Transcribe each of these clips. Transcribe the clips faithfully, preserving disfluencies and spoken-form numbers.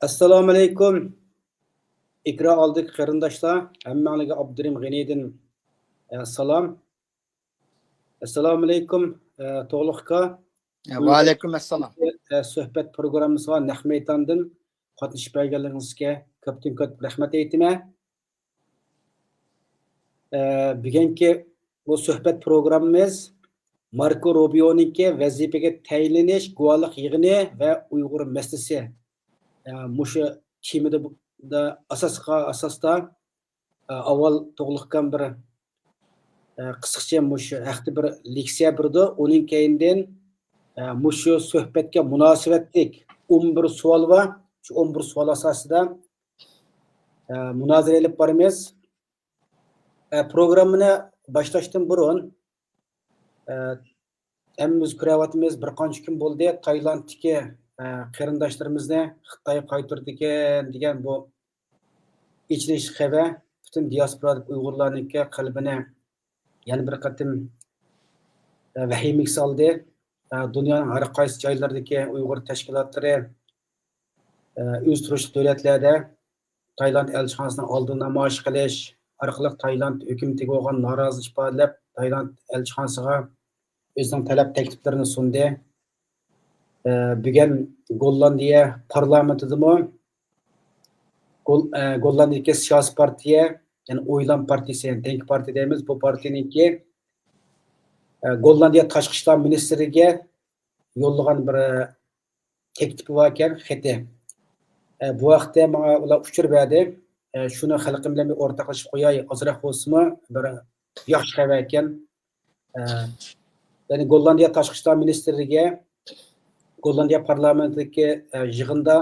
ئەسسالامۇئەلەيكۇم. ئېكران ئالدىدىكى قېرىنداشلار، ھەممەڭلارگە ئابدۇرېھىم غېنىدىن، ئە، سالام. ئەسسالامۇئەلەيكۇم، ئە، توغلۇق ئاكا. ۋەئەلەيكۇم ئەسسالام. ئە، سۆھبەت پروگراممىسىغا نەق مەيداندىن قاتنىشىپ بەرگەنلىكىڭىزگە كۆپتىن كۆپ رەھمەت ئېيتىمەن. ئە، بۈگۈنكى بۇ سۆھبەت پروگراممىمىز ماركو روبىيونىڭكى ۋەزىپىگە تەيىنلىنىش گۇۋاھلىق يىغىنى ۋە ئۇيغۇر مەسىلىسى. ئە، مۇشۇ تېمىدا بۇ-، دا ئاساسقا ئاساستا، ئە، ئاۋۋال توغلۇقكان بىر، ئە، قىسقىچە مۇشۇ ھەقتە بىر لېكسىيە بېرىدۇ. ئۇنىڭ كەينىدىن، ئە، مۇشۇ سۆھبەتكە مۇناسىۋەتلىك ئون بىر سوئال بار. شۇ ئون بىر سوئال ئاساسىدا، ئە، مۇنازىرە ئېلىپ بارىمىز. ئە، پروگراممىنى باشلاشتىن بۇرۇن، ئە، ھەممىمىز كۆرۈۋاتىمىز، بىر قانچە كۈن بولدى، تايلاندتىكى، ئە، قېرىنداشلىرىمىزنى خىتاي قايتۇرىدىكەن دېگەن بۇ ئېچىنىشلىق خەۋەر پۈتۈن دىياسپورادىكى ئۇيغۇرلارنىڭكى قەلبىنى يەنە بىر قېتىم، ئە، ۋەھىمىگە سالدى. ئە، دۇنيانىڭ ھەر قايسى جايلىرىدىكى ئۇيغۇر تەشكىلاتلىرى، ئە، ئۆزى تۇرۇشلۇق دۆلەتلەردە تايلاند ئەلچىخانىسىنىڭ ئالدىدا نامايىش قىلىش ئارقىلىق تايلاند ھۆكۈمىتىگە بولغان نارازىلىق ئىپادىلەپ، تايلاند ئەلچىخانىسىغا ئۆزىنىڭ تەلەپ تەكلىپلىرىنى سۇندى. ئە، بۈگۈن گوللاندىيە پارلامېنتىدىمۇ گول-، ئە، گوللاندىيەدىكى سىياسىي پارتىيە، يەنى ئويلام پارتىيىسى، يەنى دېنك پارتىيە دەيمىز، بۇ پارتىيەنىڭكى، ئە، گوللاندىيە تاشقى ئىشلار مىنىستىرىگە يوللىغان بىر، ئە، تەكلىپى باركەن، خېتى. ئە، بۇ ھەقتە ماڭا ئۇلار ئۇچۇر بەردى. ئە، شۇنى خەلقىم بىلەن بىر ئورتاقلىشىپ قوياي، ئازراق بولسىمۇ بىر ياخشى خەۋەر ئىكەن. ئە، يەنى گوللاندىيە تاشقى ئىشلار مىنىستىرلىكى گوللاندىيە پارلامېنتىدىكى، ئە، يىغىندا،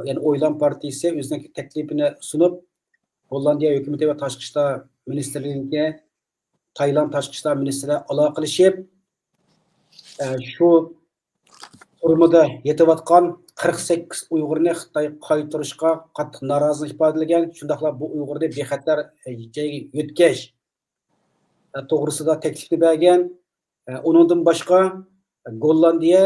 يەنى ئويلام پارتىيىسى ئۆزىنىڭ تەكلىپىنى سۇنۇپ، گوللاندىيە ھۆكۈمىتى ۋە تاشقى ئىشلار مىنىستىرلىكىنىڭكى تايلاند تاشقى ئىشلار مىنىستىرى ئالاقىلىشىپ، ئە، شۇ تۈرمىدە يېتىۋاتقان قىرىق سەككىز ئۇيغۇرنى خىتايغا قايتۇرۇشقا قاتتىق نارازىلىق ئىپادىلىگەن، شۇنداقلا بۇ ئۇيغۇرنى بىخەتەر، ئە، جايغا يۆتكەش، ئە، توغرىسىدا تەكلىپنى بەرگەن. ئە، ئۇنىڭدىن باشقا، ئە، گوللاندىيە،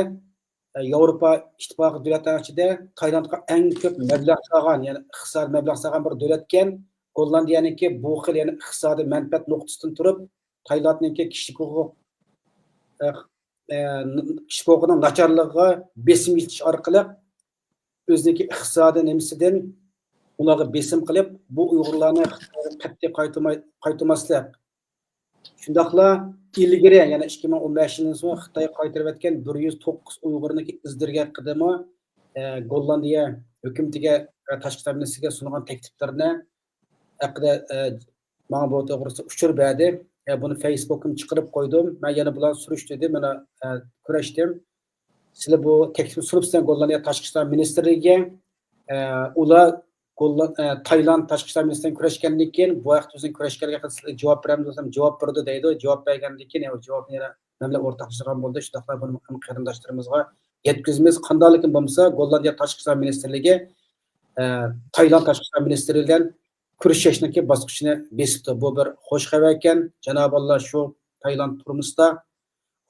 ئە، ياۋروپا ئىتتىپاقى دۆلەتلەرنىڭ ئىچىدە تايلاندقا ئەڭ كۆپ مەبلەغ سالغان، يەنى ئىقتىسادىي مەبلەغ سالغان بىر دۆلەتكەن. گوللاندىيەنىڭكى بۇ خىل، يەنى ئىقتىسادىي مەنپەئەت نۇقتىسىدىن تۇرۇپ، تايلاندنىڭكى كىشىلىك ھوقۇق، ئە، ئە، كىشىلىك ھوقۇقنىڭ ناچارلىقىغا بېسىم يېتىش ئارقىلىق ئۆزىنىڭكى ئىقتىسادىي نېمىسىدىن ئۇلارغا بېسىم قىلىپ، بۇ ئۇيغۇرلارنى خىتايغا قەتئىي قايتۇرماي-، قايتۇرماسلىق. شۇنداقلا ئىلگىرى، يەنى ئىككى مىڭ ئون بەشىنچى يىلدىن سوڭ خىتايغا قايتۇرۇۋەتكەن بىر يۈز توققۇز ئۇيغۇرنىڭكى ئىز دېرىكى ھەققىدىمۇ، ئە، گوللاندىيە ھۆكۈمىتىگە، ئە، تاشقى ئىشلار مىنىستىرىگە سۇنغان تەكلىپلىرىنى ھەققىدە، ئە، ماڭا بۇ توغرىسىدا ئۇچۇر بەردى. ئە، بۇنى فېيسبوكتىن چىقىرىپ قويدۇم. مەن يەنە بۇلارنى سۈرۈشتۈردۈم، مانا، ئە، كۆرۈشتۈم. سىلەر بۇ تەكلىپنى سۇنۇپسىلەر گوللاندىيە تاشقى ئىشلار مىنىستىرلىكىگە. ئە، ئۇلار گوللا-، ئە، تايلاند تاشقى ئىشلار مىنىستىرى بىلەن كۆرۈشكەندىن كېيىن، بۇ ھەقتە ئۆزىنىڭ كۆرۈشكەنلىكىگە سىلەر جاۋاب بېرەمدۇ دېسەم، جاۋاب بەردى دەيدۇ. جاۋاب بەرگەندىن كېيىن، ئۇ جاۋابنى يەنە مەن بىلەن ئورتاقلىشىدىغان بولدى. شۇنداقلا بۇنى قېرىنداشلىرىمىزغا يەتكۈزىمىز. قانداقلىكىن بولمىسا، گوللاندىيە تاشقى ئىشلار مىنىستىرلىكى، ئە، تايلاند تاشقى ئىشلار مىنىستىرى بىلەن كۆرۈشۈشنىڭكى باسقۇچىنى بېسىپتۇ. بۇ بىر خوش خەۋەر ئىكەن. جانابى ئاللا شۇ تايلاند تۈرمىسىدا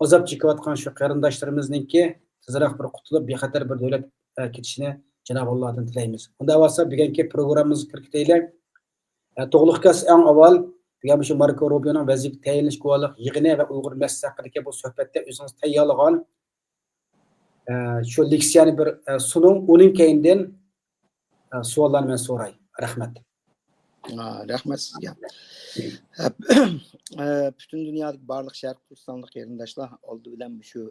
ئازاب چېكىۋاتقان شۇ قېرىنداشلىرىمىزنىڭكى تېزرەك بىر قۇتۇلۇپ، بىخەتەر بىر دۆلەت، ئە، كېتىشىنى جانابى ئاللادىن تىلەيمىز. ئۇنداق بولسا، بۈگۈنكى پروگراممىمىزغا كىرىپ كېتەيلى. ئە، توغلۇق ئاكا، سىز ئەڭ ئاۋۋال بۈگۈن مۇشۇ ماركو روبىيونىڭ ۋەزىپىگە تەيىنلىنىش گۇۋاھلىق يىغىنى ۋە ئۇيغۇر مەسىلىسى ھەققىدىكى بۇ سۆھبەتتە ئۆزىڭىز تەييارلىغان، ئە، شۇ لېكسىيەنى بىر، ئە، سۇنۇڭ. ئۇنىڭ كەينىدىن، ئە، سوئاللارنى مەن سوراي. رەھمەت. ئا، رەھمەت سىزگە. ئە، ئە، پۈتۈن دۇنيادىكى بارلىق شەرقىي تۈركىستانلىق قېرىنداشلار، ئالدى بىلەن مۇشۇ،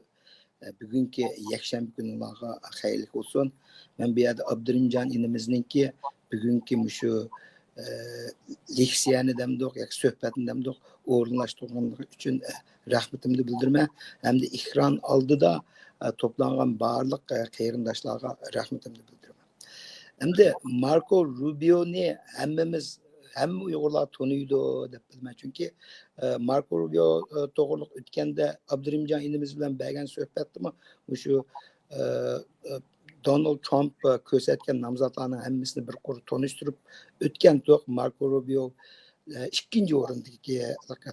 ئە، بۈگۈنكى يەكشەنبە كۈنى ئۇلارغا خەيرلىك بولسۇن. مەن بۇ يەردە ئابدۇرېھىمجان ئىنىمىزنىڭكى بۈگۈنكى مۇشۇ، ئە، لېكسىيەنى دەمدۇق ياكى سۆھبەتنى دەمدۇق ئورۇنلاشتۇرغانلىقى ئۈچۈن، ئە، رەھمىتىمنى بىلدۈرىمەن. ھەمدە ئېكران ئالدىدا، ئە، توپلانغان بارلىق، ئە، قېرىنداشلارغا رەھمىتىمنى بىلدۈرىمەن. ئەمدى ماركو روبىيونى ھەممىمىز، ھەممە ئۇيغۇرلار تونۇيدۇ دەپ بىلىمەن. چۈنكى، ئە، ماركو روبىيو، ئە، توغرىلىق ئۆتكەندە ئابدۇرېھىمجان ئىنىمىز بىلەن بەرگەن سۆھبەتتىمۇ مۇشۇ، ئە، ئە، دونالد ترامپ، ئە، كۆرسەتكەن نامزاتلارنىڭ ھەممىسىنى بىر قۇر تونۇشتۇرۇپ ئۆتكەنتۇق. ماركو روبىيو، ئە، ئىككىنچى ئورۇندىكى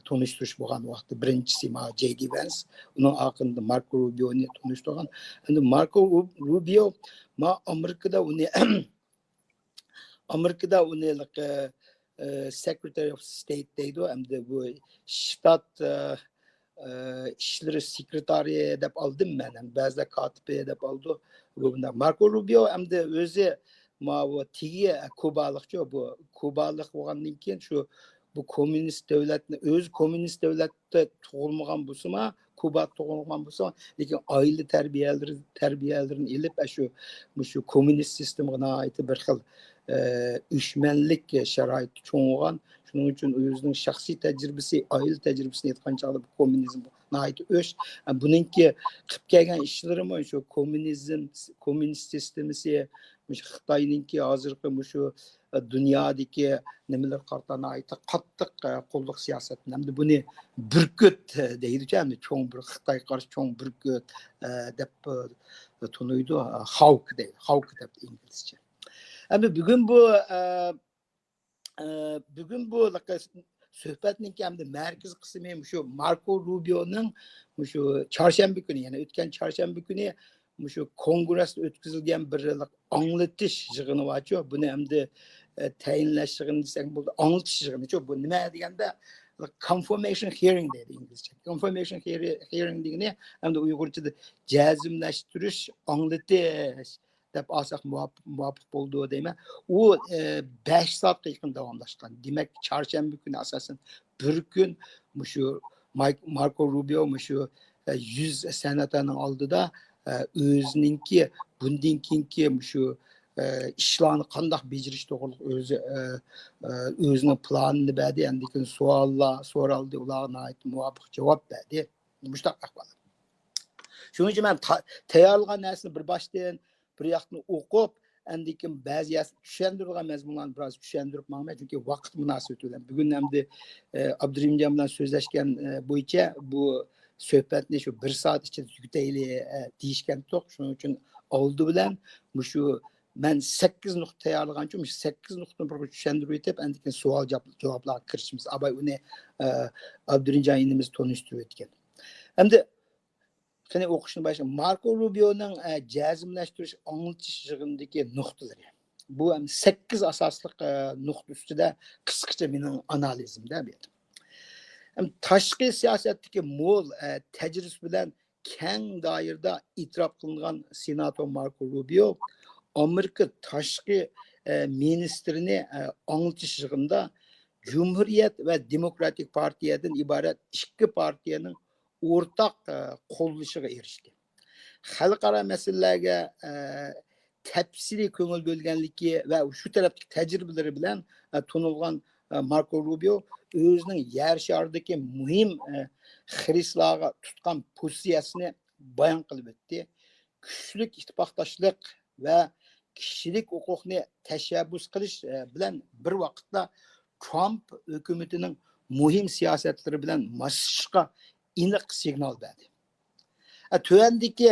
تونۇشتۇرۇش بولغان ۋاقىتتا بىرىنچىسى ما جەي دى ۋەنس، ئۇنىڭ ئارقىدىن ماركو روبىيونى تونۇشتۇرغان. ئەمدى ماركو رو-، روبىيو ما ئامېرىكىدا ئۇنى ئامېرىكىدا ئۇنى، ئە، ئە، سېكرېتارى ئوف ستېيت دەيدۇ، ئەمدى بۇ شتات، ئە، ئە، ئىشلىرى سېكرېتارى دەپ ئالدىم مەن، ھەم بەزىلەر كاتىپى دەپ ئالىدۇ. بۇ بۇنداق. ماركو روبىيو ئەمدى ئۆزى ماۋۇ تېگى كۇبالىقچۇ، بۇ كۇبالىق بولغاندىن كېيىن شۇ بۇ كوممۇنىست دۆلەتنى، ئۆزى كوممۇنىست دۆلەتتە تۇغۇلمىغان بولسىمۇ، كۇبادا تۇغۇلغان بولسىمۇ، لېكىن ئائىلە تەربىيەلىرى، تەربىيەلىرىنى ئېلىپ، ئاشۇ، مۇشۇ كوممۇنىست سىستېمىغا ناھايىتى بىر خىل، ئە، ئۆچمەنلىك شارائىتى چوڭىغان. شۇنىڭ ئۈچۈن ئۆزىنىڭ شەخسىي تەجرىبىسى، ئائىلە تەجرىبىسىنى ئېيتقان چاغدا بۇ كوممۇنىزم ناھايىتى ئۆچ. ئە، بۇنىڭكى قىلىپ كەلگەن ئىشلىرىمۇ شۇ كوممۇنىزم، كوممۇنىست سىستېمىسى، مۇشۇ خىتاينىڭكى ھازىرقى مۇشۇ، ئە، دۇنيادىكى نېمىلەرگە قارىتا ناھايىتى قاتتىق، ئە، قوللۇق سىياسەت. ئەمدى بۇنى بۈركۈت، ئە، دەيدۇچۇ، ئەمدى چوڭ بىر خىتايغا قارشى چوڭ بۈركۈت، ئە، دەپ، ئە، تونۇيدۇ. ئە، خاۋك دەيدۇ. خاۋك دەپ ئىنگلىزچە. ئەمدى بۈگۈن بۇ، ئە، ئە، بۈگۈن بۇ سۆھبەتنىڭكى ئەمدى مەركىزىي قىسمى مۇشۇ ماركو روبىيونىڭ مۇشۇ چارشەنبە كۈنى، يەنى ئۆتكەن چارشەنبە كۈنى مۇشۇ كونگرېستا ئۆتكۈزۈلگەن بىر ئاڭلىتىش يىغىنى بارچۇ. بۇنى ئەمدى، ئە، تەيىنلەش يىغىنى دېسەك بولىدۇ. ئاڭلىتىش يىغىنىچۇ. بۇ نېمە دېگەندە، كونفىرمېيشن ھىيرىنگ دەيدۇ ئىنگلىزچە. كونفىرمېيشن ھىيرىنگ دېگىنى ئەمدى ئۇيغۇرچىدا جەزملەشتۈرۈش، ئاڭلىتىش دەپ ئالساق مۇۋاپ-، مۇۋاپىق بولىدۇ دەيمەن. ئۇ، ئە، بەش سائەتكە يېقىن داۋاملاشقان. دېمەك، چارشەنبە كۈنى ئاساسەن بىر كۈن مۇشۇ مايك-، ماركو روبىيو مۇشۇ، ئە، يۈز سېناتورنىڭ ئالدىدا، ئە، ئۆزىنىڭكى بۇندىن كېيىنكى مۇشۇ، ئە، ئىشلارنى قانداق بېجىرىش توغرىلىق ئۆزى، ئە، ئە، ئۆزىنىڭ پىلانىنى بەردى. ئاندىن كېيىن سوئاللار سورالدى، ئۇلارغا ناھايىتى مۇۋاپىق جاۋاب بەردى. مۇشۇنداق ئەھۋال. شۇنىڭ ئۈچۈن مەن تا-، تەييارلىغان نەرسىنى بىر باشتىن، بىر ياقتىن ئوقۇپ، ئاندىن كېيىن بەزى يەر چۈشەندۈرىدىغان مەزمۇنلارنى بىراز چۈشەندۈرۈپ ماڭىمەن، چۈنكى ۋاقىت مۇناسىۋىتى بىلەن. بۈگۈن ئەمدى، ئە، ئابدۇرېھىمجان بىلەن سۆزلەشكەن، ئە، بويىچە بۇ سۆھبەتنى شۇ بىر سائەت ئىچىدە تۈگىتەيلى، ئە، دېيىشكەنتۇق. شۇنىڭ ئۈچۈن ئالدى بىلەن مۇشۇ مەن سەككىز نۇقتا تەييارلىغانچۇ، مۇشۇ سەككىز نۇقتىنى بىر چۈشەندۈرۈپ ئۆتۈپ، ئاندىن كېيىن سوئال جاۋاب-، جاۋابلارغا كىرىشىمىز. ئاباي ئۇنى، ئە، ئابدۇرېھىمجان ئىنىمىز تونۇشتۇرۇپ ئۆتكەن. ئەمدى قېنى ئوقۇشنى باشلايمىز. ماركو روبىيونىڭ، ئە، جەزملەشتۈرۈش ئاڭلىتىش يىغىنىدىكى نۇقتىلىرى. بۇ ھەم سەككىز ئاساسلىق، ئە، نۇقتا ئۈستىدە قىسقىچە مېنىڭ ئانالىزىمدە بۇ يەردە. ھەم تاشقى سىياسەتتىكى مول، ئە، تەجرىبىسى بىلەن كەڭ دائىرىدە ئېتىراپ قىلىنغان سېناتور ماركو روبىيو ئامېرىكا تاشقى، ئە، مىنىستىرىنى، ئە، ئاڭلىتىش يىغىنىدا جۇمھۇرىيەت ۋە دېموكراتىك پارتىيەدىن ئىبارەت ئىككى پارتىيەنىڭ ئورتاق، ئە، قوللىشىغا ئېرىشتى. خەلقئارا مەسىلىلەرگە، ئە، تەپسىلىي كۆڭۈل بۆلگەنلىكى ۋە شۇ تەرەپتىكى تەجرىبىلىرى بىلەن، ئە، تونۇلغان، ئە، ماركو روبىيو ئۆزىنىڭ يەر شارىدىكى مۇھىم، ئە، خىرىسلارغا تۇتقان پوزىتسىيەسىنى بايان قىلىپ ئۆتتى. كۈچلۈك ئىتتىپاقداشلىق ۋە كىشىلىك ھوقۇقنى تەشەببۇس قىلىش، ئە، بىلەن بىر ۋاقىتتا ترامپ ھۆكۈمىتىنىڭ مۇھىم سىياسەتلىرى بىلەن ماسلىشىشقا ئېنىق سىگنال بەردى. ئە، تۆۋەندىكى،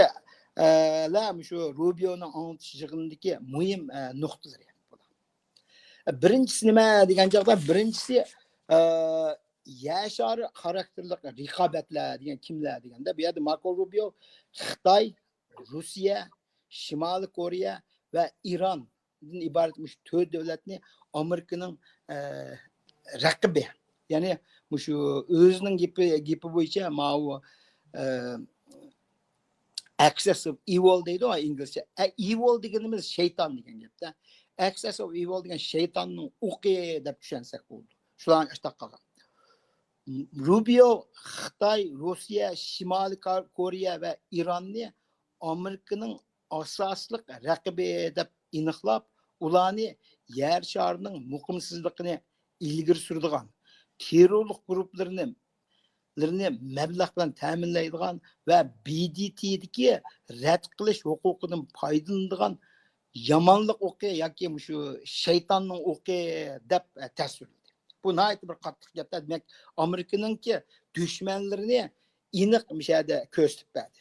ئە، لەر مۇشۇ روبىيونىڭ ئاڭلىتىش يىغىنىدىكى مۇھىم، ئە، نۇقتىلىرى. ئە، بىرىنچىسى نېمە دېگەن چاغدا، بىرىنچىسى، ئە، يەر شارى خاراكتېرلىق رىقابەتلەر دېگەن كىملەر دېگەندە، بۇ يەردە ماركو روبىيو خىتاي، روسىيە، شىمالىي كورېيە ۋە ئىراندىن ئىبارەت مۇشۇ تۆت دۆلەتنى ئامېرىكىنىڭ، ئە، رەقىبى، يەنى مۇشۇ ئۆزىنىڭ گېپى، گېپى بويىچە ماۋۇ، ئە، ئاكسىس ئوف ئىۋىل دەيدۇ ئىنگلىزچە. ئە، ئىۋىل دېگىنىمىز شەيتان دېگەن گەپتە. ئاكسىس ئوف ئىۋىل دېگەن شەيتاننىڭ ئوقى دەپ چۈشەنسەك بولىدۇ. شۇلارنى ئاشتاق قالغان. روبىيو خىتاي، روسىيە، شىمالىي كار-، كورېيە ۋە ئىراننى ئامېرىكىنىڭ ئاساسلىق رەقىبى دەپ ئېنىقلاپ، ئۇلارنى يەر شارىنىڭ مۇقىمسىزلىقىنى ئىلگىرى سۈرىدىغان، تېررورلۇق گۇرۇپپىلىرىنى، لىرىنى مەبلەغ بىلەن تەمىنلەيدىغان ۋە بى دى تىدىكى رەت قىلىش ھوقۇقىدىن پايدىلىنىدىغان يامانلىق ئوقى ياكى مۇشۇ شەيتاننىڭ ئوقى دەپ، ئە، تەسۋىرلىدى. بۇ ناھايىتى بىر قاتتىق گەپ. دېمەك، ئامېرىكىنىڭكى دۈشمەنلىرىنى ئېنىق مۇشۇ يەردە كۆرسىتىپ بەردى.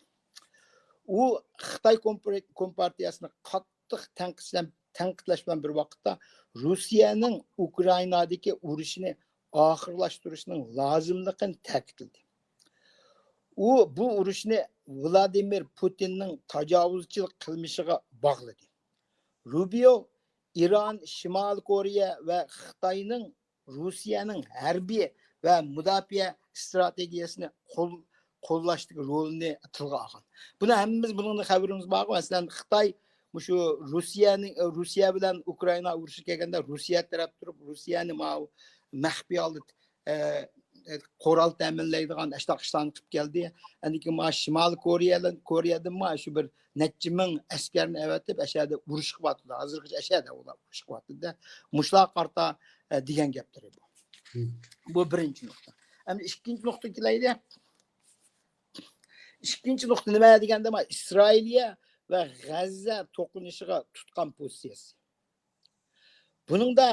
ئۇ خىتاي كومپار-، كومپارتىيەسىنى قاتتىق تەنقىدلەم-، تەنقىدلەش بىلەن بىر ۋاقىتتا، روسىيەنىڭ ئۇكرائىنادىكى ئۇرۇشىنى ئاخىرلاشتۇرۇشنىڭ لازىملىقىنى تەكىتلىدى. ئۇ بۇ ئۇرۇشنى ۋلادىمىر پۇتىننىڭ تاجاۋۇزچىلىق قىلمىشىغا باغلىدى. روبىيو ئىران، شىمالىي كورېيە ۋە خىتاينىڭ رۇسىيەنىڭ ھەربىي ۋە مۇداپىئە ئىستراتېگىيەسىنى قول-، قوللاشتىكى رولىنى تىلغا ئالغان. بۇنى ھەممىمىز، بۇنىڭدىن خەۋىرىمىز بارغۇ. مەسىلەن، خىتاي مۇشۇ رۇسىيەنى، رۇسىيە بىلەن ئۇكرائىنا ئۇرۇشى كەلگەندە، رۇسىيە تەرەپ تۇرۇپ، رۇسىيەنى ماۋۇ مەخپىي ھالدا، ئە، ئە، قورال تەمىنلەيدىغان ئاشۇنداق ئىشلارنى قىلىپ كەلدى. ئاندىن كېيىن مانا شىمالىي كورېيە، كورېيەدىن مانا شۇ بىر نەچچە مىڭ ئەسكەرنى ئەۋەتىپ، ئەشەدە ئۇرۇشقا باتىدۇ. ھازىرغىچە ئەشەدە ئۇلار ئۇرۇشقا باتىدۇ. مۇشۇلارغا قارىتا، ئە، دېگەن گەپلىرى بۇ. بۇ بىرىنچى نۇقتا. ئەمدى ئىككىنچى نۇقتا كېلەيلى. ئىككىنچى نۇقتا نېمە دېگەندە، مانا ئىسرائىلىيە ۋە غەززە توقۇنۇشىغا تۇتقان پوزىتسىيەسى. بۇنىڭدا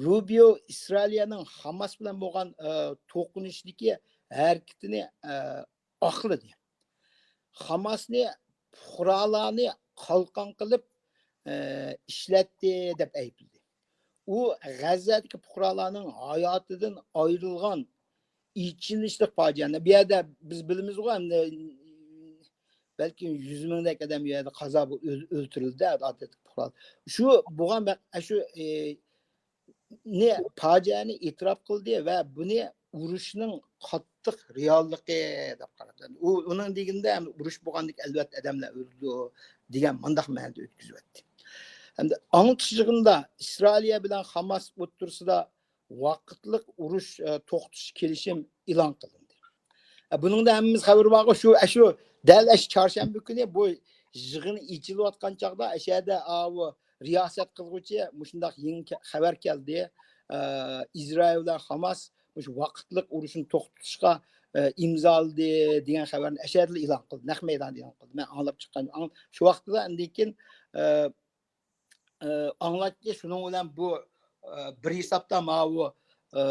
رۇبىيو ئىسرائىلىيەنىڭ خاماس بىلەن بولغان، ئە، توقۇنۇشىدىكى ھەرىكىتىنى، ئە، ئاقلىدى. خاماسنى پۇقرالارنى قالقان قىلىپ، ئە، ئىشلەتتى دەپ ئەيىبلىدى. ئۇ غەززەدىكى پۇقرالارنىڭ ھاياتىدىن ئايرىلغان ئېچىنىشلىق پاجىئەنى. بۇ يەردە بىز بىلىمىزغۇ، ئەمدى بەلكىم يۈز مىڭدەك ئادەم بۇ يەردە قازا بولۇپ ئۆل-، ئۆلتۈرۈلدى، ئادەتتىكى پۇقرالار. شۇ بولغان ۋەق-، شۇ، ئى، نى، پاجىئەنى ئېتىراپ قىلدى ۋە بۇنى ئۇرۇشنىڭ قاتتىق رېئاللىقى دەپ قارىدى. ئۇ، ئۇنىڭ دېگىنىدە، ئۇرۇش بولغاندىكىن ئەلۋەتتە ئادەملەر ئۆلىدۇ دېگەن مۇنداق مەنىدە ئۆتكۈزۈۋەتتى. ھەمدە ئاڭلىتىش يىغىنىدا ئىسرائىلىيە بىلەن خاماس ئوتتۇرىسىدا ۋاقىتلىق ئۇرۇش، ئە، توختىتىش كېلىشىم ئېلان قىلىندى. ئە، بۇنىڭدا ھەممىمىز خەۋىرى بارغۇ، شۇ، ئە، شۇ، دەل ئەشۇ چارشەنبە كۈنى بۇ يىغىن ئېچىلىۋاتقان چاغدا، ئەشەدە ئاۋۇ رىياسەت قىلغۇچى مۇشۇنداق يېڭى كە-، خەۋەر كەلدى. ئە، ئىسرائىل بىلەن خاماس مۇشۇ ۋاقىتلىق ئۇرۇشنى توختىتىشقا، ئە، ئىمزالىدى دېگەن خەۋەرنى ئەشەدىلا ئېلان قىلدى، نەق مەيداندا ئېلان قىلدى. مەن ئاڭلاپ چىققان، ئاڭ-، شۇ ۋاقىتتا ئاندىن كېيىن، ئە، ئە، ئاڭلاتتى. شۇنىڭ بىلەن بۇ، ئە، بىر ھېسابتا ماۋۇ، ئە،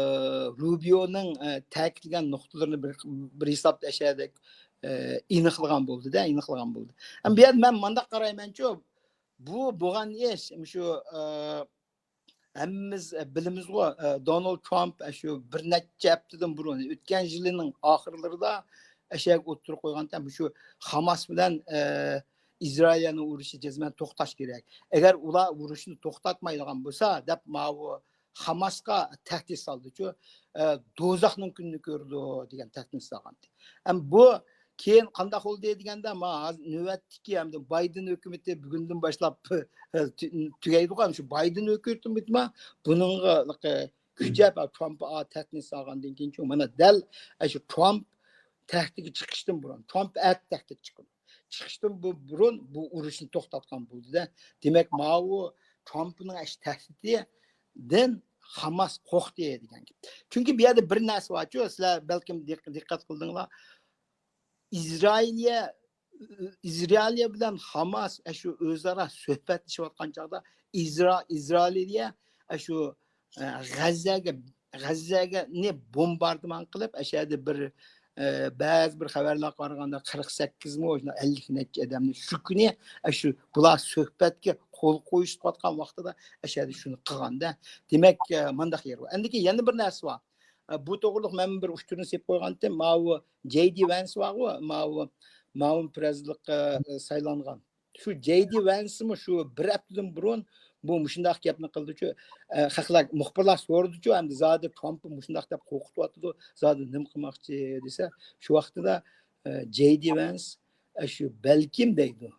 رۇبىيونىڭ، ئە، تەكىتلىگەن نۇقتىلىرىنى بىر، بىر ھېسابتا ئەشەدەك، ئە، ئېنىقلىغان بولدى-دە، ئېنىقلىغان بولدى. ئەمما بۇ يەردە مەن مۇنداق قارايمەنچۇ، بۇ بولغان ئىش، مۇشۇ، ئە، ھەممىمىز، ئە، بىلىمىزغۇ، ئە، دونالد ترامپ، ئە، شۇ بىر نەچچە ھەپتىدىن بۇرۇن، ئۆتكەن يىلىنىڭ ئاخىرلىرىدا ئەشەگە ئوتتۇرىغا قويغانتى، مۇشۇ خاماس بىلەن، ئە، ئىسرائىلىيەنىڭ ئۇرۇشى جەزمەن توختاش كېرەك. ئەگەر ئۇلار ئۇرۇشنى توختاتمايدىغان بولسا، دەپ ماۋۇ خاماسقا تەھدىت سالدىچۇ، ئە، دوزاخنىڭ كۈنىنى كۆرىدۇ دېگەن تەھدىت سالغانتى. ئەمما بۇ كېيىن قانداق بولدى دېگەندە، ما ھازىر نۆۋەتتىكى ھەمدە بايدېن ھۆكۈمىتى بۈگۈندىن باشلاپ، ئە، تۈ-، تۈگەيدىغان شۇ بايدېن ھۆكۈمىتىمۇ بۇنىڭغا كۈچەپ، ترامپ تەھدىت سالغاندىن كېيىنچۇ، مانا دەل شۇ ترامپ تەھدىتكە چىقىشتىن بۇرۇن، ترامپ ئەتە تەھدىت چىقىدۇ. چىقىشتىن بۇ-، بۇرۇن بۇ ئۇرۇشنى توختاتقان بولدى-دە. دېمەك، ماۋۇ ترامپنىڭ ئەش تەھدىتىدىن خاماس قورقتى دېگەن گەپ. چۈنكى بۇ يەردە بىر نەرسە بارچۇ، سىلەر بەلكىم دىق-، دىققەت قىلدىڭلار. ئىسرائىلىيە، ئىسرائىلىيە بىلەن خاماس ئەشۇ ئۆزئارا سۆھبەتلىشىۋاتقان چاغدا ئىسرا-، ئىسرائىلىيە ئەشۇ، ئە، غەززەگە، غەززەگە نى بومباردىمان قىلىپ، ئەشەدە بىر، ئە، بەزى بىر خەۋەرلەرگە قارىغاندا قىرىق سەككىز مۇ، ئەللىك نەچچە ئادەمنى شۇ كۈنى، ئە، شۇ بۇلار سۆھبەتكە قول قويۇشۇۋاتقان ۋاقتىدا ئەشەدە شۇنى قىلغاندا. دېمەك، ئە، مانداق يېرى بار. ئەندىكى يەنە بىر نەرسە بار. ئە، بۇ توغرىلىق مەن بىر ئۇچۇرنى سېلىپ قويغانتىم. ماۋۇ جەي دى ۋەنس بارغۇ، ماۋۇ ماۋۇ پىرېزىدېنتلىققا، ئە، سايلانغان. شۇ جەي دى ۋەنسمۇ شۇ بىر ھەپتىدىن بۇرۇن بۇ مۇشۇنداق گەپنى قىلدىچۇ، ئە، خەقلەر، مۇخبىرلار سورىدىچۇ، ئەمدى زادى ترامپ مۇشۇنداق دەپ قورقۇتۇۋاتىدۇ، زادى نېمە قىلماقچى دېسە، شۇ ۋاقتىدا، ئە، جەي دى ۋەنس، ئە، شۇ بەلكىم دەيدۇ،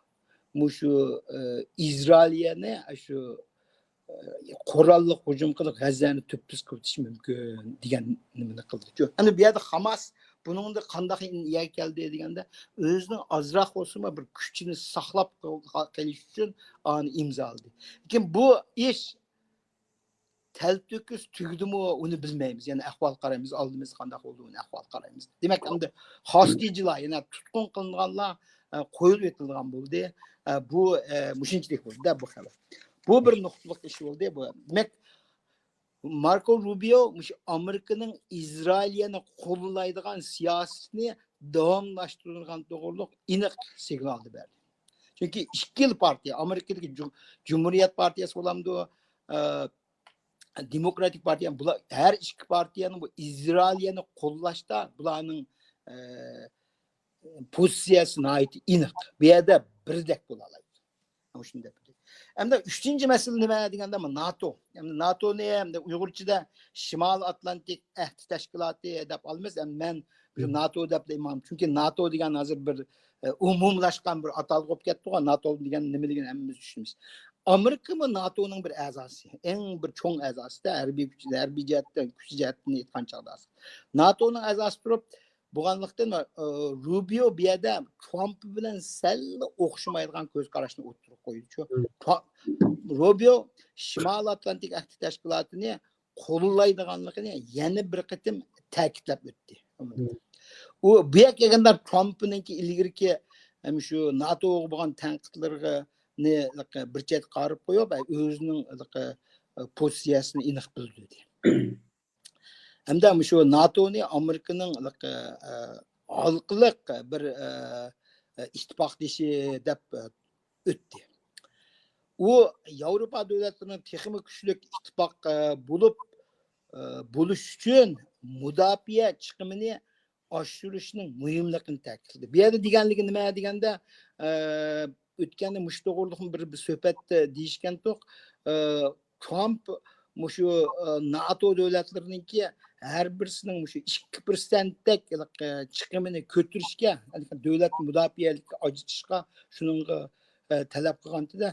مۇشۇ، ئە، ئىسرائىلىيەنى، ئە، شۇ، ئە، قوراللىق ھۇجۇم قىلىپ غەززەنى تۈپتۈز قىلىۋېتىشى مۇمكىن دېگەن نېمىنى قىلدىچۇ. ئەمدى بۇ يەردە خاماس بۇنىڭدا قانداق يەرگە كەلدى دېگەندە، ئۆزىنىڭ ئازراق بولسىمۇ بىر كۈچىنى ساقلاپ قېلىش ئۈچۈن ئانى ئىمزالىدى. لېكىن بۇ ئىش تەلتۆكۈس تۈگىدىمۇ، ئۇنى بىلمەيمىز. يەنە ئەھۋال قارايمىز، ئالدىمىزدا قانداق بولىدۇ، ئۇنى ئەھۋال قارايمىز. دېمەك، ئەمدى خاستىجلار، يەنە تۇتقۇن قىلىنغانلار، ئە، قويۇلۇپ ئېتىلغان بولدى. ئە، بۇ، ئە، مۇشۇنچىلىك بولدى-دە بۇ خەۋەر. بۇ بىر نۇقتىلىق ئىش بولدى. بۇ، دېمەك، ماركو روبىيو مۇشۇ ئامېرىكىنىڭ ئىسرائىلىيەنى قوللايدىغان سىياسىتىنى داۋاملاشتۇرىدىغان توغرۇلۇق ئېنىق سىگنالنى بەردى. چۈنكى ئىككىلا پارتىيە، ئامېرىكىدىكى جۇ-، جۇمھۇرىيەت پارتىيەسى بولامدۇ، ئە، دېموكراتىك پارتىيە، بۇلار ھەر ئىككى پارتىيەنىڭ بۇ ئىسرائىلىيەنى قوللاشتا بۇلارنىڭ، ئە، پوزىتسىيەسى ناھايىتى ئېنىق. بۇ يەردە بىردەك بولالايدۇ. مۇشۇنى دەپ بېرىدۇ. ئەمدى ئۈچىنچى مەسىلە نېمە دېگەندە، مانا ناتو. ئەمدى ناتونى ئەمدى ئۇيغۇرچىدا شىمالىي ئاتلانتىك ئەھدى تەشكىلاتى دەپ ئالىمىز. ئەمدى مەن بۇ ناتو دەپ دەيمەن. چۈنكى ناتو دېگەن ھازىر بىر، ئە، ئومۇملاشقان بىر ئاتالغۇ بولۇپ كەتتىغۇ. ناتو دېگەن نېمىلىكىنى ھەممىمىز چۈشىنىمىز. ئامېرىكىمۇ ناتونىڭ بىر ئەزاسى، ئەڭ بىر چوڭ ئەزاسىدا، ھەربىي كۈچ، ھەربىي جەھەتتىن، كۈچ جەھەتتىن ئېيتقان چاغدا. ناتونىڭ ئەزاسى تۇرۇپ، بولغانلىقتىن، ئە، روبىيو بۇ يەردە ترامپ بىلەن سەل ئوخشىمايدىغان كۆز قاراشنى ئوتتۇرىغا قويدى. شۇ ترا-، روبىيو شىمالىي ئاتلانتىك ئەھدى تەشكىلاتىنى قوللايدىغانلىقىنى يەنە بىر قېتىم تەكىتلەپ ئۆتتى. ئۇ بۇ يەرگە كەلگەندە ترامپنىڭكى ئىلگىرىكى ھەم شۇ ناتوغا بولغان تەنقىدلىرىنى بىر چەتكە قايرىپ قويۇپ، ئۆزىنىڭ پوزىتسىيەسىنى ئېنىق بىلدۈردى. ھەمدە مۇشۇ ناتونى ئامېرىكىنىڭ ھالقىلىق بىر ئىتتىپاقدىشى دەپ ئۆتتى. ئۇ ياۋروپا دۆلەتلىرىنىڭ تېخىمۇ كۈچلۈك ئىتتىپاق بولۇپ بولۇش ئۈچۈن مۇداپىئە چىقىمىنى ئاشۇرۇشنىڭ مۇھىملىقىنى تەكىتلىدى. بۇ يەردە دېگەنلىكى نېمە دېگەندە، ئۆتكەندە مۇشۇ توغرىلىق بىر، بىر سۆھبەتتە دېيىشكەنتۇق. ترامپ مۇشۇ، ناتو دۆلەتلىرىنىڭكى ھەر بىرسىنىڭ مۇشۇ ئىككى پىرسەنتتەك، چىقىمىنى كۆتۈرۈشكە، دۆلەت مۇداپىئەلىكى ئاجرىتىشقا، شۇنىڭغا، تەلەپ قىلغانتىدە،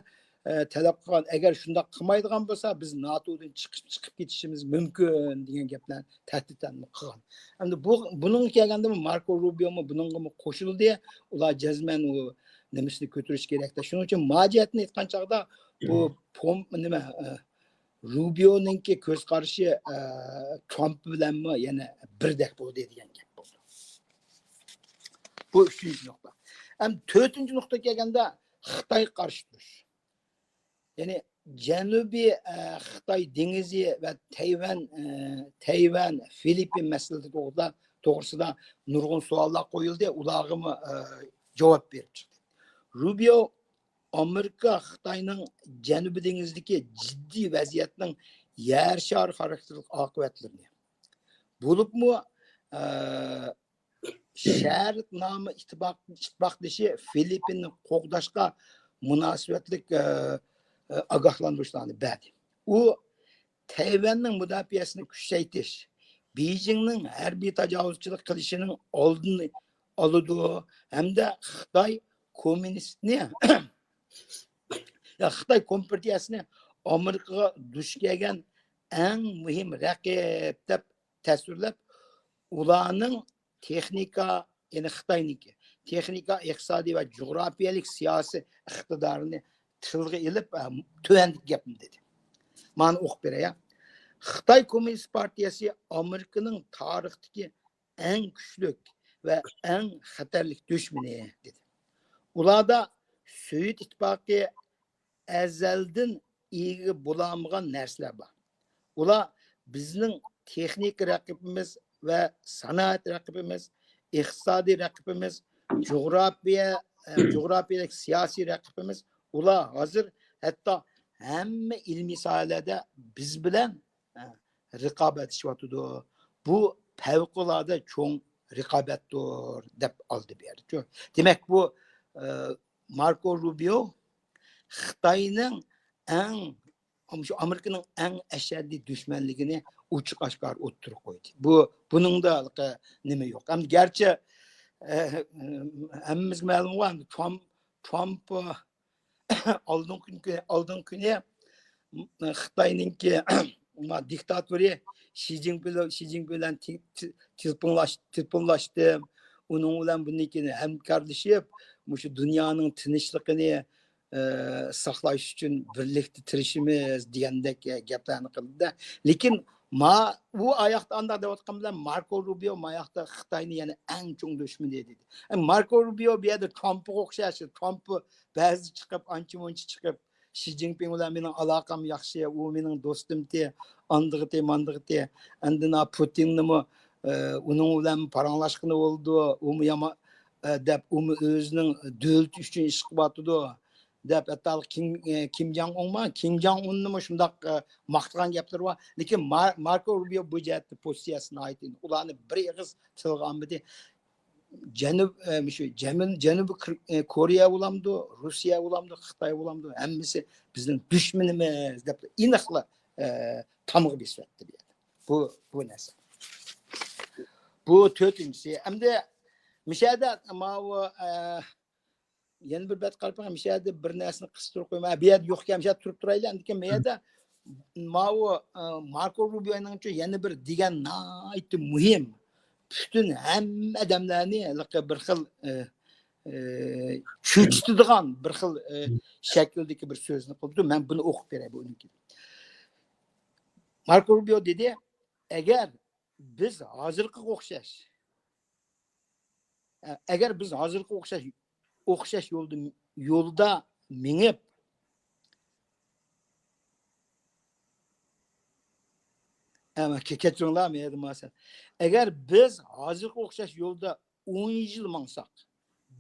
تەلەپ قىلغان، ئەگەر شۇنداق قىلمايدىغان بولسا، بىز ناتودىن چىقىپ، چىقىپ كېتىشىمىز مۇمكىن دېگەن گەپلەرنى تەھدىتلەرنى قىلغان. ئەمدى بۇ، بۇنىڭغا كەلگەندىمۇ ماركو روبىيومۇ بۇنىڭغىمۇ قوشۇلدى. ئۇلار جەزمەن ئۇ نېمىسىنى كۆتۈرۈش كېرەك. شۇنىڭ ئۈچۈن ماجىيەتنى ئېيتقان چاغدا بۇ پوم-، نېمە، ئە، روبىيونىڭكى كۆز قارىشى، ئە، ترامپ بىلەنمۇ يەنە بىردەك بولدى دېگەن گەپ بولدى. بۇ ئۈچىنچى نۇقتا. ئەمدى تۆتىنچى نۇقتىغا كەلگەندە خىتايغا قارشى تۇرۇش. يەنى جەنۇبىي، ئە، خىتاي دېڭىزى ۋە تەيۋەن، ئە، تەيۋەن، فىلىپپىن مەسىلىسى توغرىدا، توغرىسىدا نۇرغۇن سوئاللار قويۇلدى، ئۇلارغىمۇ، ئە، جاۋاب بېرىپ چىقتى. روبىيو ئامېرىكا خىتاينىڭ جەنۇبىي دېڭىزدىكى جىددىي ۋەزىيەتنىڭ يەر شارى خاراكتېرلىك ئاقىۋەتلىرىنى، بولۇپمۇ، ئە، شەرتنامە ئىتتىپاق-، ئىتتىپاقدىشى فىلىپپىننى قوغداشقا مۇناسىۋەتلىك، ئە، ئە، ئاگاھلاندۇرۇشلارنى بەردى. ئۇ تەيۋەننىڭ مۇداپىئەسىنى كۈچەيتىش، بېيجىڭنىڭ ھەربىي تاجاۋۇزچىلىق قىلىشىنىڭ ئالدىنى ئالىدۇ ھەمدە خىتاي كوممۇنىستىنى، يا، خىتاي كومپارتىيەسىنى ئامېرىكىغا دۇچ كەلگەن ئەڭ مۇھىم رەقىب دەپ تەسۋىرلەپ، ئۇلارنىڭ تېخنىكا، يەنى خىتاينىڭكى تېخنىكا، ئىقتىسادىي ۋە جۇغراپىيەلىك سىياسىي ئىقتىدارىنى تىلغا ئېلىپ، ئە، تۆۋەندىكى گەپنى دېدى. مانا ئوقۇپ بېرەي، يا. خىتاي كوممۇنىست پارتىيەسى ئامېرىكىنىڭ تارىختىكى ئەڭ كۈچلۈك ۋە ئەڭ خەتەرلىك دۈشمىنى، دېدى. ئۇلاردا سوۋېت ئىتتىپاقى ئەزەلدىن ئىگە بولالمىغان نەرسىلەر بار. ئۇلار بىزنىڭ تېخنىكا رەقىبىمىز ۋە سانائەت رەقىبىمىز، ئىقتىسادىي رەقىبىمىز، جۇغراپىيە، ئە، جۇغراپىيەلىك سىياسىي رەقىبىمىز. ئۇلار ھازىر ھەتتا ھەممە ئىلمىي ساھەلەردە بىز بىلەن، ئە، رىقابەتلىشىۋاتىدۇ. بۇ پەۋقۇلئاددە چوڭ رىقابەتتۇر، دەپ ئالدى بۇ يەردە. دېمەك، بۇ، ئە، ماركو روبىيو خىتاينىڭ ئەڭ، شۇ ئامېرىكىنىڭ ئەڭ ئەشەددىي دۈشمەنلىكىنى ئوچۇق ئاشكارا ئوتتۇرىغا قويدى. بۇ، بۇنىڭدا نېمە يوق. ئەمدى گەرچە، ئە، ھەممىمىزگە مەلۇم بار، ترامپ، ترامپ ئالدىنقى كۈنى، ئالدىنقى كۈنى خىتاينىڭكى ما دىكتاتورى شى جىنپىڭ، شى جىنپىڭ بىلەن تې-، تې-، تېلېفونلاش-، تېلېفونلاشتىم. ئۇنىڭ بىلەن بۇندىن كېيىن ھەمكارلىشىپ، مۇشۇ دۇنيانىڭ تىنچلىقىنى، ئە، ساقلاش ئۈچۈن بىرلىكتە تىرىشىمىز دېگەندەك گەپلەرنى قىلدى. لېكىن ما-، ئۇ ئاياقتا ئانداق دەۋاتقان بىلەن ماركو روبىيو ما ياقتا خىتاينى يەنە ئەڭ چوڭ دۈشمىنى دېدى. ئە، ماركو روبىيو بۇ يەردە ترامپقا ئوخشاش، ترامپ بەزىدە چىقىپ، ئانچە-مۇنچە چىقىپ، شى جىنپىڭ بىلەن مېنىڭ ئالاقەم ياخشى، ئۇ مېنىڭ دوستۇمتى، ئاندىغىتى، ماندىغىتى. ئەمدى نا پۇتىننىمۇ، ئە، ئۇنىڭ بىلەن پاراڭلاشقىلى بولىدۇ، ئۇمۇ يامان، ئە، دەپ، ئۇمۇ ئۆزىنىڭ دۆلىتى ئۈچۈن ئىش قىلىۋاتىدۇ، دەپ، ھەتتا كىم، ئە، كىم جاڭ ئۇنمۇ، كىم جاڭ ئۇننىمۇ شۇنداق، ئە، ماختىغان گەپلىرى بار. لېكىن ما-، ماركو روبىيو بۇ جەھەتتە پوزىتسىيەسى ناھايىتى ئېنىق. ئۇلارنى بىر ئېغىز تىلغا ئالمىدى. جەنۇب، ئە، مۇشۇ جەمىل-، جەنۇبىي كور-، ئە، كورېيە بولامدۇ، روسىيە بولامدۇ، خىتاي بولامدۇ، ھەممىسى بىزنىڭ دۈشمىنىمىز دەپ ئېنىقلا، ئە، تامغا بېسىۋەتتى بۇ يەردە. بۇ، بۇ نەرسە. بۇ تۆتىنچىسى. ئەمدى مۇشۇ يەردە ماۋۇ، ئە، يەنە بىر بەت قاراپ بېقىڭ، مۇشۇ يەردە بىر نەرسىنى قىستۇرۇپ قويماي، بۇ يەردە يوق ئىكەن، مۇشۇ يەردە تۇرۇپ تۇرايلى. ئەمدىكىن مۇ يەردە ماۋۇ، ئە، ماركو روبىيونىڭچۇ يەنە بىر دېگەن ناھايىتى مۇھىم، پۈتۈن ھەممە ئادەملەرنى ھېلىقى بىر خىل، ئە، ئە، چۆچۈتىدىغان بىر خىل، ئە، شەكىلدىكى بىر سۆزنى قىلىپتۇ. مەن بۇنى ئوقۇپ بېرەي بۇنىڭكى. ماركو روبىيو دېدى، ئەگەر بىز ھازىرقىغا ئوخشاش ئەگەر بىز ھازىرقى ئوخشاش، ئوخشاش يولدا، يولدا مېڭىپ، ئەمە، كە-، كەچۈرۈڭلار، مەيەردە ماسەن. ئەگەر بىز ھازىرقى ئوخشاش يولدا ئون يىل ماڭساق،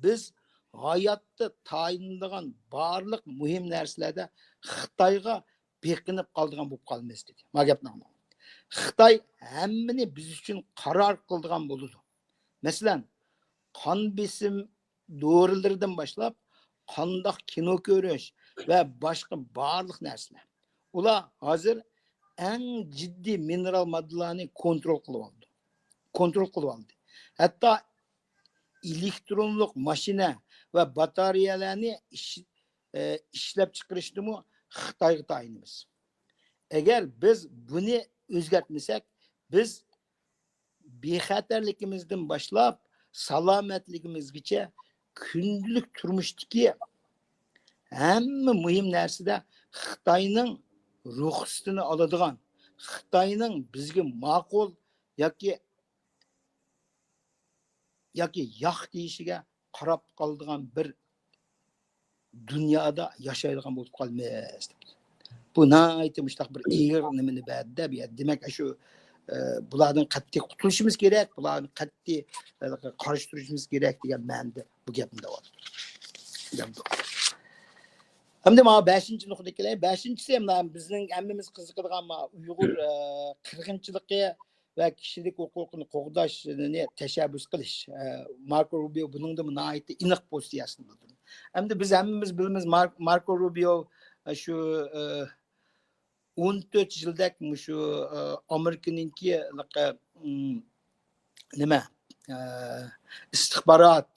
بىز ھاياتتا تايىنىدىغان بارلىق مۇھىم نەرسىلەردە خىتايغا بېقىنىپ قالىدىغان بولۇپ قالىمىز، دېدى. ما گەپنى ئاڭلاڭ. خىتاي ھەممىنى بىز ئۈچۈن قارار قىلىدىغان بولىدۇ. مەسىلەن، قان بېسىم دورىلىرىدىن باشلاپ، قانداق كىنو كۆرۈش ۋە باشقا بارلىق نەرسىلەر. ئۇلار ھازىر ئەڭ جىددىي مىنېرال ماددىلارنى كونترول قىلىۋالدى. كونترول قىلىۋالدى. ھەتتا ئېلېكترونلۇق ماشىنا ۋە باتارېيەلەرنى ئىش-، ئە، ئىشلەپچىقىرىشتىمۇ خىتايغا تايىنىمىز. ئەگەر بىز بۇنى ئۆزگەرتمىسەك، بىز بىخەتەرلىكىمىزدىن باشلاپ سالامەتلىكىمىزگىچە كۈندىلىك تۇرمۇشتىكى ھەممە مۇھىم نەرسىدە خىتاينىڭ رۇخسىتىنى ئالىدىغان، خىتاينىڭ بىزگە ماقۇل ياكى، ياكى ياق دېيىشىگە قاراپ قالىدىغان بىر دۇنيادا ياشايدىغان بولۇپ قالىمىز. بۇ ناھايىتى مۇشتاق بىر ئېغىر نېمىنى بەردى-دە بۇ يەردە. دېمەك، شۇ، ئە، بۇلاردىن قەتئىي قۇتۇلۇشىمىز كېرەك، بۇلارنى قەتئىي، ئە، قارشى تۇرۇشىمىز كېرەك دېگەن مەنىدە بۇ گەپنى دەۋاتىدۇ. ئەمدى مانا بەشىنچى نۇقتىغا كېلەي. بەشىنچىسى، مانا بىزنىڭ ھەممىمىز قىزىقىدىغان مانا ئۇيغۇر، ئە، قىرغىنچىلىقى ۋە كىشىلىك ھوقۇقىنى قوغداشنى تەشەببۇس قىلىش. ئە، ماركو روبىيو بۇنىڭدا ناھايىتى ئېنىق پوزىتسىيەسىنى بىلدۈردى. ئەمدى بىز ھەممىمىز بىلىمىز، مار-، ماركو روبىيو، ئە، شۇ، ئە، ئون تۆت يىلدەك مۇشۇ، ئە، ئامېرىكىنىڭكى، ئە، نېمە، ئە، ئىستىخبارات،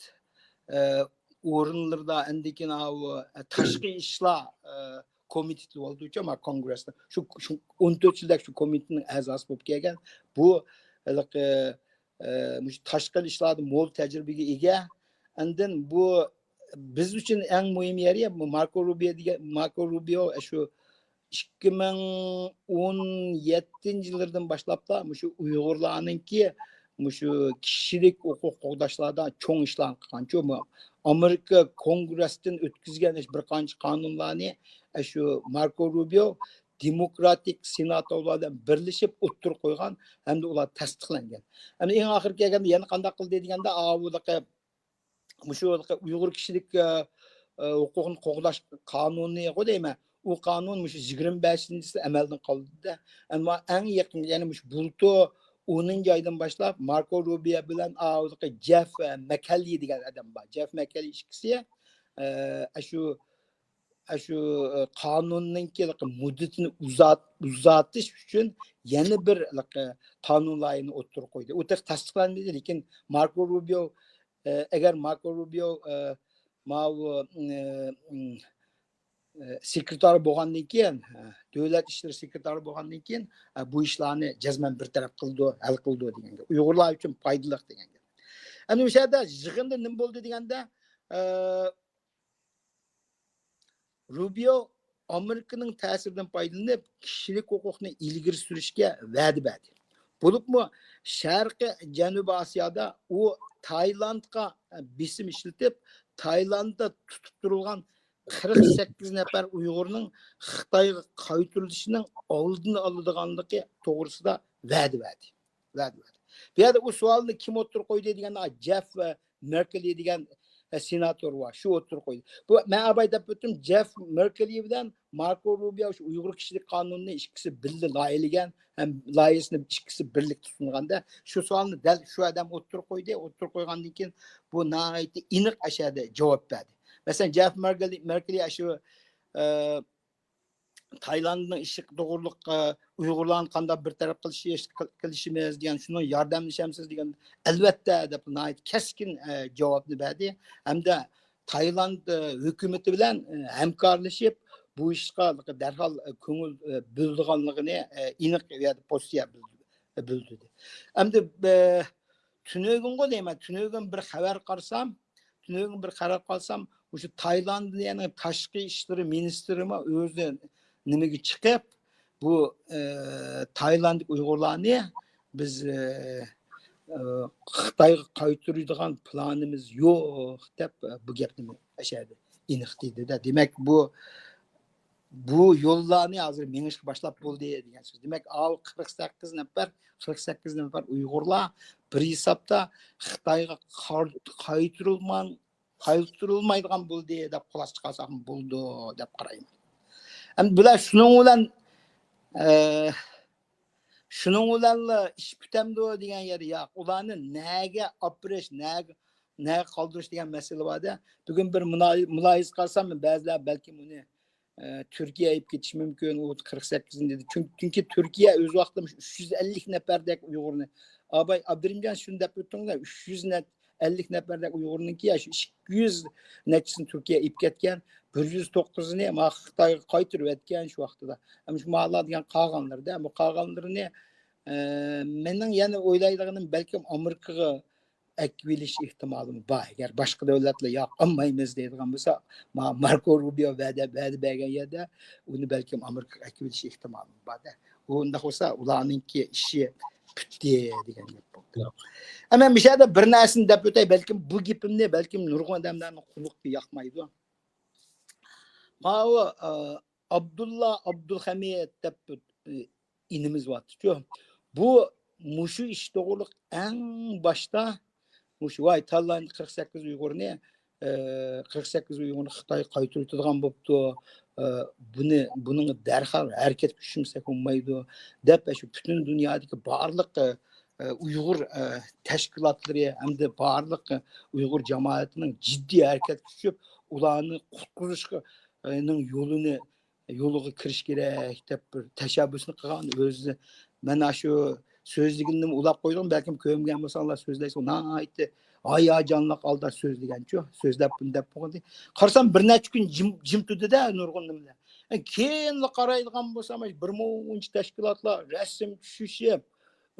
ئە، ئورۇنلىرىدا ئاندىن كېيىن ئاۋۇ، ئە، تاشقى ئىشلار، ئە، كومىتېتى بولدىچۇ، ما كونگرېسنىڭ. شۇ، شۇ ئون تۆت يىلدەك شۇ كومىتېتنىڭ ئەزاسى بولۇپ كەلگەن. بۇ ھېلىقى، ئە، مۇشۇ تاشقى ئىشلاردا مول تەجرىبىگە ئىگە. ئاندىن بۇ بىز ئۈچۈن ئەڭ مۇھىم يېرى، بۇ ماركو روبىيو دېگەن، ماركو روبىيو شۇ ئىككى مىڭ ئون يەتتىنچى يىللىرىدىن باشلاپلا مۇشۇ ئۇيغۇرلارنىڭكى مۇشۇ كىشىلىك ھوقۇق قوغداشلاردا چوڭ ئىشلارنى قىلغانچۇ، بۇ ئامېرىكا كونگرېستىن ئۆتكۈزگەن بىر قانچە قانۇنلارنى شۇ ماركو روبىيو دېموكراتىك سېناتورلار بىلەن بىرلىشىپ ئوتتۇرىغا قويغان ھەمدە ئۇلار تەستىقلانغان. ئەمدى ئەڭ ئاخىرى كەلگەندە يەنە قانداق قىلدى دېگەندە، ئاۋۇ مۇشۇ ئۇيغۇر كىشىلىك، ئە، ئە، ھوقۇقىنى قوغداش قانۇنىغۇ دەيمەن. ئۇ قانۇن مۇشۇ يىگىرمە بەشىنچىسى ئەمەلدىن قالدى-دە. ئەمما ئەڭ يېقىن، يەنى مۇشۇ بۇلتۇر ئونىنچى ئايدىن باشلاپ ماركو روبىيو بىلەن ئاۋۇ جېف، ئە، مەككېللى دېگەن ئادەم بار. جېف مەككېللى ئىككىسى، ئە، ئاشۇ، ئاشۇ، ئە، قانۇننىڭكى مۇددىتىنى ئۇزارت-، ئۇزارتىش ئۈچۈن يەنە بىر قانۇن لايىھىنى ئوتتۇرىغا قويدى. ئۇ تېخى تەستىقلانمىدى، لېكىن ماركو روبىيو ئە، ئەگەر ماركو روبىيو، ئە، ماۋۇ، ئە، ئە، سېكرېتار بولغاندىن كېيىن، ئە، دۆلەت ئىشلىرى سېكرېتارى بولغاندىن كېيىن، ئە، بۇ ئىشلارنى جەزمەن بىر تەرەپ قىلىدۇ، ھەل قىلىدۇ دېگەن گەپ. ئۇيغۇرلار ئۈچۈن پايدىلىق دېگەن گەپ. ئەمدى مۇشۇ يەردە يىغىندا نېمە بولدى دېگەندە، ئە، روبىيو ئامېرىكىنىڭ تەسىرىدىن پايدىلىنىپ، كىشىلىك ھوقۇقنى ئىلگىرى سۈرۈشكە ۋەدە بەردى. بولۇپمۇ شەرقىي جەنۇبىي ئاسىيادا ئۇ تايلاندقا بېسىم ئىشلىتىپ، تايلانددا تۇتۇپ تۇرۇلغان قىرىق سەككىز نەپەر ئۇيغۇرنىڭ خىتايغا قايتۇرۇلۇشىنىڭ ئالدىنى ئالىدىغانلىقى توغرىسىدا ۋەدە بەردى. ۋەدە بەردى. بۇ يەردە ئۇ سوئالنى كىم ئوتتۇرىغا قويدى دېگەندە، جېف مەككېللى دېگەن سېناتور بار، شۇ ئوتتۇرىغا قويدى. بۇ مەن ئاۋۋال دەپ ئۆتتۈم، جېف مېركېلى بىلەن ماركو روبىيو شۇ ئۇيغۇر كىشىلىك قانۇنىنى ئىككىسى بىللە لايىھەلىگەن ھەم لايىھەسىنى ئىككىسى بىرلىكتە سۇنغاندا، شۇ سوئالنى دەل شۇ ئادەم ئوتتۇرىغا قويدى. ئوتتۇرىغا قويغاندىن كېيىن بۇ ناھايىتى ئېنىق ئەشەدە جاۋاب بەردى. مەسىلەن، جېف مېركېلى، مېركېلى شۇ، ئە، تايلاندنىڭ ئىشى توغرۇلۇق، ئە، ئۇيغۇرلارنى قانداق بىر تەرەپ قىلىش-، قىلىشىمىز دېگەن، شۇنىڭ ياردەملىشەمسىز دېگەن، ئەلۋەتتە دەپ ناھايىتى كەسكىن، ئە، جاۋابنى بەردى. ھەمدە تايلاند، ئە، ھۆكۈمىتى بىلەن، ئە، ھەمكارلىشىپ، بۇ ئىشقا دەرھال، ئە، كۆڭۈل، ئە، بۆلىدىغانلىقىنى، ئە، ئېنىق يەردە پوزىتسىيە بىلدۈردى. بىلدۈردى. ئەمدى، ئە، تۈنۈگۈنغۇ دەيمەن، تۈنۈگۈن بىر خەۋەر قارىسام، تۈنۈگۈن بىر خەۋەر قارىسام، مۇشۇ تايلاندىيەنىڭ تاشقى ئىشلىرى مىنىستىرىمۇ ئۆزى نېمىگە چىقىپ، بۇ، ئە، تايلاندلىق ئۇيغۇرلارنى بىز، ئە، ئە، خىتايغا قايتۇرىدىغان پىلانىمىز يوق دەپ، بۇ گەپنى ئەشەدە ئېنىق دېدى-دە. دېمەك، بۇ، بۇ يوللارنى ھازىر مېڭىشقا باشلاپ بولدى دېگەن سۆز. دېمەك، ئاۋۇ قىرىق سەككىز نەپەر، قىرىق سەككىز نەپەر ئۇيغۇرلار بىر ھېسابتا خىتايغا قار-، قايتۇرۇلمان-، قايتۇرۇلمايدىغان بولدى دەپ خۇلاسە چىقارساقمۇ بولىدۇ دەپ قارايمەن. ئەمدى بۇلار شۇنىڭ بىلەن، ئە، شۇنىڭ بىلەنلا ئىش پۈتەمدۇ دېگەن يەردە ياق. ئۇلارنى نەگە ئاپىرىش، نەگە، نەگە قالدۇرۇش دېگەن مەسىلە بار-دە. بۈگۈن بىر مۇلاي-، مۇلاھىزە قىلسام، بەزىلەر بەلكىم ئۇنى، ئە، تۈركىيە ئېلىپ كېتىشى مۇمكىن، ئۇ قىرىق سەككىزىنى دېدى. چۈنكى، چۈنكى تۈركىيە ئۆز ۋاقتىدا ئۈچ يۈز ئەللىك نەپەردەك ئۇيغۇرنى، ئاباي ئابدۇرېھىمجان شۇنى دەپ ئۆتتۈڭىز، ئۈچ يۈز نە-، ئەللىك نەپەردەك ئۇيغۇرنىڭكى يا شۇ ئىككى يۈز نەچچىسىنى تۈركىيە ئېلىپ كەتكەن، بىر يۈز توققۇزىنى ما خىتايغا قايتۇرۇۋەتكەن شۇ ۋاقتىدا. ئەمما شۇ مالار دېگەن قالغانلىرىدا، بۇ قالغانلىرىنى، ئە، مېنىڭ يەنە ئويلايدىغىنىم بەلكىم ئامېرىكىغا ئەكىۋېلىش ئېھتىمالىمۇ بار. ئەگەر باشقا دۆلەتلەر ياق، ئالمايمىز دەيدىغان بولسا، ما-، ماركو روبىيو ۋەدە، ۋەدە بەرگەن يەردە ئۇنى بەلكىم ئامېرىكىغا ئەكىۋېلىش ئېھتىمالىمۇ بار-دە. ئۇنداق بولسا ئۇلارنىڭكى ئىشى پۈتتى دېگەن گەپ بولدى. ياق. ئەمما مۇشۇ يەردە بىر نەرسىنى دەپ ئۆتەي، بەلكىم بۇ گېپىمنى بەلكىم نۇرغۇن ئادەملەرنىڭ قۇلىقىغا ياقمايدۇ. ماۋۇ، ئە، ئابدۇللا ئابدۇلخەمىت دەپ، ئە، ئىنىمىز بارتىچۇ. بۇ مۇشۇ ئىش توغرۇلۇق ئەڭ باشتا مۇشۇ ۋاي تاللاندى قىرىق سەككىز ئۇيغۇرنى، ئە، قىرىق سەككىز ئۇيغۇرنى خىتايغا قايتۇرۇۋېتىدىغان بوپتۇ. ئە، بۇنى، بۇنىڭغا دەرھال ھەرىكەتكە چۈشمىسەك بولمايدۇ، دەپ، شۇ پۈتۈن دۇنيادىكى بارلىق، ئە، ئۇيغۇر، ئە، تەشكىلاتلىرى ھەمدە بارلىق، ئە، ئۇيغۇر جامائىتىنىڭ جىددىي ھەرىكەتكە چۈشۈپ، ئۇلارنى قۇتقۇزۇشقا، ئە، نىڭ يولىنى، يولىغا كىرىش كېرەك دەپ بىر تەشەببۇسنى قىلغان ئۆزى. مەن ئاشۇ سۆزلىگىنىمنى ئۇلاپ قويدۇم، بەلكىم كۆرمىگەن بولساڭلار سۆزلەيسىز. ناھايىتى ھاياجانلىق ھالدا سۆزلىگەنچۇ، سۆزلەپ بۇنى دەپ بولغانىدى. قارىسام بىر نەچچە كۈن جىم، جىم تۇردى-دە نۇرغۇن نېمىلەر. كېيىنلا قارايدىغان بولسام، بىر مۇنچە تەشكىلاتلار رەسىم چۈشۈشۈپ،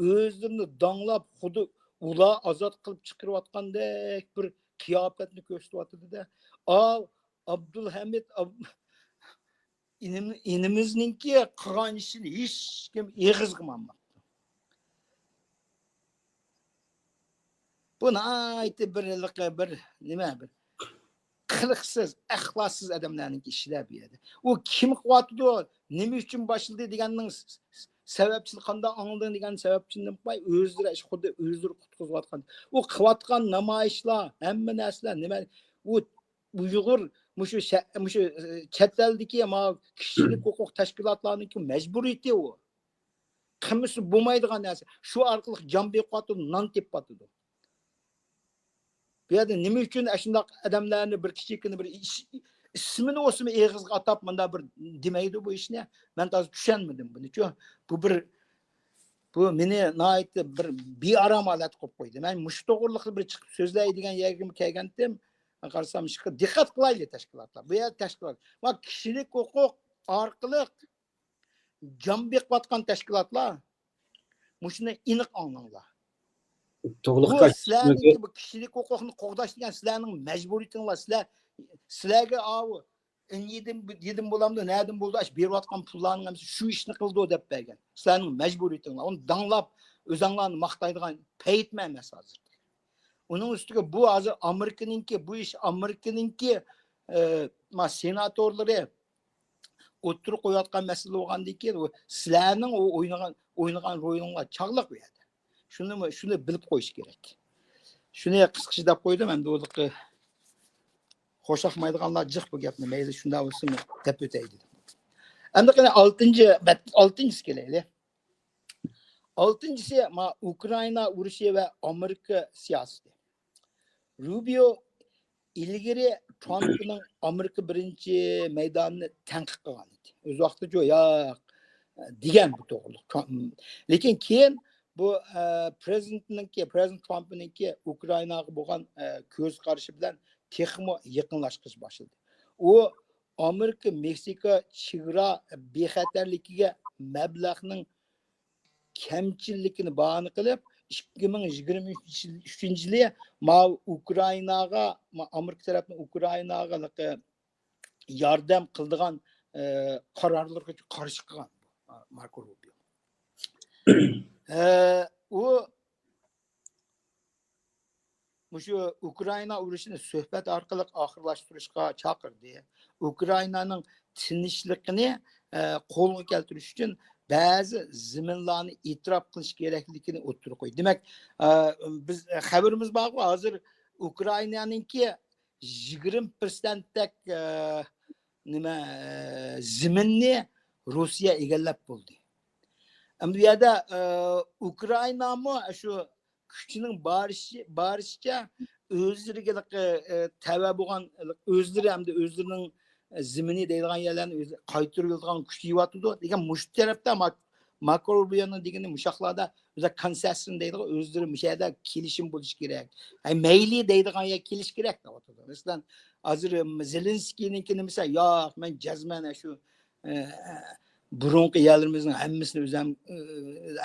ئۆزلىرىنى داڭلاپ، خۇددى ئۇلار ئازاد قىلىپ چىقىرىۋاتقاندەك بىر قىياپەتنى كۆرسىتىۋاتىدۇ-دە. ئاۋۇ ئابدۇلھەمىد ئاب-، ئىنىم-، ئىنىمىزنىڭكى قىلغان ئىشىنى ھېچكىم ئېغىزغىمۇ ئالماپتۇ. بۇ ناھايىتى بىر ھېلىقى بىر نېمە، بىر قىلىقسىز، ئەخلاقسىز ئادەملەرنىڭكى ئىشىدا بۇ يەردە. ئۇ كىم قىلىۋاتىدۇ، نېمە ئۈچۈن باشلىدى دېگەننىڭ س-، س-، سەۋەبچىسىنى قانداق ئاڭلىدىڭ دېگەن سەۋەبچىنى باي ئۆزلىرى ئىش خۇددى ئۆزلىرى قۇتقۇزۇۋاتقان. ئۇ قىلىۋاتقان نامايىشلار، ھەممە نەرسىلەر نېمە؟ ئۇ ئۇيغۇر مۇشۇ شە-، مۇشۇ، ئە، چەت ئەلدىكى ما كىشىلىك ھوقۇق تەشكىلاتلارنىڭكى مەجبۇرىيىتى ئۇ. قىلمىسا بولمايدىغان نەرسە. شۇ ئارقىلىق جان بېقىۋاتىدۇ، نان تېپىۋاتىدۇ. بۇ يەردە نېمە ئۈچۈن ئاشۇنداق ئادەملەرنى بىر كىچىككىنە بىر ئىش، ئىسمىنى ئوسمىنى ئېغىزغا ئاتاپ مۇنداق بىر دېمەيدۇ بۇ ئىشنى؟ مەن تازا چۈشەنمىدىم بۇنىچۇ. بۇ بىر، بۇ مېنى ناھايىتى بىر بىئارام ھالەتتە قويۇپ قويدى. مەن مۇشۇ توغرىلىقتا بىر چىقىپ سۆزلەي دېگەن يەرگىمۇ كەلگەنتىم. قارىسام، شۇ دىققەت قىلايلى تەشكىلاتلار. بۇ يەردە تەشكىلات. ما كىشىلىك ھوقۇق ئارقىلىق جان بېقىۋاتقان تەشكىلاتلار، مۇشۇنى ئېنىق ئاڭلاڭلار. بۇ توغرىلىق سىلەرنىڭكى بۇ كىشىلىك ھوقۇقنى قوغداش دېگەن سىلەرنىڭ مەجبۇرىيىتىڭلار. سىلەر، سىلەرگە ئاۋۇ ئىن يېدىم، يېدىم بولامدۇ، نەدىن بولدى، ئاشۇ بېرىۋاتقان پۇللارنىڭ ھەممىسى شۇ ئىشنى قىلىدۇ دەپ بەرگەن. سىلەرنىڭ مەجبۇرىيىتىڭلار. ئۇنى داڭلاپ، ئۆزەڭلارنى ماختايدىغان پەيتمۇ ئەمەس ھازىر. ئۇنىڭ ئۈستىگە بۇ ھازىر ئامېرىكىنىڭكى، بۇ ئىش ئامېرىكىنىڭكى، ئە، ما سېناتورلىرى ئوتتۇرىغا قويۇۋاتقان مەسىلە بولغاندىن كېيىن، ئۇ سىلەرنىڭ ئۇ ئوينىغان، ئوينىغان رويۇڭلار چاغلىق بۇ يەردە. شۇنىمۇ، شۇنى بىلىپ قويۇش كېرەك. شۇنى قىسقىچە دەپ قويدۇم، ئەمدى ئۇلىقى خۇشياقمايدىغانلار جىق بۇ گەپنى، مەيلى شۇنداق بولسىمۇ دەپ ئۆتەي دېدىم. ئەمدى قېنى ئالتىنچى، ئالتىنچىسى كېلەيلى. ئالتىنچىسى، ما، ئۇكرائىنا ئۇرۇشى ۋە ئامېرىكا سىياسىتى. روبىيو ئىلگىرى ترامپنىڭ ئامېرىكا بىرىنچى مەيدانىنى تەنقىد قىلغان ئىدى. ئۆز ۋاقتىدا ياق دېگەن بۇ توغرىلىق. لېكىن كېيىن بۇ، ئە، پرېزىدېنتنىڭكى، پرېزىدېنت ترامپنىڭكى ئۇكرائىناغا بولغان، ئە، كۆز قارىشى بىلەن تېخىمۇ يېقىنلاشقىلى باشلىدى. ئۇ ئامېرىكا مېكسىكا چېگرا بىخەتەرلىكىگە مەبلەغنىڭ كەمچىللىكىنى باھانە قىلىپ، ئىككى مىڭ يىگىرمە ئۈچىنچى يىلى ماۋۇ ئۇكرائىناغا، ما-، ئامېرىكا تەرەپنىڭ ئۇكرائىناغا ياردەم قىلىدىغان، ئە، قارارلىرىغا قارشى قىلغان بۇ، ماركو روبىيو. ئە، ئۇ مۇشۇ ئۇكرائىنا ئۇرۇشىنى سۆھبەت ئارقىلىق ئاخىرلاشتۇرۇشقا چاقىردى. ئۇكرائىنانىڭ تىنچلىقىنى، ئە، قولغا كەلتۈرۈش ئۈچۈن بەزى زېمىنلارنى ئېتىراپ قىلىش كېرەكلىكىنى ئوتتۇرىغا قويدى. دېمەك، ئە، بىز، خەۋىرىمىز بارغۇ، ھازىر ئۇكرائىنانىڭكى يىگىرمە پىرسەنتتەك، ئە، نېمە، ئە، زېمىننى روسىيە ئىگىلەپ بولدى. ئەمدى بۇ يەردە، ئە، ئۇكرائىنامۇ شۇ كۈچىنىڭ بارىشى-، بارىشىچە ئۆزلىرىگە، ئە، تەۋە بولغان، ئۆزلىرى ھەمدە ئۆزلىرىنىڭ زېمىنى دەيدىغان يەرلەرنى ئۆزى قايتۇرۇۋېلىدىغان كۈچ يېتىۋاتىدۇ. لېكىن مۇشۇ تەرەپتە ماك-، ماكرو روبىيونىڭ دېگىنى مۇشاقلاردا ئۆزى كونسېسسىيون دەيدىغۇ، ئۆزلىرى مۇشۇ يەردە كېلىشىم بولۇشى كېرەك. ئەي، مەيلى دەيدىغان يەر كېلىش كېرەك دەۋاتىدۇ. مەسىلەن، ھازىر، ئىم، زېلېنسكىينىڭكى نېمىسى، ياق، مەن جەزمەن شۇ، ئە، بۇرۇنقى يەرلىرىمىزنىڭ ھەممىسىنى ئۆزەم-، ئە،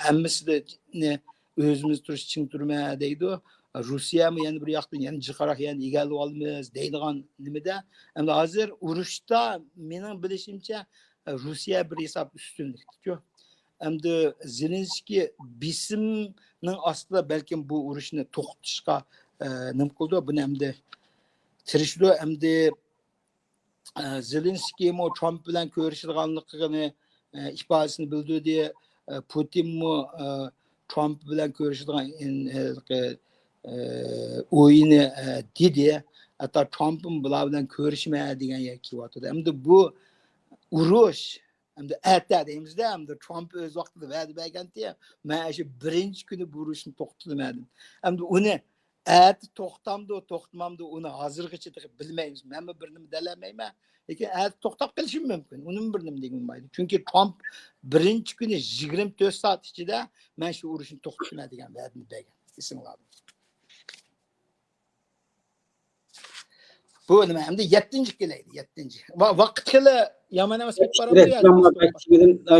ھەممىسىنى ئۆزىمىز تۇرۇش چىڭ تۇرىمەن دەيدۇ. روسىيەمۇ يەنە بىر ياقتىن يەنە جىقراق يەرنى ئىگىلىۋالىمىز دەيدىغان نېمىدە. ئەمدى ھازىر ئۇرۇشتا مېنىڭ بىلىشىمچە، روسىيە بىر ھېساب ئۈستۈنلۈكتىچۇ. ئەمدى زېلېنسكىي بېسىمنىڭ ئاستىدا بەلكىم بۇ ئۇرۇشنى توختىتىشقا، ئە، نېمە قىلىدۇ؟ بۇنى ئەمدى تىرىشىدۇ. ئەمدى، ئە، زېلېنسكىيمۇ ترامپ بىلەن كۆرۈشىدىغانلىقىنى، ئە، ئىپادىسىنى بىلدۈردى. ئە، پۇتىنمۇ، ئە، ترامپ بىلەن كۆرۈشىدىغان ئىن-، ئە، ئە، ئويىنى، ئە، دېدى. ھەتتا ترامپمۇ بۇلار بىلەن كۆرۈشىمەن دېگەن يەرگە كېلىۋاتىدۇ. ئەمدى بۇ ئۇرۇش، ئەمدى ئەتە دەيمىزدە، ئەمدى ترامپ ئۆز ۋاقتىدا ۋەدە بەرگەنتى، مەن شۇ بىرىنچى كۈنى بۇ ئۇرۇشنى توختىتىمەن دېدى. ئەمدى ئۇنى ئەتە توختامدۇ، توختىمامدۇ، ئۇنى ھازىرغىچە تېخى بىلمەيمىز. مەنمۇ بىر نېمە دېيەلمەيمەن. لېكىن ئەتە توختاپ قېلىشىمۇ مۇمكىن. ئۇنىمۇ بىر نېمە دېگىلى بولمايدۇ. چۈنكى ترامپ بىرىنچى كۈنى يىگىرمە تۆت سائەت ئىچىدە مەن شۇ ئۇرۇشنى توختىتىمەن دېگەن ۋەدىنى بەرگەن. ئېسىڭلاردا. بۇ نېمە؟ ئەمدى يەتتىنچى كېلەيلى، يەتتىنچى. ۋا-، ۋاقىت خېلى يامان ئەمەس، كېتىپ بارىدۇ يا.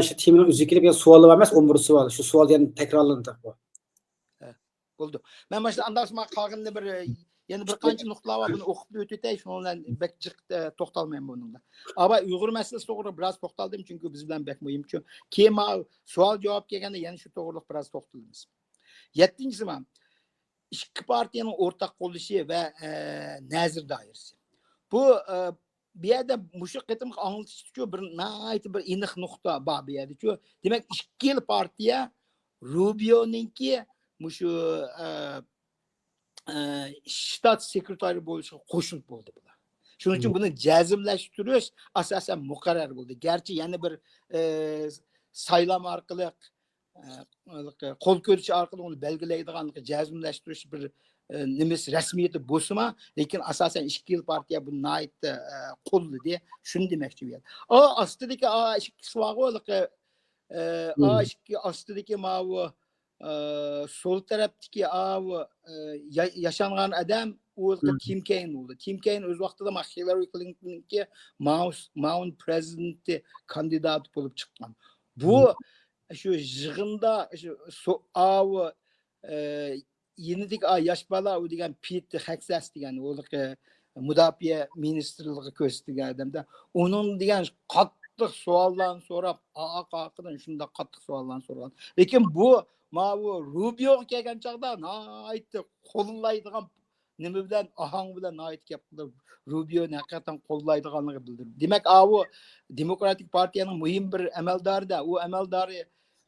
شۇ تېمىنىڭ ئۆزى كېلىپ، يا سوئاللار ئەمەس، ئون بىر سوئال. شۇ سوئال يەنە تەكرارلىنىدۇ. بولدى. مەن مانا شۇ ئانداق شۇ قالغىنىنى بىر، يەنە بىر قانچە نۇقتىلار بار، بۇنى ئوقۇپ ئۆتۈۋېتەي، شۇنىڭ بىلەن بەك جىق، ئە، توختالمايمەن بۇنىڭدا. ئاباي، ئۇيغۇر مەسىلىسى توغرا بىراز توختالدىم، چۈنكى بىز بىلەن بەك مۇھىم. چۈ-، كېيىن ماۋۇ سوئال جاۋاب كەلگەندە يەنە شۇ توغرىلىق بىراز توختىلىمىز. يەتتىنچىسى مانا ئىككى پارتىيەنىڭ ئورتاق قوللىشى ۋە، ئە، نەزىر دائىرىسى. بۇ، ئە، بۇ يەردە مۇشۇ قېتىمقى ئاڭلىتىشتىچۇ بىر ناھايىتى بىر ئېنىق نۇقتا بار بۇ يەردىچۇ. دېمەك، ئىككىلا پارتىيە روبىيونىڭكى مۇشۇ، ئە، ئە، شتات سېكرېتارى بولۇشىغا قوشۇلۇپ بولدى بۇلار. شۇنىڭ ئۈچۈن بۇنى جەزملەشتۈرۈش ئاساسەن مۇقەررەر بولدى. گەرچە يەنە بىر، ئە، سايلام ئارقىلىق، ئە، قول كۆرۈشى ئارقىلىق ئۇنى بەلگىلەيدىغان جەزملەشتۈرۈش بىر، ئە، نېمىسى، رەسمىيىتى بولسىمۇ، لېكىن ئاساسەن ئىككىلا پارتىيە بۇنى ناھايىتى، ئە، قوللىدى. شۇنى دېمەكچى بۇ يەردە. ئا، ئاستىدىكى ئا ئىككىسى بارغۇ، ھېلىقى، ئە، ئا ئىككى ئاستىدىكى ماۋۇ، ئە، سول تەرەپتىكى ئاۋۇ، ئە، يا-، ياشانغان ئادەم ئۇ تىم كەين بولدى. تىم كەين ئۆز ۋاقتىدا ما خىلارى كلىنتوننىڭكى ماۋۇس-، ماۋۇن پرېزىدېنتى كاندىداتى بولۇپ چىققان. بۇ شۇ يىغىندا شۇ سو-، ئاۋۇ، ئە، يېنىدىكى ئا ياش بالا، ئۇ دېگەن پېت خەكسەس دېگەن، ئۇ مۇداپىئە مىنىستىرلىقىغا كۆرسىتىلگەن ئادەمدە، ئۇنىڭ دېگەن قاتتىق سوئاللارنى سوراپ، ئارقا-ئارقىدىن شۇنداق قاتتىق سوئاللارنى سورىغان. لېكىن بۇ، ماۋۇ روبىيوغا كەلگەن چاغدا ناھايىتى قوللايدىغان نېمە بىلەن، ئاھاڭ بىلەن ناھايىتى گەپ قىلدى. روبىيونى ھەقىقەتەن قوللايدىغانلىقىنى بىلدۈردى. دېمەك، ئاۋۇ دېموكراتىك پارتىيەنىڭ مۇھىم بىر ئەمەلدارى-دە، ئۇ ئەمەلدارى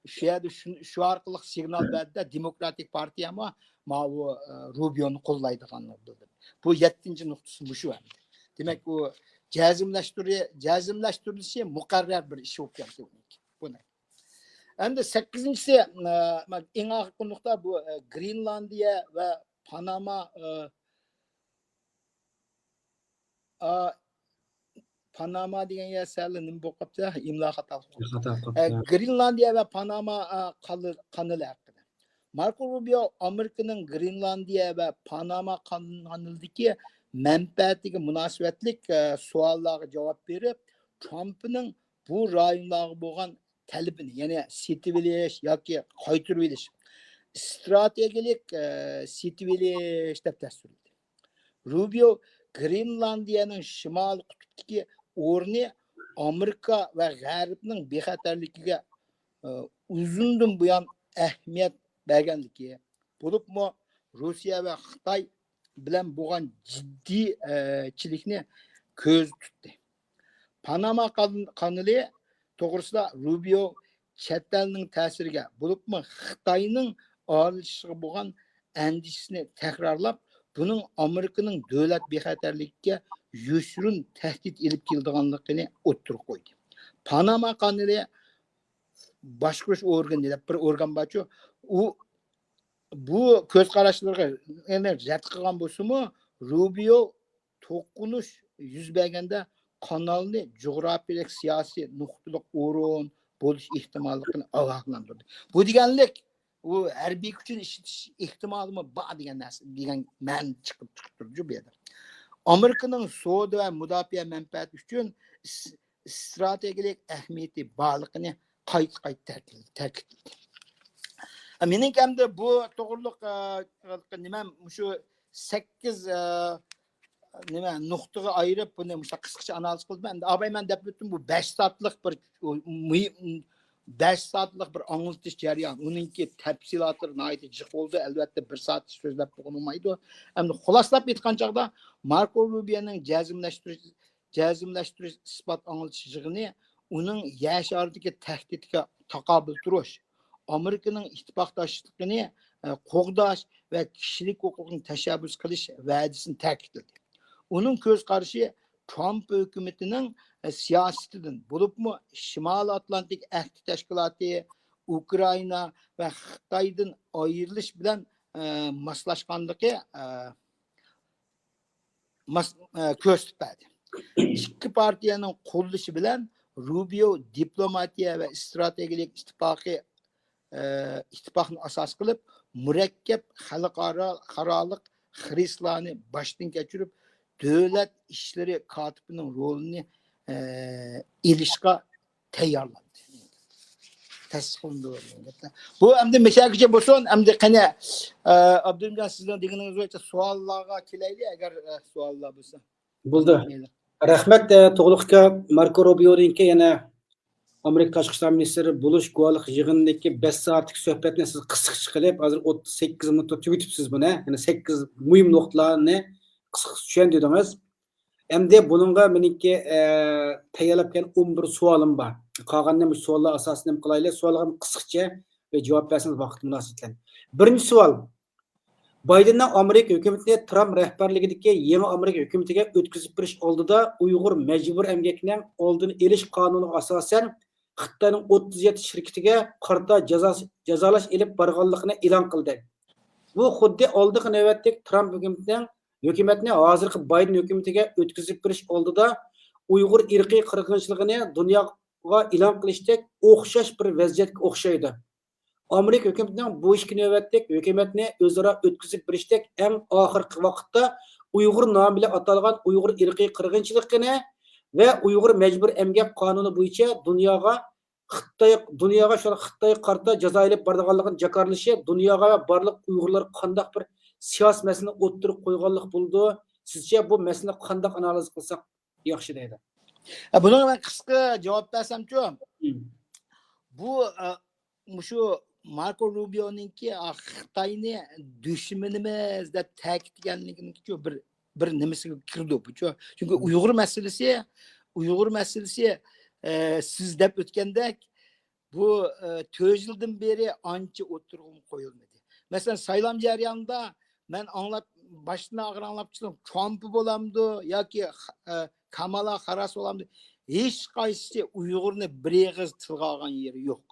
شۇ يەردە شۇ، شۇ ئارقىلىق سىگنال بەردى-دە، دېموكراتىك پارتىيەمۇ ماۋۇ، ئە، روبىيونى قوللايدىغانلىقىنى بىلدۈردى. بۇ يەتتىنچى نۇقتىسى مۇشۇ ئەمدى. دېمەك، ئۇ جەزملەشتۈرۈ-، جەزملەشتۈرۈلۈشى مۇقەررەر بىر ئىش بولۇپ كەتتى ئۇنىڭكى. بۇنى. ئەمدى سەككىزىنچىسى، ئە، ئەڭ ئاخىرقى نۇقتا بۇ، ئە، گرېنلاندىيە ۋە پاناما، ئە، ئا، پاناما دېگەن يەر سەل نېمە بولۇپ قاپتۇ؟ ئىملا خاتا. خاتا قاپتۇ. ئە، گرېنلاندىيە ۋە پاناما، ئا، قانى-، قانىلى ھەققىدە. ماركو روبىيو ئامېرىكىنىڭ گرېنلاندىيە ۋە پاناما قانىلىدىكى مەنپەئەتىگە مۇناسىۋەتلىك، ئە، سوئاللارغا جاۋاب بېرىپ، ترامپنىڭ بۇ رايونلارغا بولغان تەلىپىنى، يەنى سېتىۋېلىش ياكى قايتۇرۇۋېلىش، ئىستراتېگىيەلىك، ئە، سېتىۋېلىش دەپ تەسۋىرلىدى. روبىيو گرېنلاندىيەنىڭ شىمالىي قۇتۇپتىكى ئورنى ئامېرىكا ۋە غەربنىڭ بىخەتەرلىكىگە، ئە، ئۇزۇندىن بۇيان ئەھمىيەت بەرگەنلىكى، بولۇپمۇ روسىيە ۋە خىتاي بىلەن بولغان جىددىي، ئە، چىلىكنى كۆزدە تۇتتى. پاناما قان-، قانىلى توغرىسىدا روبىيو چەت ئەلنىڭ تەسىرىگە، بولۇپمۇ خىتاينىڭ ئارىلىشىشىغا بولغان ئەندىشىسىنى تەكرارلاپ، بۇنىڭ ئامېرىكىنىڭ دۆلەت بىخەتەرلىكىگە يوشۇرۇن تەھدىت ئېلىپ كېلىدىغانلىقىنى ئوتتۇرىغا قويدى. پاناما قانىلى باشقۇرۇش ئورگىنى دەپ بىر ئورگان بارچۇ، ئۇ بۇ كۆز قاراشلىرىغا يەنە رەت قىلغان بولسىمۇ، روبىيو توقۇنۇش يۈز بەرگەندە قانالنى جۇغراپىيەلىك سىياسىي نۇقتىلىق ئورۇن بولۇش ئېھتىماللىقىنى ئاگاھلاندۇردى. بۇ دېگەنلىك، ئۇ ھەربىي كۈچنى ئىشلىتىش ئېھتىمالىمۇ بار دېگەن نەرسە، دېگەن مەنە چىقىپ، چىقىپ تۇرىدۇ بۇ يەردە. ئامېرىكىنىڭ سودا ۋە مۇداپىئە مەنپەئەتى ئۈچۈن ئىس-، ئىستراتېگىيەلىك ئەھمىيىتى بارلىقىنى قايتا-قايتا تەكىتلىدى. مېنىڭكى ئەمدى بۇ توغرۇلۇق، ئە، نېمە، مۇشۇ سەككىز، ئە، نېمە، نۇقتىغا ئايرىپ، بۇنى مۇشۇنداق قىسقىچە ئانالىز قىلدىم. ئەمدى ئاباي، مەن دەپ ئۆتتۈم، بۇ بەش سائەتلىك بىر، مۇھىم، بەش سائەتلىك بىر ئاڭلىتىش جەريانى. ئۇنىڭكى تەپسىلاتلىرى ناھايىتى جىق بولدى. ئەلۋەتتە، بىر سائەت سۆزلەپ بولغىلى بولمايدۇ. ئەمدى خۇلاسىلاپ ئېيتقان چاغدا، ماركو روبىيەنىڭ جەزملەشتۈرۈش، جەزملەشتۈرۈش ئىسپات ئاڭلىتىش يىغىنى ئۇنىڭ يەر شارىدىكى تەھدىتكە تاقابىل تۇرۇش، ئامېرىكىنىڭ ئىتتىپاقداشلىقىنى، ئە، قوغداش ۋە كىشىلىك ھوقۇقنى تەشەببۇس قىلىش ۋەدىسىنى تەكىتلىدى. ئۇنىڭ كۆز قارىشى ترامپ ھۆكۈمىتىنىڭ، ئە، سىياسىتىدىن، بولۇپمۇ شىمالىي ئاتلانتىك ئەھدى تەشكىلاتى، ئۇكرائىنا ۋە خىتايدىن ئايرىلىش بىلەن، ئە، ماسلاشقانلىقى، ئە، ماس-، ئە، كۆرسىتىپ بەردى. ئىككى پارتىيەنىڭ قوللىشى بىلەن روبىيو دىپلوماتىيە ۋە ئىستراتېگىيەلىك ئىتتىپاقى، ئە، ئىتتىپاقنى ئاساس قىلىپ، مۇرەككەپ خەلقئارا، خەلقئارالىق خىرىسلارنى باشتىن كەچۈرۈپ، دۆلەت ئىشلىرى كاتىپىنىڭ رولىنى، ئە، ئېلىشقا تەييارلاندى. تەستىقلاندى. بۇ ئەمدى مەشەگىچە بولسۇن، ئەمدى قېنى، ئە، ئابدۇرېھىمجان، سىزنىڭ دېگىنىڭىز بويىچە سوئاللارغا كېلەيلى، ئەگەر، ئە، سوئاللار بولسا. بولدى. مەيلى. رەھمەت، ئە، تۇغلۇق ئاكا، ماركو روبىيونىڭكى يەنە ئامېرىكا تاشقى ئىشلار مىنىستىرى بولۇش گۇۋاھلىق يىغىنىدىكى بەش سائەتلىك سۆھبەتنى سىز قىسقىچە قىلىپ، ھازىر ئوتتۇز سەككىز مىنۇتتا تۈگىتىپسىز بۇنى. يەنە سەككىز مۇھىم نۇقتىلارنى قىسقىچە چۈشەندۈردىڭىز. ئەمدى بۇنىڭغا مېنىڭكى، ئە، تەييارلاپ كەلگەن ئون بىر سوئالىم بار. قالغاننى مۇشۇ سوئاللار ئاساسىدا نېمە قىلايلى؟ سوئاللارغا قىسقىچە بىر جاۋاب بەرسىڭىز ۋاقىت مۇناسىۋىتى بىلەن. بىرىنچى سوئال. بايدېننىڭ ئامېرىكا ھۆكۈمىتىنى ترامپ رەھبەرلىكىدىكى يېڭى ئامېرىكا ھۆكۈمىتىگە ئۆتكۈزۈپ بېرىش ئالدىدا ئۇيغۇر مەجبۇرىي ئەمگەكنىڭ ئالدىنى ئېلىش قانۇنىغا ئاساسەن خىتاينىڭ ئوتتۇز يەتتە شىركىتىگە قارىتا جازا-، جازالاش ئېلىپ بارغانلىقىنى ئېلان قىلدى. بۇ خۇددى ئالدىنقى نۆۋەتتىكى ترامپ ھۆكۈمىتىنىڭ ھۆكۈمەتنى ھازىرقى بايدېن ھۆكۈمىتىگە ئۆتكۈزۈپ بېرىش ئالدىدا ئۇيغۇر ئىرقىي قىرغىنچىلىقىنى دۇنياغا ئېلان قىلىشتەك ئوخشاش بىر ۋەزىيەتكە ئوخشايدۇ. ئامېرىكا ھۆكۈمىتىنىڭ بۇ ئىككى نۆۋەتلىك ھۆكۈمەتنى ئۆزئارا ئۆتكۈزۈپ بېرىشتەك ئەڭ ئاخىرقى ۋاقىتتا ئۇيغۇر نامى بىلەن ئاتالغان ئۇيغۇر ئىرقىي قىرغىنچىلىقىنى ۋە ئۇيغۇر مەجبۇرىي ئەمگەك قانۇنى بويىچە دۇنياغا خىتاي، دۇنياغا شۇ خىتايغا قارىتا جازا ئېلىپ بارىدىغانلىقىنى جاكارلىشى دۇنياغا ۋە بارلىق ئۇيغۇرلارغا قانداق بىر سىياسىي مەسىلىنى ئوتتۇرىغا قويغانلىق بولىدۇ؟ سىزچە بۇ مەسىلىنى قانداق ئانالىز قىلساق ياخشى دەيدۇ. ئە، بۇنىڭغا مەن قىسقا جاۋاب بەرسەمچۇ؟ مم. بۇ، ئە، مۇشۇ ماركو روبىيونىڭكى، ئە، خىتاينى دۈشمىنىمىز دەپ تەكىتلىگەنلىكىنىڭكىچۇ بىر، بىر نېمىسىگە كىرىدۇ بۇچۇ. چۈنكى مم. ئۇيغۇر مەسىلىسى، ئۇيغۇر مەسىلىسى، ئە، سىز دەپ ئۆتكەندەك، بۇ، ئە، تۆت يىلدىن بېرى ئانچە ئوتتۇرىغىمۇ قويۇلمىدى. مەسىلەن، سايلام جەريانىدا مەن ئاڭلاپ، باشتىن ئاخىر ئاڭلاپ چىقتىم، ترامپ بولامدۇ ياكى، ئە، كامالا خاراس بولامدۇ؟ ھېچ قايسىسى ئۇيغۇرنى بىر ئېغىز تىلغا ئالغان يېرى يوق.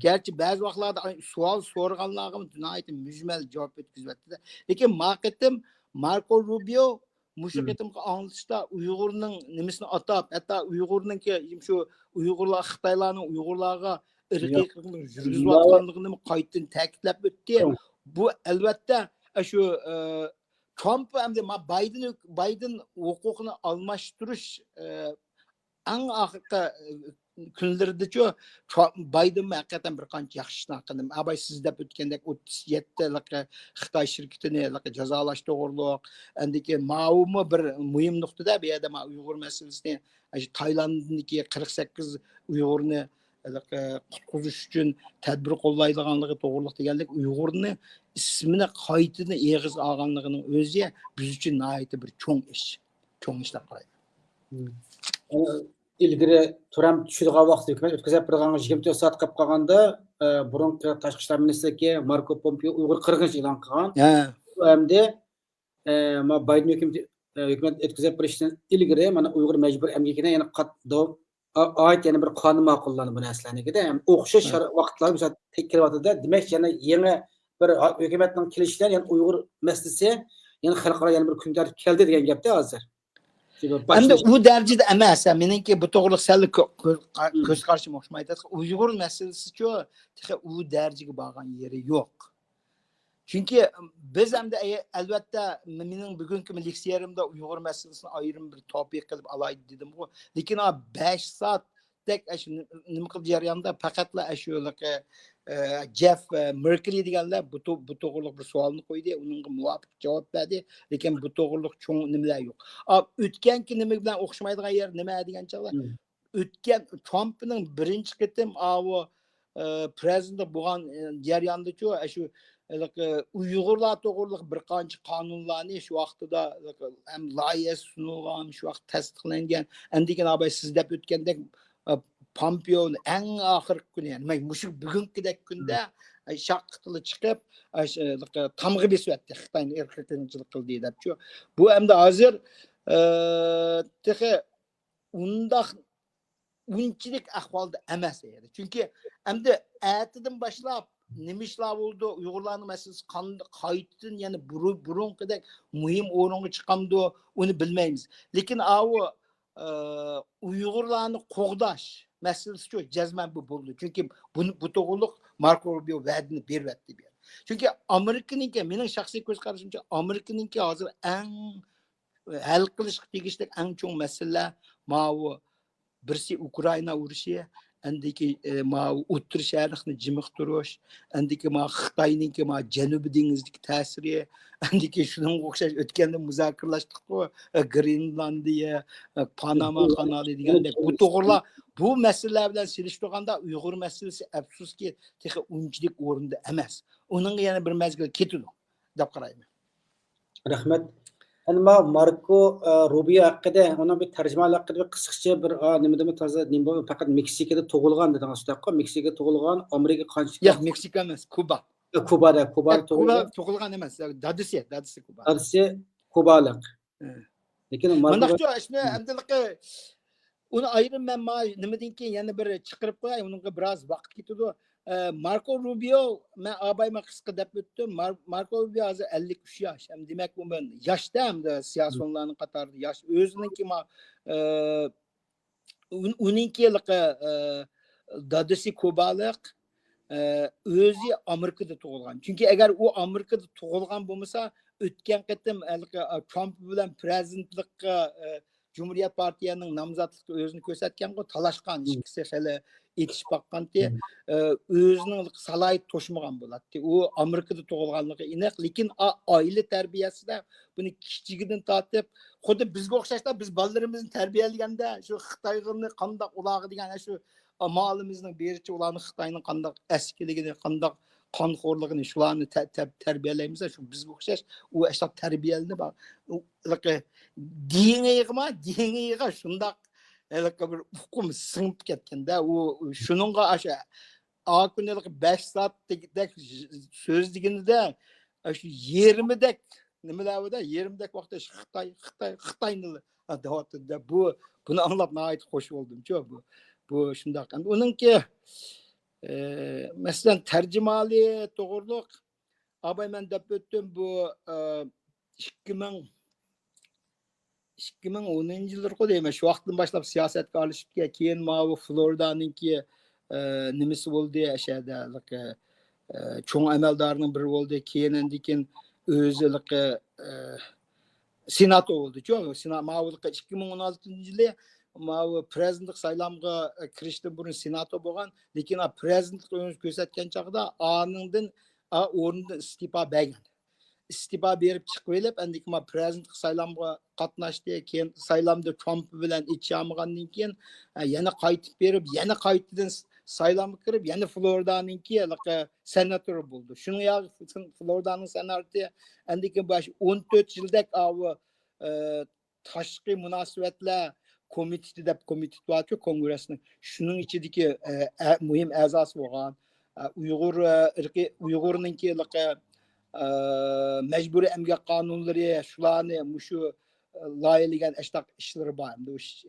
گەرچە بەزى ۋاقىتلاردا سوئال سورىغانلارغا ناھايىتى مۈجمەل جاۋاب ئۆتكۈزۈۋەتتى-دە. لېكىن ما قېتىم ماركو روبىيو مۇشۇ قېتىمقى ئاڭلىتىشتا ئۇيغۇرنىڭ نېمىسىنى ئاتاپ، ھەتتا ئۇيغۇرنىڭكى، شۇ ئۇيغۇرلار، خىتايلارنىڭ ئۇيغۇرلارغا ئىرقىي قىرغىنچىلىق يۈرگۈزۈۋاتقانلىقىنى قايتىدىن تەكىتلەپ ئۆتتى. بۇ، ئەلۋەتتە، شۇ، ئە، ترامپ ئەمدى ما-، بايدېن، بايدېن ھوقۇقىنى ئالماشتۇرۇش، ئە، ئەڭ ئاخىرقى، ئە، كۈنلىرىدىچۇ، ترامپ، بايدېنمۇ ھەقىقەتەن بىر قانچە ياخشى ئىشلار قىلدى. ئا، باي سىز دەپ ئۆتكەندەك ئوتتۇز يەتتە خىتاي شىركىتىنى جازالاش توغرۇلۇق، ئەندىكىن ماۋۇمۇ بىر مۇھىم نۇقتىدا، بۇ يەردە ما ئۇيغۇر مەسىلىسىنى، ئاشۇ تايلانددىكى قىرىق سەككىز ئۇيغۇرنى ھېلىقى قۇتقۇزۇش ئۈچۈن تەدبىر قوللايدىغانلىقى توغرۇلۇق دېگەندەك، ئۇيغۇرنى ئىسمىنى قايتىدىن ئېغىزغا ئالغانلىقىنىڭ ئۆزى بىز ئۈچۈن ناھايىتى بىر چوڭ ئىش. چوڭ ئىش دەپ قارايمەن. ئىلگىرى ترامپ چۈشىدىغان ۋاقىتتا ھۆكۈمەت ئۆتكۈزۈپ بېرىدىغان يىگىرمە تۆت سائەت قېلىپ قالغاندا، ئە، بۇرۇنقى تاشقى ئىشلار مىنىستىرى ماركو پومپېئو ئۇيغۇر قىرغىنچىلىقى ئېلان قىلغان. ئۇ ئەمدى، ئە، ما بايدېن ھۆكۈمىتى، ئە، ھۆكۈمەت ئۆتكۈزۈپ بېرىشتىن ئىلگىرى مانا ئۇيغۇر مەجبۇرىي ئەمگىكىنى يەنە قات-، داۋام ئا-، ئايت يەنە بىر قانۇن ماقۇللاندى بۇ نەرسىلەرنىڭكىدە. ھەم ئوخشاش ھە. شارا-، ۋاقىتلار مىسال كېلىۋاتىدۇ. دېمەك، يەنە يېڭى بىر ھا-، ھۆكۈمەتنىڭ كېلىشى بىلەن يەنە ئۇيغۇر مەسىلىسى يەنە خەلقئارا يەنە بىر كۈن تەرتىپكە كەلدى دېگەن گەپتە ھازىر. شۇ بىر ئەمدى باشلىنىش- ئۇ دەرىجىدە ئەمەس. ھە، مېنىڭكى بۇ توغرىلىق سەل كۆ-، كۆ-، قا-، مم. كۆز قارىشىم ئوخشىمايدۇ. ئۇيغۇر مەسىلىسىچۇ تېخى ئۇ دەرىجىگە بارغان يېرى يوق. چۈنكى بىز ئەمدى ئەي-، ئەلۋەتتە، مېنىڭ بۈگۈنكى لېكسىيەمدە ئۇيغۇر مەسىلىسىنى ئايرىم بىر توپىك قىلىپ ئالايلى دېدىمغۇ. لېكىن ئا بەش سائەتتەك ئاشۇ نېمە قىلدى جەرياندا پەقەتلا ئاشۇ، ئە، جېف، ئە، مېركلى دېگەنلەر بۇ تو-، بۇ توغرىلىق بىر سوئالنى قويدى. ئۇنىڭغا مۇۋاپىق جاۋاب بەردى. لېكىن بۇ توغرىلىق چوڭ نېمىلەر يوق. ئا، ئۆتكەنكى نېمە بىلەن ئوخشىمايدىغان يەر نېمە دېگەن چاغدا، مم. ئۆتكەن ترامپنىڭ بىرىنچى قېتىم ئاۋۇ، ئە، پرېزىدېنت بولغان، ئە، جەرياندىچۇ، ئە، شۇ، ھېلىقى ئۇيغۇرلار توغرىلىق بىر قانچە قانۇنلارنى شۇ ۋاقتىدا ھېلىقى ھەم لايىھەسى سۇنۇلغان، شۇ ۋاقىت تەستىقلەنگەن. ئەندىكىن ئاباي سىز دەپ ئۆتكەندەك، ئە، پامپېئونى ئەڭ ئاخىرقى كۈنى، يەنى مانا مۇشۇ بۈگۈنكىدەك كۈندە، ئە، شاققىتىلا چىقىپ، ئە، شۇ، ھېلىقى تامغا بېسىۋەتتى خىتاينى ئىرقىي قىرغىنچىلىق قىلدى دەپچۇ. بۇ ئەمدى ھازىر، ئە، تېخى ئۇنداق ئۇنچىلىك ئەھۋالدا ئەمەس ئىدى. چۈنكى ئەمدى ئەتىدىن باشلاپ نېمە ئىشلار بولىدۇ، ئۇيغۇرلارنىڭ مەسىلىسى قانداق قايتىدىن يەنە بۇرۇ-، بۇرۇنقىدەك مۇھىم ئورۇنغا چىقامدۇ، ئۇنى بىلمەيمىز. لېكىن ئاۋۇ، ئە، ئۇيغۇرلارنى قوغداش مەسىلىسىچۇ جەزمەن بۇ بولىدۇ. چۈنكى بۇنى، بۇ توغرۇلۇق ماركو روبىيو ۋەدىنى بېرىۋەتتى بۇ يەردە. چۈنكى ئامېرىكىنىڭكى، مېنىڭ شەخسىي كۆز قارىشىمچە، ئامېرىكىنىڭكى ھازىر ئەڭ ھەل قىلىشقا تېگىشلىك ئەڭ چوڭ مەسىلىلەر ماۋۇ بىرسى ئۇكرائىنا ئۇرۇشى، ئەندىكى، ئە، ماۋۇ ئوتتۇرا شەرقنى جىمىقتۇرۇش، ئەندىكى ماۋۇ خىتاينىڭكى ماۋۇ جەنۇبىي دېڭىزدىكى تەسىرى، ئەندىكى شۇنىڭغا ئوخشاش ئۆتكەندە مۇزاكىرىلەشتۇققۇ، ئە، گرېنلاندىيە، ئە، پاناما قانالى دېگەندەك بۇ توغرىلار، بۇ مەسىلىلەر بىلەن سېلىشتۇرغاندا ئۇيغۇر مەسىلىسى ئەپسۇسكى تېخى ئۇنچىلىك ئورۇندا ئەمەس. ئۇنىڭغا يەنە بىر مەزگىل كېتىدۇ دەپ قارايمەن. رەھمەت. ئەمما ماركو، ئە، روبىيو ھەققىدە، ئۇنىڭ بىر تەرجىمىھالى ھەققىدە بىر قىسقىچە بىر، ئا، نېمىدىمۇ تازا نېمە بولۇپ، پەقەت مېكسىكىدا تۇغۇلغان دېدىڭىز، شۇنداققۇ؟ مېكسىكىدا تۇغۇلغان، ئامېرىكىغا قانچە ياق، مېكسىكا ئەمەس، كۇبا. ئە، كۇبادا، كۇبادا ياق، كۇبا تۇغۇلغان. تۇغۇلغان ئەمەس، دادىسى، دادىسى كۇبا. دادىسى كۇبالىق. ھە. لېكىن ماركو مانداقچۇ، ئىشنى ئەمدىلىقى ئۇنى ئايرىم مەن ما نېمىدىن كېيىن يەنە بىر چىقىرىپ قوياي، ئۇنىڭغا بىراز ۋاقىت كېتىدۇ. ئە، ماركو روبىيو، مەن ئابايما قىسقا دەپ ئۆتتۈم. مار-، ماركو روبىيو ھازىر ئەللىك ئۈچ ياش. ھەم دېمەك، ئۇ مەن ياشتا، ھەمدە سىياسىيونلارنىڭ قاتارىدا ياش. ئۆزىنىڭكى ما-، ئە، ئۇن-، ئۇنىڭكى ھېلىقى، ئە، دادىسى كۇبالىق، ئە، ئۆزى ئامېرىكىدا تۇغۇلغان. چۈنكى ئەگەر ئۇ ئامېرىكىدا تۇغۇلغان بولمىسا، ئۆتكەن قېتىم ھېلىقى، ئە، ترامپ بىلەن پرېزىدېنتلىققا، ئە، جۇمھۇرىيەت پارتىيەنىڭ نامزاتلىقتا ئۆزىنى كۆرسەتكەنغۇ، تالاشقان، ئىككىسى خېلى ئېتىشىپ باققانتى. ئە، ئۆزىنىڭ سالاھىيىتى توشمىغان بولاتتى. ئۇ ئامېرىكىدا تۇغۇلغانلىقى ئېنىق، لېكىن ئا-، ئائىلە تەربىيەسىدە بۇنى كىچىكىدىن تارتىپ، خۇددى بىزگە ئوخشاشلا بىز بالىلىرىمىزنى تەربىيەلىگەندە، شۇ خىتايغىنى قانداق ئۇلارغا دېگەن شۇ مالىمىزنىڭ بېرىچە ئۇلارنى خىتاينىڭ قانداق ئەسكىلىكىنى، قانداق قانخورلۇقىنى، شۇلارنى تە-، تە-، تەربىيەلەيمىز، شۇ بىزگە ئوخشاش ئۇ ئەشۇنداق تەربىيەلىنىپ، دېڭىغىما، دېڭىغا شۇنداق ھېلىقى بىر ئۇقۇم سىڭىپ كەتكەندە، ئۇ شۇنىڭغا ئاشۇ ئاكۇنى بەش سائەتتەك سۆزلىگىنىدە، شۇ يېرىمىدەك نېمىلەر بۇ دە، يېرىمدەك ۋاقىتتا خىتاي، خىتاي، خىتاينى دەۋاتىدۇ دە. بۇ، بۇنى ئاڭلاپ ناھايىتى خوش بولدۇمچۇ. بۇ، بۇ شۇنداق. ئەمدى ئۇنىڭكى، ئى، مەسىلەن، تەرجىمىھالى توغرۇلۇق ئاباي مەن دەپ ئۆتتۈم. بۇ، ئى، ئىككى مىڭ، ئىككى مىڭ ئونىنچى يىللىرىغۇ دەيمەن، شۇ ۋاقىتتىن باشلاپ سىياسەتكە ئارىلىشىپ كەل-، كېيىن ماۋۇ فلورىدانىڭكى، ئە، نېمىسى بولدى، ئەشەدە، ئە، چوڭ ئەمەلدارنىڭ بىرى بولدى. كېيىن ئاندىن كېيىن ئۆزى، ئە، سېناتور بولدىچۇ. سېنا-، ماۋۇ ئىككى مىڭ ئون ئالتىنچى يىلى ماۋۇ پرېزىدېنتلىق سايلامغا، ئە، كىرىشتىن بۇرۇن سېناتور بولغان. لېكىن، ئا، پرېزىدېنتلىق ئۆزىنى كۆرسەتكەن چاغدا ئانىڭدىن، ئا، ئورنىدىن ئىستېپا بەرگەن. ئىستېپا بېرىپ چىقىۋېلىپ، ئەندىكىن مانا پرېزىدېنتلىق سايلامغا قاتناشتى. كېيىن سايلامدا ترامپ بىلەن ئېچىشالمىغاندىن كېيىن، ئە، يەنە قايتىپ بېرىپ، يەنە قايتىدىن س-، سايلامغا كىرىپ، يەنە فلورىدانىڭكى ھېلىقى سېناتورى بولدى. شۇنىڭ يا-، فلورىدانىڭ سېناتورى ئەندىكىن باش ئون تۆت يىلدەك ئاۋۇ، ئە، تاشقى مۇناسىۋەتلەر كومىتېتى دەپ كومىتېت بارچۇ، كونگرېسنىڭ. شۇنىڭ ئىچىدىكى، ئە، ئە، مۇھىم ئەزاسى بولغان، ئە، ئۇيغۇر، ئە، ئىرقىي، ئۇيغۇرنىڭكى ھېلىقى، ئە، مەجبۇرىي ئەمگەك قانۇنلىرى، شۇلارنى مۇشۇ، ئە، لايىھەلىگەن ئاشتاق ئىشلىرى بار. ئەمدى ئۇ ئىش-،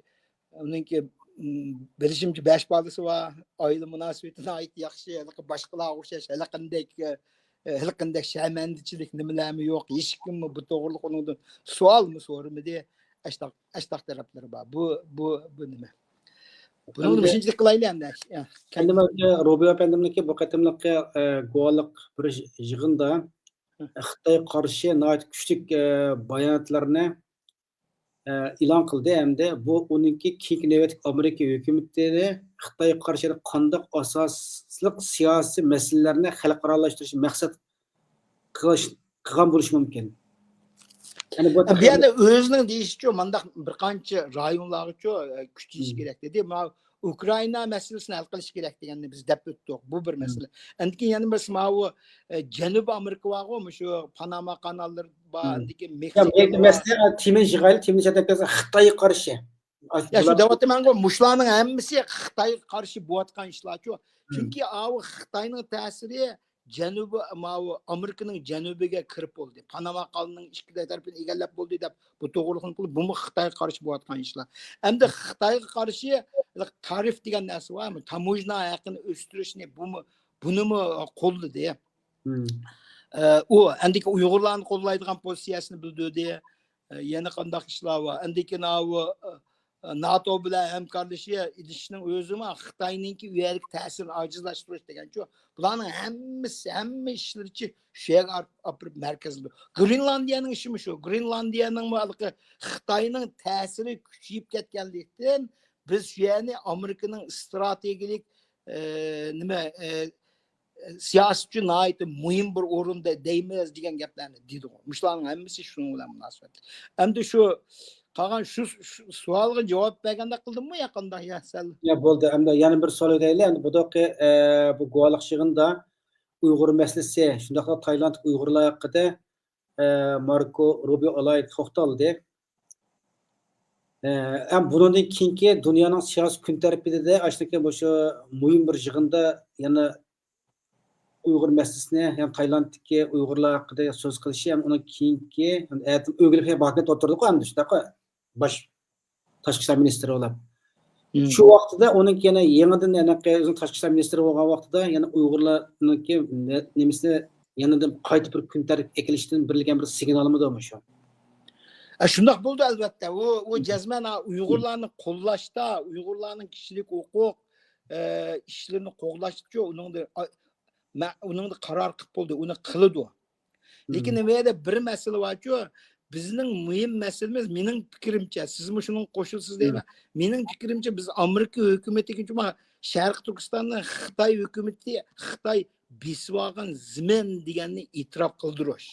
ئۇنىڭكى، ئىم، بىلىشىمچە، بەش بالىسى بار، ئائىلە مۇناسىۋىتى ناھايىتى ياخشى، ھېلىقى باشقىلارغا ئوخشاش، ھېلىقىندەك، ئە، ھېلىقىندەك شەرمەندىچىلىك نېمىلەرمۇ يوق، ھېچكىممۇ بۇ توغرىلىق ئۇنىڭدىن سوئالمۇ سورىمىدى. ئاشتاق، ئاشتاق تەرەپلىرى بار. بۇ، بۇ، بۇ نېمە؟ بۇنىڭ ئەمدى، مۇشۇنچىلىك قىلايلى ئەمدى. يا، ئەمدى مەن روبىي ئەپەندىمنىڭكى بۇ قېتىملىقى، ئە، گۇۋاھلىق بېرىش يىغىندا خىتايغا قارشى ناھايىتى كۈچلۈك، ئە، باياناتلارنى، ئە، ئېلان قىلدى ھەمدە بۇ ئۇنىڭكى كېيىنكى نۆۋەتلىك ئامېرىكا ھۆكۈمىتىنى خىتايغا قارشى قانداق ئاساسلىق سىياسىي مەسىلىلەرنى خەلقئارالاشتۇرۇش مەقسەت قىلىش، قىلغان بولۇشى مۇمكىن. يەنى بۇ بۇ يەردە ئۆزىنىڭ دېيىشىچۇ، مانداق بىر قانچە رايونلارغىچۇ، ئە، كۈچىيىش كېرەك دېدى. ماۋۇ ئۇكرائىنا مەسىلىسىنى ھەل قىلىش كېرەك دېگەننى بىز دەپ ئۆتتۇق. بۇ بىر مەسىلە. ئەندىكىن يەنە بىرسى ماۋۇ، ئە، جەنۇبىي ئامېرىكا بارغۇ، مۇشۇ پاناما قاناللىرى بار، ئەندىكىن يا، مېكسىكا بار. مەسىلە، تىمىن يىغايلى، تىمىن شەدەكەسى خىتايغا قارشى. يا، شۇ دەۋاتىمەنغۇ، مۇشۇلارنىڭ ھەممىسى خىتايغا قارشى بولۇۋاتقان ئىشلارچۇ. چۈنكى ئاۋۇ خىتاينىڭ تەسىرى جەنۇبى، ماۋۇ ئامېرىكىنىڭ جەنۇبىگە كىرىپ بولدى. پاناما قانىلىنىڭ ئىككى تەرىپىنى ئىگىلەپ بولدى دەپ، بۇ توغرىلىق قىلىپ، بۇمۇ خىتايغا قارشى بولۇۋاتقان ئىشلار. ئەمدى خىتايغا قارشى تارىف دېگەن نەرسە بارمۇ؟ تاموژنا ھەققىنى ئۆستۈرۈشنى، بۇمۇ، بۇنىمۇ قوللىدى. ئە، ئۇ ئەندىكى ئۇيغۇرلارنى قوللايدىغان پوزىتسىيەسىنى بىلدۈردى. ئە، يەنە قانداق ئىشلار بار؟ ئەندىكى ناۋۇ، ئە، ناتو بىلەن ھەمكارلىشىشنىڭ ئۆزىمۇ خىتاينىڭكى ئۇ يەردىكى تەسىرىنى ئاجىزلاشتۇرۇش دېگەنچۇ. بۇلارنىڭ ھەممىسى، ھەممە ئىشلىرىچۇ شۇ يەرگە ئاپ-، ئاپىرىپ مەركەزلىدى. گرېنلاندىيەنىڭ ئىشىمۇ شۇ. گرېنلاندىيەنىڭمۇ ھېلىقى خىتاينىڭ تەسىرى كۈچىيىپ كەتكەنلىكتىن، بىز شۇ يەرنى ئامېرىكىنىڭ ئىستراتېگىيەلىك، ئە، نېمە، ئە، سىياسىي ئۈچۈن ناھايىتى مۇھىم بىر ئورۇندا دەيمىز دېگەن گەپلەرنى دېدىغۇ. مۇشۇلارنىڭ ھەممىسى شۇنىڭ بىلەن مۇناسىۋەتلىك. ئەمدى شۇ قالغان شۇ، شۇ سوئالغا جاۋاب بەرگەندەك قىلدىممۇ يا قانداق يا سەل؟ يا، بولدى. ئەمدى يەنە بىر سوئال بېرەيلى. ئەمدى بۇداقى، ئە، بۇ گۇۋاھلىق يىغىنىدا ئۇيغۇر مەسىلىسى، شۇنداقلا تايلاند ئۇيغۇرلار ھەققىدە، ئە، ماركو روبىيو ئالاھىدە توختالدى. ئە، ھەم بۇنىڭدىن كېيىنكى دۇنيانىڭ سىياسىي كۈن تەرتىپىدە ئاشۇندىكى مۇشۇ مۇھىم بىر يىغىندا يەنە ئۇيغۇر مەسىلىسىنى، يەنى تايلاندتىكى ئۇيغۇرلار ھەققىدە سۆز قىلىشى، ھەم ئۇنىڭ كېيىنكى، ھەم ئەتە ئۆگىلىپ ھاكىمىيەت ئوتتۇرىدا قويامدۇ، شۇنداققۇ؟ باش تاشقى ئىشلار مىنىستىرى بولۇپ. شۇ ۋاقتىدا ئۇنىڭ يەنە يېڭىدىن، يەنە ئۆزىنىڭ تاشقى ئىشلار مىنىستىرى بولغان ۋاقتىدا يەنە ئۇيغۇرلارنىڭكى نە-، نېمىسىنى يەنىدىن قايتا بىر كۈن تەرتىپكە ئەكېلىشتىن بىرلىكەن بىر سىگنالمىدۇ مۇشۇ؟ ئە، شۇنداق بولدى، ئەلۋەتتە. ئۇ، ئۇ جەزمەن، ئا، ئۇيغۇرلارنى قوللاشتا، ئۇيغۇرلارنىڭ كىشىلىك ھوقۇق، ئە، ئىشلىرىنى قوغداشتىچۇ، ئۇنىڭدا، ئا، مە-، ئۇنىڭدا قارار قىلىپ بولدى، ئۇنى قىلىدۇ. لېكىن بۇ يەردە بىر مەسىلە بارچۇ، بىزنىڭ مۇھىم مەسىلىمىز، مېنىڭ پىكرىمچە، سىزمۇ شۇنىڭغا قوشۇلىسىز دەيمەن. مېنىڭ پىكرىمچە، بىز ئامېرىكا ھۆكۈمىتىگە، شۇڭا شەرقىي تۈركىستاننى خىتاي ھۆكۈمىتى، خىتاي بېسىۋالغان زېمىن دېگەننى ئېتىراپ قىلدۇرۇش.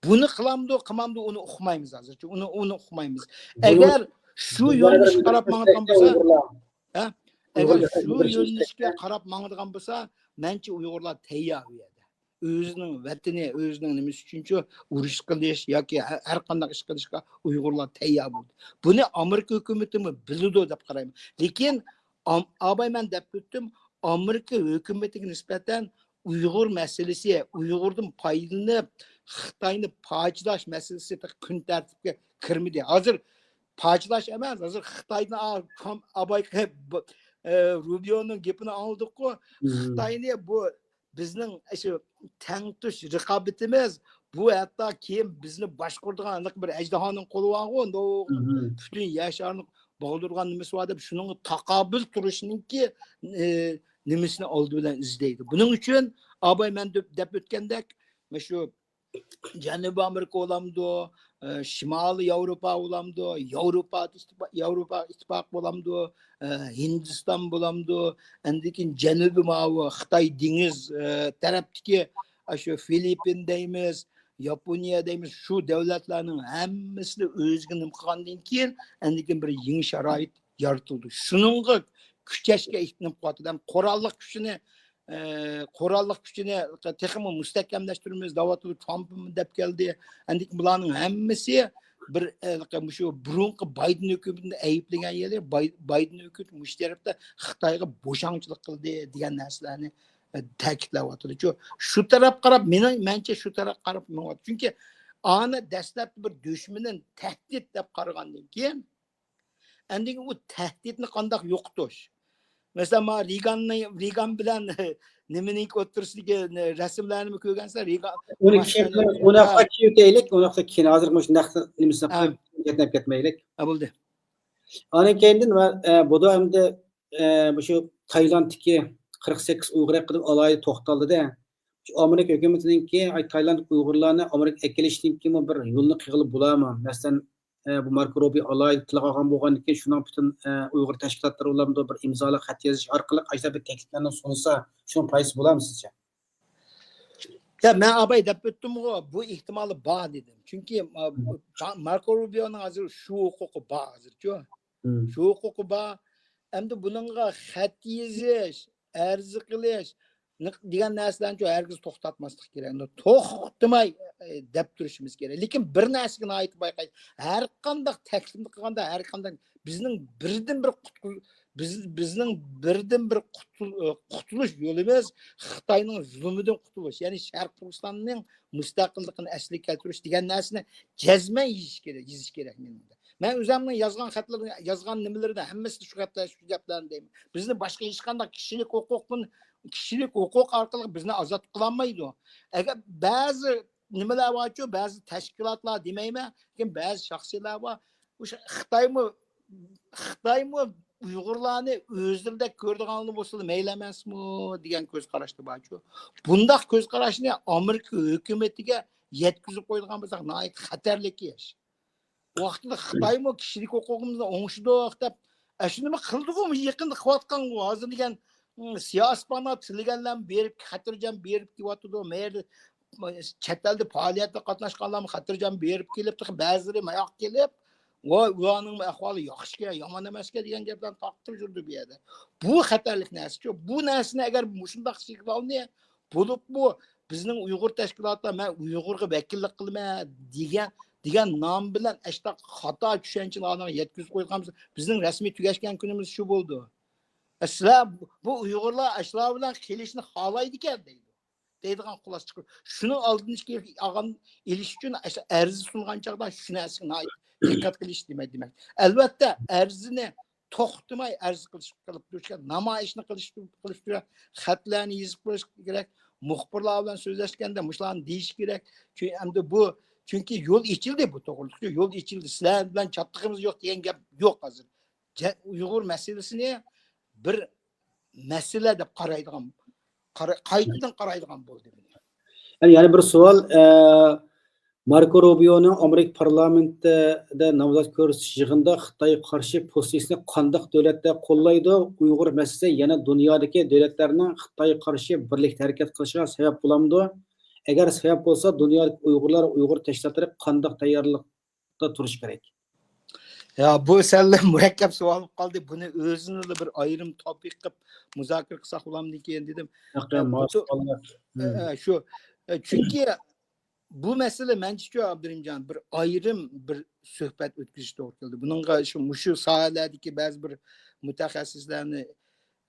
بۇنى قىلامدۇ، قىلمامدۇ، ئۇنى ئۇقمايمىز ھازىرچە. ئۇنى، ئۇنى ئۇقمايمىز. ئەگەر شۇ يۆنىلىشكە قاراپ ماڭىدىغان بولسا، ھە؟ ئەگەر شۇ يۆنىلىشكە قاراپ ماڭىدىغان بولسا، مەنچە ئۇيغۇرلار تەييار ئۇ يەردە. ئۆزىنىڭ ۋەتىنى، ئۆزىنىڭ نېمىسى ئۈچۈنچۇ ئۇرۇش قىلىش ياكى ھە-، ھەر قانداق ئىش قىلىشقا ئۇيغۇرلار تەييار بولدى. بۇنى ئامېرىكا ھۆكۈمىتىمۇ بىلىدۇ دەپ قارايمەن. لېكىن ئام-، ئاباي مەن دەپ ئۆتتۈم، ئامېرىكا ھۆكۈمىتىگە نىسبەتەن ئۇيغۇر مەسىلىسى، ئۇيغۇردىن پايدىلىنىپ خىتاينى پاچىلاش مەسىلىسى تېخى كۈن تەرتىپكە كىرمىدى. ھازىر پاچىلاش ئەمەس، ھازىر خىتايدىن ئاباي روبىيونىڭ گېپىنى ئاڭلىدۇققۇ. خىتاينى بۇ بىزنىڭ شۇ تەڭتۇش رىقابىتىمىز، بۇ ھەتتا كېيىن بىزنى باشقۇرىدىغان بىر ئەجدىھانىڭ قولى بارغۇ، پۈتۈن يەر شارىنى باغدۇرغان نېمىسى بار دەپ، شۇنىڭغا تاقابىل تۇرۇشنىڭكى نېمىسىنى ئالدى بىلەن ئىزدەيدۇ. بۇنىڭ ئۈچۈن ئاباي مەن دەپ ئۆتكەندەك، شۇ جەنۇبىي ئامېرىكا بولامدۇ، شىمالىي ياۋروپا بولامدۇ، ياۋروپا ياۋروپا ئىتتىپاقى بولامدۇ، ھىندىستان بولامدۇ، ئاندىن كېيىن جەنۇبىي ماۋۇ خىتاي دېڭىز تەرەپتىكى شۇ فىلىپپىن دەيمىز، ياپونىيە دەيمىز، شۇ دۆلەتلەرنىڭ ھەممىسىنى ئۆزىگە نېمە قىلغاندىن كېيىن، ئاندىن كېيىن بىر يېڭى شارائىت يارىتىلدى. شۇنىڭغا كۈچەشكە ئېھتىياج قىلىۋاتىدۇ. ھەم قوراللىق كۈچىنى، ئە، قوراللىق كۈچىنى تېخىمۇ مۇستەھكەملەشتۈرىمىز دەۋاتىدۇ. ترامپمۇ دەپ كەلدى. ئاندىن كېيىن بۇلارنىڭ ھەممىسى بىر، ئە، مۇشۇ بۇرۇنقى بايدېن ھۆكۈمىتىنى ئەيىبلىگەن يەرى، باي-، بايدېن ھۆكۈمىتى مۇشۇ تەرەپتە خىتايغا بوشاڭچىلىق قىلدى دېگەن نەرسىلەرنى، ئە، تەكىتلەۋاتىدۇ. شۇ، شۇ تەرەپ قاراپ، مېنىڭ، مەنچە شۇ تەرەپ قاراپ مېڭىۋاتىدۇ. چۈنكى ئانى دەسلەپتە بىر دۈشمىنىنى تەھدىت دەپ قارىغاندىن كېيىن، ئەندىن ئۇ تەھدىتنى قانداق يوقىتىش؟ مەسىلەن، ما رېگاننى، رېگان بىلەن نېمىنىڭ ئوتتۇرىسىدىكى رەسىملەرنىمۇ كۆرگەنسىلەر؟ رېگان ئۇنى كېيىن، ئۇنى كېيىن ئۆتەيلىك، ئۇنى كېيىن ھازىر مۇشۇ نەق نېمىسىنى قىلىپ كەتمەيلىك. ھە، بولدى. ئاندىن كېيىندىن، ئە، بۇدا ئەمدى، ئە، مۇشۇ تايلاندتىكى قىرىق سەككىز ئۇيغۇر ھەققىدە ئالاھىدە توختالدى-دە. شۇ ئامېرىكا ھۆكۈمىتىنىڭكى، ئاي، تايلاند ئۇيغۇرلارنى ئامېرىكا ئەكېلىشتىن كېيىنمۇ بىر يولنى قىلغىلى بولارمۇ؟ مەسىلەن، ئە، بۇ ماركو روبىيو ئالاھىدە تىلغا ئالغان بولغاندىن كېيىن، شۇنىڭ پۈتۈن، ئە، ئۇيغۇر تەشكىلاتلىرى بولامدۇ، بىر ئىمزالاپ خەت يېزىش ئارقىلىق ئاشۇنداق بىر تەكلىپلەرنى سۇنسا، شۇنىڭ پايدىسى بولارمۇ سىزچە؟ يا، مەن ئاباي دەپ ئۆتتۈمغۇ، بۇ ئېھتىمالى بار دېدىم. چۈنكى، ئە، ماركو روبىيونىڭ ھازىر شۇ ھوقۇقى بار ھازىرچۇ. شۇ ھوقۇقى بار. ئەمدى بۇنىڭغا خەت يېزىش، ئەرز قىلىش، نىق دېگەن نەرسىلەرنىچۇ ھەرگىز توختاتماسلىق كېرەك. توختىماي، ئە، دەپ تۇرۇشىمىز كېرەك. لېكىن بىر نەرسىگە ناھايىتى بايقاش. ھەر قانداق تەكلىپنى قىلغاندا، ھەر قانداق بىزنىڭ بىردىن بىر قۇتقۇز-، بىز، بىزنىڭ بىردىن بىر قۇتۇل-، ئە، قۇتۇلۇش يولىمىز خىتاينىڭ زۇلمىدىن قۇتۇلۇش، يەنى شەرقىي تۈركىستاننىڭ مۇستەقىللىقىنى ئەسلىگە كەلتۈرۈش دېگەن نەرسىنى جەزمەن يېزىش كېرەك، يېزىش كېرەك مېنىڭدە. مەن ئۆزۈمنىڭ يازغان خەتلىرىنى، يازغان نېمىلىرىدە ھەممىسىدە شۇ گەپلەر، شۇ گەپلەرنى دەيمەن. بىزنى باشقا ھېچقانداق كىشىلىك ھوقۇقتىن، كىشىلىك ھوقۇق ئارقىلىق بىزنى ئازاد قىلالمايدۇ. ئەگەر بەزى نېمىلەر بارچۇ، بەزى تەشكىلاتلار دېمەيمەن، لېكىن بەزى شەخسلەر بار. ئۇ خىتايمۇ، خىتايمۇ ئۇيغۇرلارنى ئۆزلىرىدەك كۆرىدىغانلا بولسىلا مەيلى ئەمەسمۇ دېگەن كۆز قاراشتا بارچۇ. بۇنداق كۆز قاراشنى ئامېرىكا ھۆكۈمىتىگە يەتكۈزۈپ قويىدىغان بولساق ناھايىتى خەتەرلىك ئىش. ۋاقتىدا خىتايمۇ كىشىلىك ھوقۇقىمىزنى ئوڭشىدۇق دەپ، ئەشۇنىمۇ قىلدىغۇ، يېقىندا قىلىۋاتقانغۇ. ھازىر دېگەن، ئىم، سىياسىي پانا تىلىگەنلەرمۇ بېرىپ، خاتىرجەم بېرىپ كېلىۋاتىدۇ. مەيلى، چەت ئەلدە پائالىيەتتە قاتناشقانلارمۇ خاتىرجەم بېرىپ كېلىپ، تېخى بەزىلىرى ماياققا كېلىپ، ۋاي، ئۇلارنىڭ ئەھۋالى ياخشىكەن، يامان ئەمەسكەن دېگەن گەپلەرنى تارقىتىپ يۈرىدۇ بۇ يەردە. بۇ خەتەرلىك نەرسىچۇ. بۇ نەرسىنى ئەگەر مۇشۇنداق سىگنالنى بولۇپمۇ بىزنىڭ ئۇيغۇر تەشكىلاتلار، مەن ئۇيغۇرغا ۋەكىللىك قىلىمەن دېگەن، دېگەن نام بىلەن ئاشۇنداق خاتا چۈشەنچىلەرنى يەتكۈزۈپ قويغان بولسا، بىزنىڭ رەسمىي تۈگەشكەن كۈنىمىز شۇ بولىدۇ. ئە، سىلەر بۇ ئۇيغۇرلار ئاشۇلار بىلەن قېلىشنى خالايدىكەن دەيدۇ. دەيدىغان خۇلاسە چىقىرىپ، شۇنىڭ ئالدىنى ئېلىش ئۈچۈن ئەرز سۇنغان چاغدا شۇ نەرسىگە ناھايىتى دىققەت قىلىش دېمەك، دېمەك. ئەلۋەتتە، ئەرزنى توختىماي ئەرز قىلىش قىلىپ تۇرۇش كېرەك، نامايىشنى قىلىش، قىلىش كېرەك، خەتلەرنى يېزىپ قويۇش كېرەك، مۇخبىرلار بىلەن سۆزلەشكەندە مۇشۇلارنى دېيىش كېرەك. چۈ-، ئەمدى بۇ، چۈنكى يول ئېچىلدى، بۇ توغرىلىق يول ئېچىلدى. سىلەر بىلەن چاتىقىمىز يوق دېگەن گەپ يوق ھازىر. جە-، ئۇيغۇر مەسىلىسىنى بىر مەسىلە دەپ قارايدىغان، قارا-، قايتىدىن قارايدىغان بولدى. يەنە بىر سوئال، ئە، ماركو روبىيونىڭ ئامېرىكا پارلامېنتىدا نامزات كۆرسىتىش يىغىنىدا خىتايغا قارشى پوزىتسىيىسىنى قانداق دۆلەتلەر قوللايدۇ؟ ئۇيغۇر مەسىلىسى يەنە دۇنيادىكى دۆلەتلەرنىڭ خىتايغا قارشى بىرلىكتە ھەرىكەت قىلىشىغا سەۋەب بولامدۇ؟ ئەگەر سەۋەب بولسا، دۇنيادىكى ئۇيغۇرلار، ئۇيغۇر تەشكىلاتلىرى قانداق تەييارلىقتا تۇرۇشى كېرەك؟ يا، بۇ سەل مۇرەككەپ سوئال بولۇپ قالدى. بۇنى ئۆزىنىلا بىر ئايرىم توپىك قىلىپ مۇزاكىرە قىلساق بولامدىكىن دېدىم. ياق، ياق، ئە، مۇۋاپىق بۇ-، سوئاللار. ئە، ئە، شۇ. ئە، چۈنكى بۇ مەسىلە مەنچىچۇ، ئابدۇرېھىمجان، بىر ئايرىم بىر سۆھبەت ئۆتكۈزۈش توغرا كېلىدۇ. بۇنىڭغا شۇ، مۇشۇ ساھەلەردىكى بەزى بىر مۇتەخەسسىسلەرنى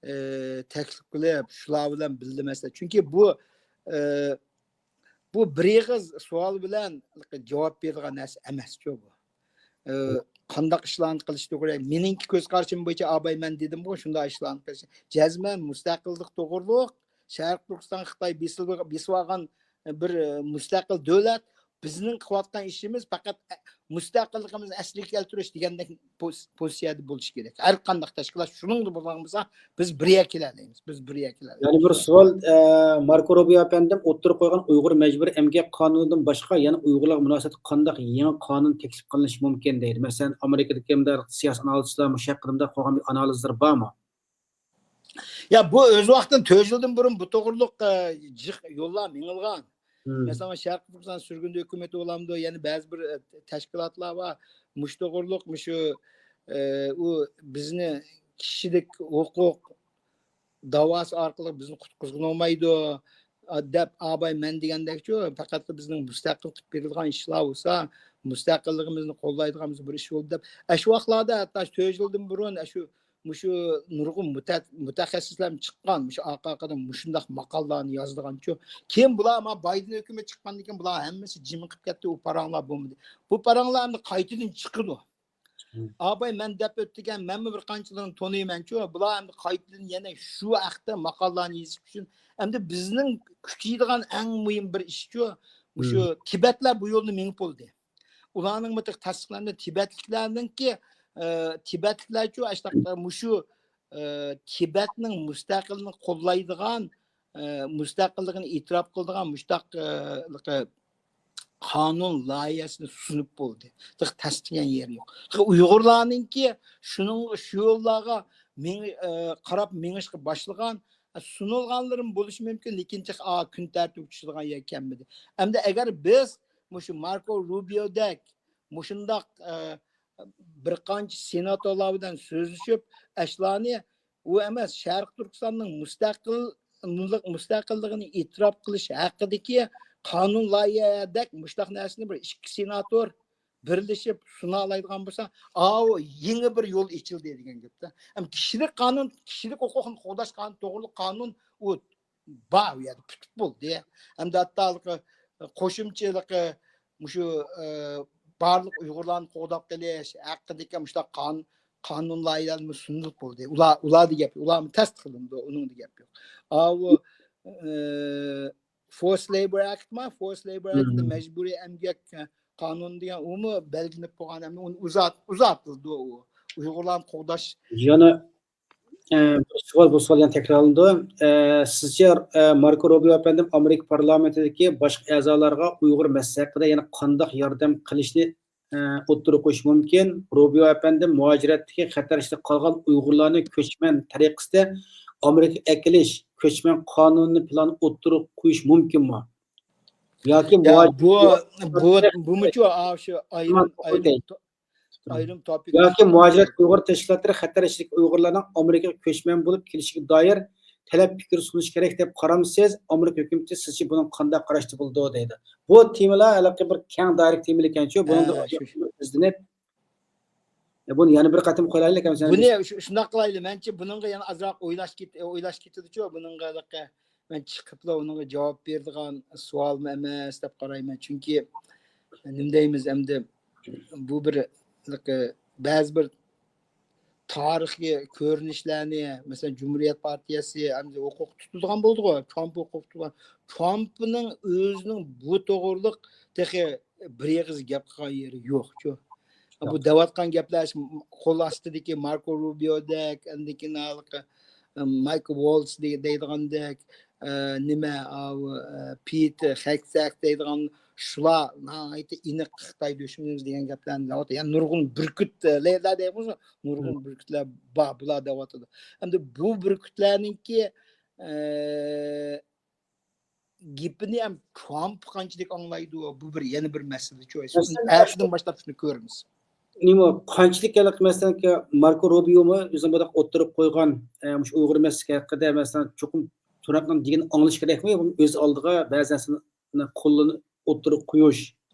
ئى، تەكلىپ قىلىپ، شۇلار بىلەن بىللە مەسىلە. چۈنكى بۇ، ئى، بۇ بىر ئېغىز سوئال بىلەن جاۋاب بېرىدىغان نەرسە ئەمەسچۇ بۇ. ئى، قانداق ئىشلارنى قىلىش توغرا؟ مېنىڭكى كۆز قارىشىم بويىچە، ئاباي، مەن دېدىمغۇ، شۇنداق ئىشلارنى قىلىش. جەزمەن مۇستەقىللىق توغرۇلۇق، شەرقىي تۈركىستان خىتاي بېسىلىۋ-، بېسىۋالغان بىر، ئى، مۇستەقىل دۆلەت. بىزنىڭ قىلىۋاتقان ئىشىمىز پەقەت مۇستەقىللىقىمىزنى ئەسلىگە كەلتۈرۈش دېگەندەك پوز-، پوزىتسىيەدە بولۇشى كېرەك. ھەر قانداق تەشكىلات شۇنىڭدا بولغان بولسا، بىز بىر يەرگە كېلەلەيمىز. بىز بىر يەرگە كېلەلەيمىز. يەنە بىر سوئال، ئە، ماركو روبىيو ئەپەندىم ئوتتۇرىغا قويغان ئۇيغۇر مەجبۇرىي ئەمگەك قانۇنىدىن باشقا يەنە ئۇيغۇرلارغا مۇناسىۋەتلىك قانداق يېڭى قانۇن تەكلىپ قىلىنىشى مۇمكىن دەيدۇ. مەسىلەن، ئامېرىكىدىكى مۇنداق سىياسىي ئانالىزچىلار مۇشۇ ھەققىدە مۇنداق قىلغان بىر ئانالىزلىرى بارمۇ؟ يا، بۇ ئۆز ۋاقتىدا تۆت يىلدىن بۇرۇن بۇ توغرۇلۇق، ئە، جىق يوللار مېڭىلغان. مەسىلەن، شەرقىي تۈركىستان سۈرگۈندە ھۆكۈمىتى بولامدۇ، يەنە بەزى بىر، ئە، تەشكىلاتلار بار. مۇشۇ توغرۇلۇق، مۇشۇ، ئە، ئۇ بىزنى كىشىلىك ھوقۇق داۋاسى ئارقىلىق بىزنى قۇتقۇزغىلى بولمايدۇ، ئا، دەپ، ئاباي، مەن دېگەندەكچۇ، پەقەتلا بىزنىڭ مۇستەقىل قىلىپ بېرىلغان ئىشلار بولسا، مۇستەقىللىقىمىزنى قوللايدىغان بىر ئىش بولدى دەپ، ئەشۇ ۋاقىتلاردا ھەتتا تۆت يىلدىن بۇرۇن ئەشۇ، مۇشۇ نۇرغۇن مۇتە-، مۇتەخەسسىسلەرمۇ چىققان، مۇشۇ ئارقا-ئارقىدىن مۇشۇنداق ماقالىلارنى يازىدىغانچۇ. كېيىن بۇلار ما بايدېن ھۆكۈمىتى چىققاندىن كېيىن بۇلار ھەممىسى جىمىپ كەتتى، ئۇ پاراڭلار بولمىدى. بۇ پاراڭلار ئەمدى قايتىدىن چىقىدۇ. ئاباي، مەن دەپ ئۆتتىكەن، مەنمۇ بىر قانچىلىرىنى تونۇيمەنچۇ. بۇلار ئەمدى قايتىدىن يەنە شۇ ھەقتە ماقالىلارنى يېزىش ئۈچۈن، ئەمدى بىزنىڭ كۈچىيىدىغان ئەڭ مۇھىم بىر ئىشچۇ، مۇشۇ تىبەتلەر بۇ يولنى مېڭىپ بولدى. ئۇلارنىڭ مۇتىق تەستىقلىنىپ، تىبەتلىكلەرنىڭكى، ئە، تىبەتلىكلەرچۇ، ئاشتاق، مۇشۇ، ئە، تىبەتنىڭ مۇستەقىللىقىنى قوللايدىغان، ئە، مۇستەقىللىقىنى ئېتىراپ قىلىدىغان مۇشتاق، ئە، قانۇن لايىھەسىنى سۇنۇپ بولدى. تېخى تەستىقلىگەن يېرى يوق. تېخى ئۇيغۇرلارنىڭكى شۇنىڭ، شۇ يوللارغا مېڭ-، ئە، قاراپ مېڭىشقا باشلىغان، ئە، سۇنۇلغانلىرىمۇ بولۇشى مۇمكىن، لېكىن تېخى، ئا، كۈن تەرتىپكە چۈشىدىغان يەر كەلمىدى. ئەمدى ئەگەر بىز مۇشۇ ماركو روبىيودەك مۇشۇنداق، ئە، بىر قانچە سېناتورلار بىلەن سۆزلىشىپ، ئەشلانى ئۇ ئەمەس، شەرقىي تۈركىستاننىڭ مۇستەقىل، مۇستەقىللىقىنى ئېتىراپ قىلىش ھەققىدىكى قانۇن لايىھەدەك مۇشۇنداق نەرسىنى بىر ئىككى سېناتور بىرلىشىپ سۇنالايدىغان بولسا، ئاۋۇ يېڭى بىر يول ئېچىلدى دېگەن گەپتە. ئەمما كىشىلىك قانۇن، كىشىلىك ھوقۇقنى قوغداش قانۇنى توغرىلىق قانۇن ئۇ بار، ئۇ يەردە پۈتۈپ بولدى. ھەمدە ھەتتا ھېلىقى قوشۇمچە ھېلىقى مۇشۇ، ئە، بارلىق ئۇيغۇرلارنى قوغداپ قېلىش ھەققىدىكى مۇشۇنداق قان-، قانۇن لايىھەلىرىمۇ سۇنۇلۇپ بولدى. ئۇلار، ئۇلاردا گەپ، ئۇلارمۇ تەستىقلىنىدۇ، ئۇنىڭدا گەپ يوق. ئاۋۇ، ئە، Forced Labor Act ما، Forced Labor Act مەجبۇرىي ئەمگەك، ئە، قانۇنى دېگەن ئۇمۇ بەلگىلىنىپ بولغان، ئەمدى ئۇنى ئۇزارت-، ئۇزارتىلىدۇ ئۇ. ئۇيغۇرلارنى قوغداش. يەنە ئە، بۇ سوئال، بۇ سوئال يەنە تەكرارلىنىدۇ. ئە، سىزچە، ئە، ماركو روبىيو ئەپەندىم ئامېرىكا پارلامېنتىدىكى باشقا ئەزالارغا ئۇيغۇر مەسىلىسى ھەققىدە يەنە قانداق ياردەم قىلىشنى، ئە، ئوتتۇرىغا قويۇش مۇمكىن؟ روبىيو ئەپەندىم مۇھاجىرەتتىكى خەتەر ئىچىدە قالغان ئۇيغۇرلارنى كۆچمەن تەرىقىسىدە ئامېرىكىغا ئەكېلىش، كۆچمەن قانۇنىنى پىلان ئوتتۇرىغا قويۇش مۇمكىنمۇ؟ ياكى يا، مۇھاجىر بۇ، بۇ، بۇمۇچۇ، ئا، شۇ ئايرىم، ئايرىم تو-، ئايرىم توپىك. ياكى مۇھاجىرەت ئۇيغۇر تەشكىلاتلىرى خەتەر ئىچىدىكى ئۇيغۇرلارنىڭ ئامېرىكىغا كۆچمەن بولۇپ كېلىشىگە دائىر تەلەپ پىكىر سۇنۇشى كېرەك دەپ قارامسىز؟ ئامېرىكا ھۆكۈمىتى سىزچە بۇنىڭغا قانداق قاراشتا بولىدۇ دەيدۇ. بۇ تېمىلار ھېلىقى بىر كەڭ دائىرىلىك تېمىلىكەنچۇ، بۇنىڭدا ھە، شۇ، شۇ. ئىزدىنىپ، يا، بۇنى يەنە بىر قېتىم قويايلى، بۇنى شۇ-، شۇنداق قىلايلى. مەنچە بۇنىڭغا يەنە ئازراق ئويلاش كېت-، ئويلاش كېتىدۇچۇ، بۇنىڭغا ھېلىقى مەن چىقىپلا ئۇنىڭغا جاۋاب بېرىدىغان سوئالمۇ ئەمەس دەپ قارايمەن. چۈنكى نېمە دەيمىز ئەمدى، بۇ بىر، بەزى بىر تارىخىي كۆرۈنۈشلەرنى، مەسىلەن، جۇمھۇرىيەت پارتىيەسى ئەمدى ھوقۇق تۇتىدىغان بولدىغۇ، ترامپ ھوقۇق تۇتىدىغان. ترامپنىڭ ئۆزىنىڭ بۇ توغرىلىق تېخى بىر ئېغىز گەپ قىلغان يېرى يوقچۇ. بۇ دەۋاتقان گەپلەر قول ئاستىدىكى ماركو روبىيودەك، ئاندىن كېيىن ھېلىقى، ئە، مايكل ۋالتز دەي-، دەيدىغاندەك، ئە، نېمە، ئاۋۇ، ئە، پېت خېگسەك دەيدىغان شۇلار ناھايىتى ئېنىق خىتاي دۈشمىنىمىز دېگەن گەپلەرنى دەۋاتىدۇ. يەنى نۇرغۇن بۈركۈت، ئە، لەيلا دەيمىزمۇ؟ نۇرغۇن بۈركۈتلەر بار، بۇلار دەۋاتىدۇ. ئەمدى بۇ بۈركۈتلەرنىڭكى، ئە، گېپىنى ھەم ترامپ قانچىلىك ئاڭلايدۇ، بۇ بىر، يەنە بىر مەسىلىچۇ. مەسىلەن، ئەتىدىن باشلاپ شۇنى كۆرىمىز. نېمە، قانچىلىك ھېلىقى، مەسىلەن، ماركو روبىيومۇ ئۆزىنىڭ بۇنداق ئوتتۇرىغا قويغان، ئە، مۇشۇ ئۇيغۇر مەسىلىسى ھەققىدە، مەسىلەن، چوقۇم ترامپنىڭ دېگىنىنى ئاڭلىشى كېرەكمۇ؟ يا بولمىسا ئۆز ئالدىغا بەزى نەرسىنى قوللىنىپ ئوتتۇرىغا قويۇش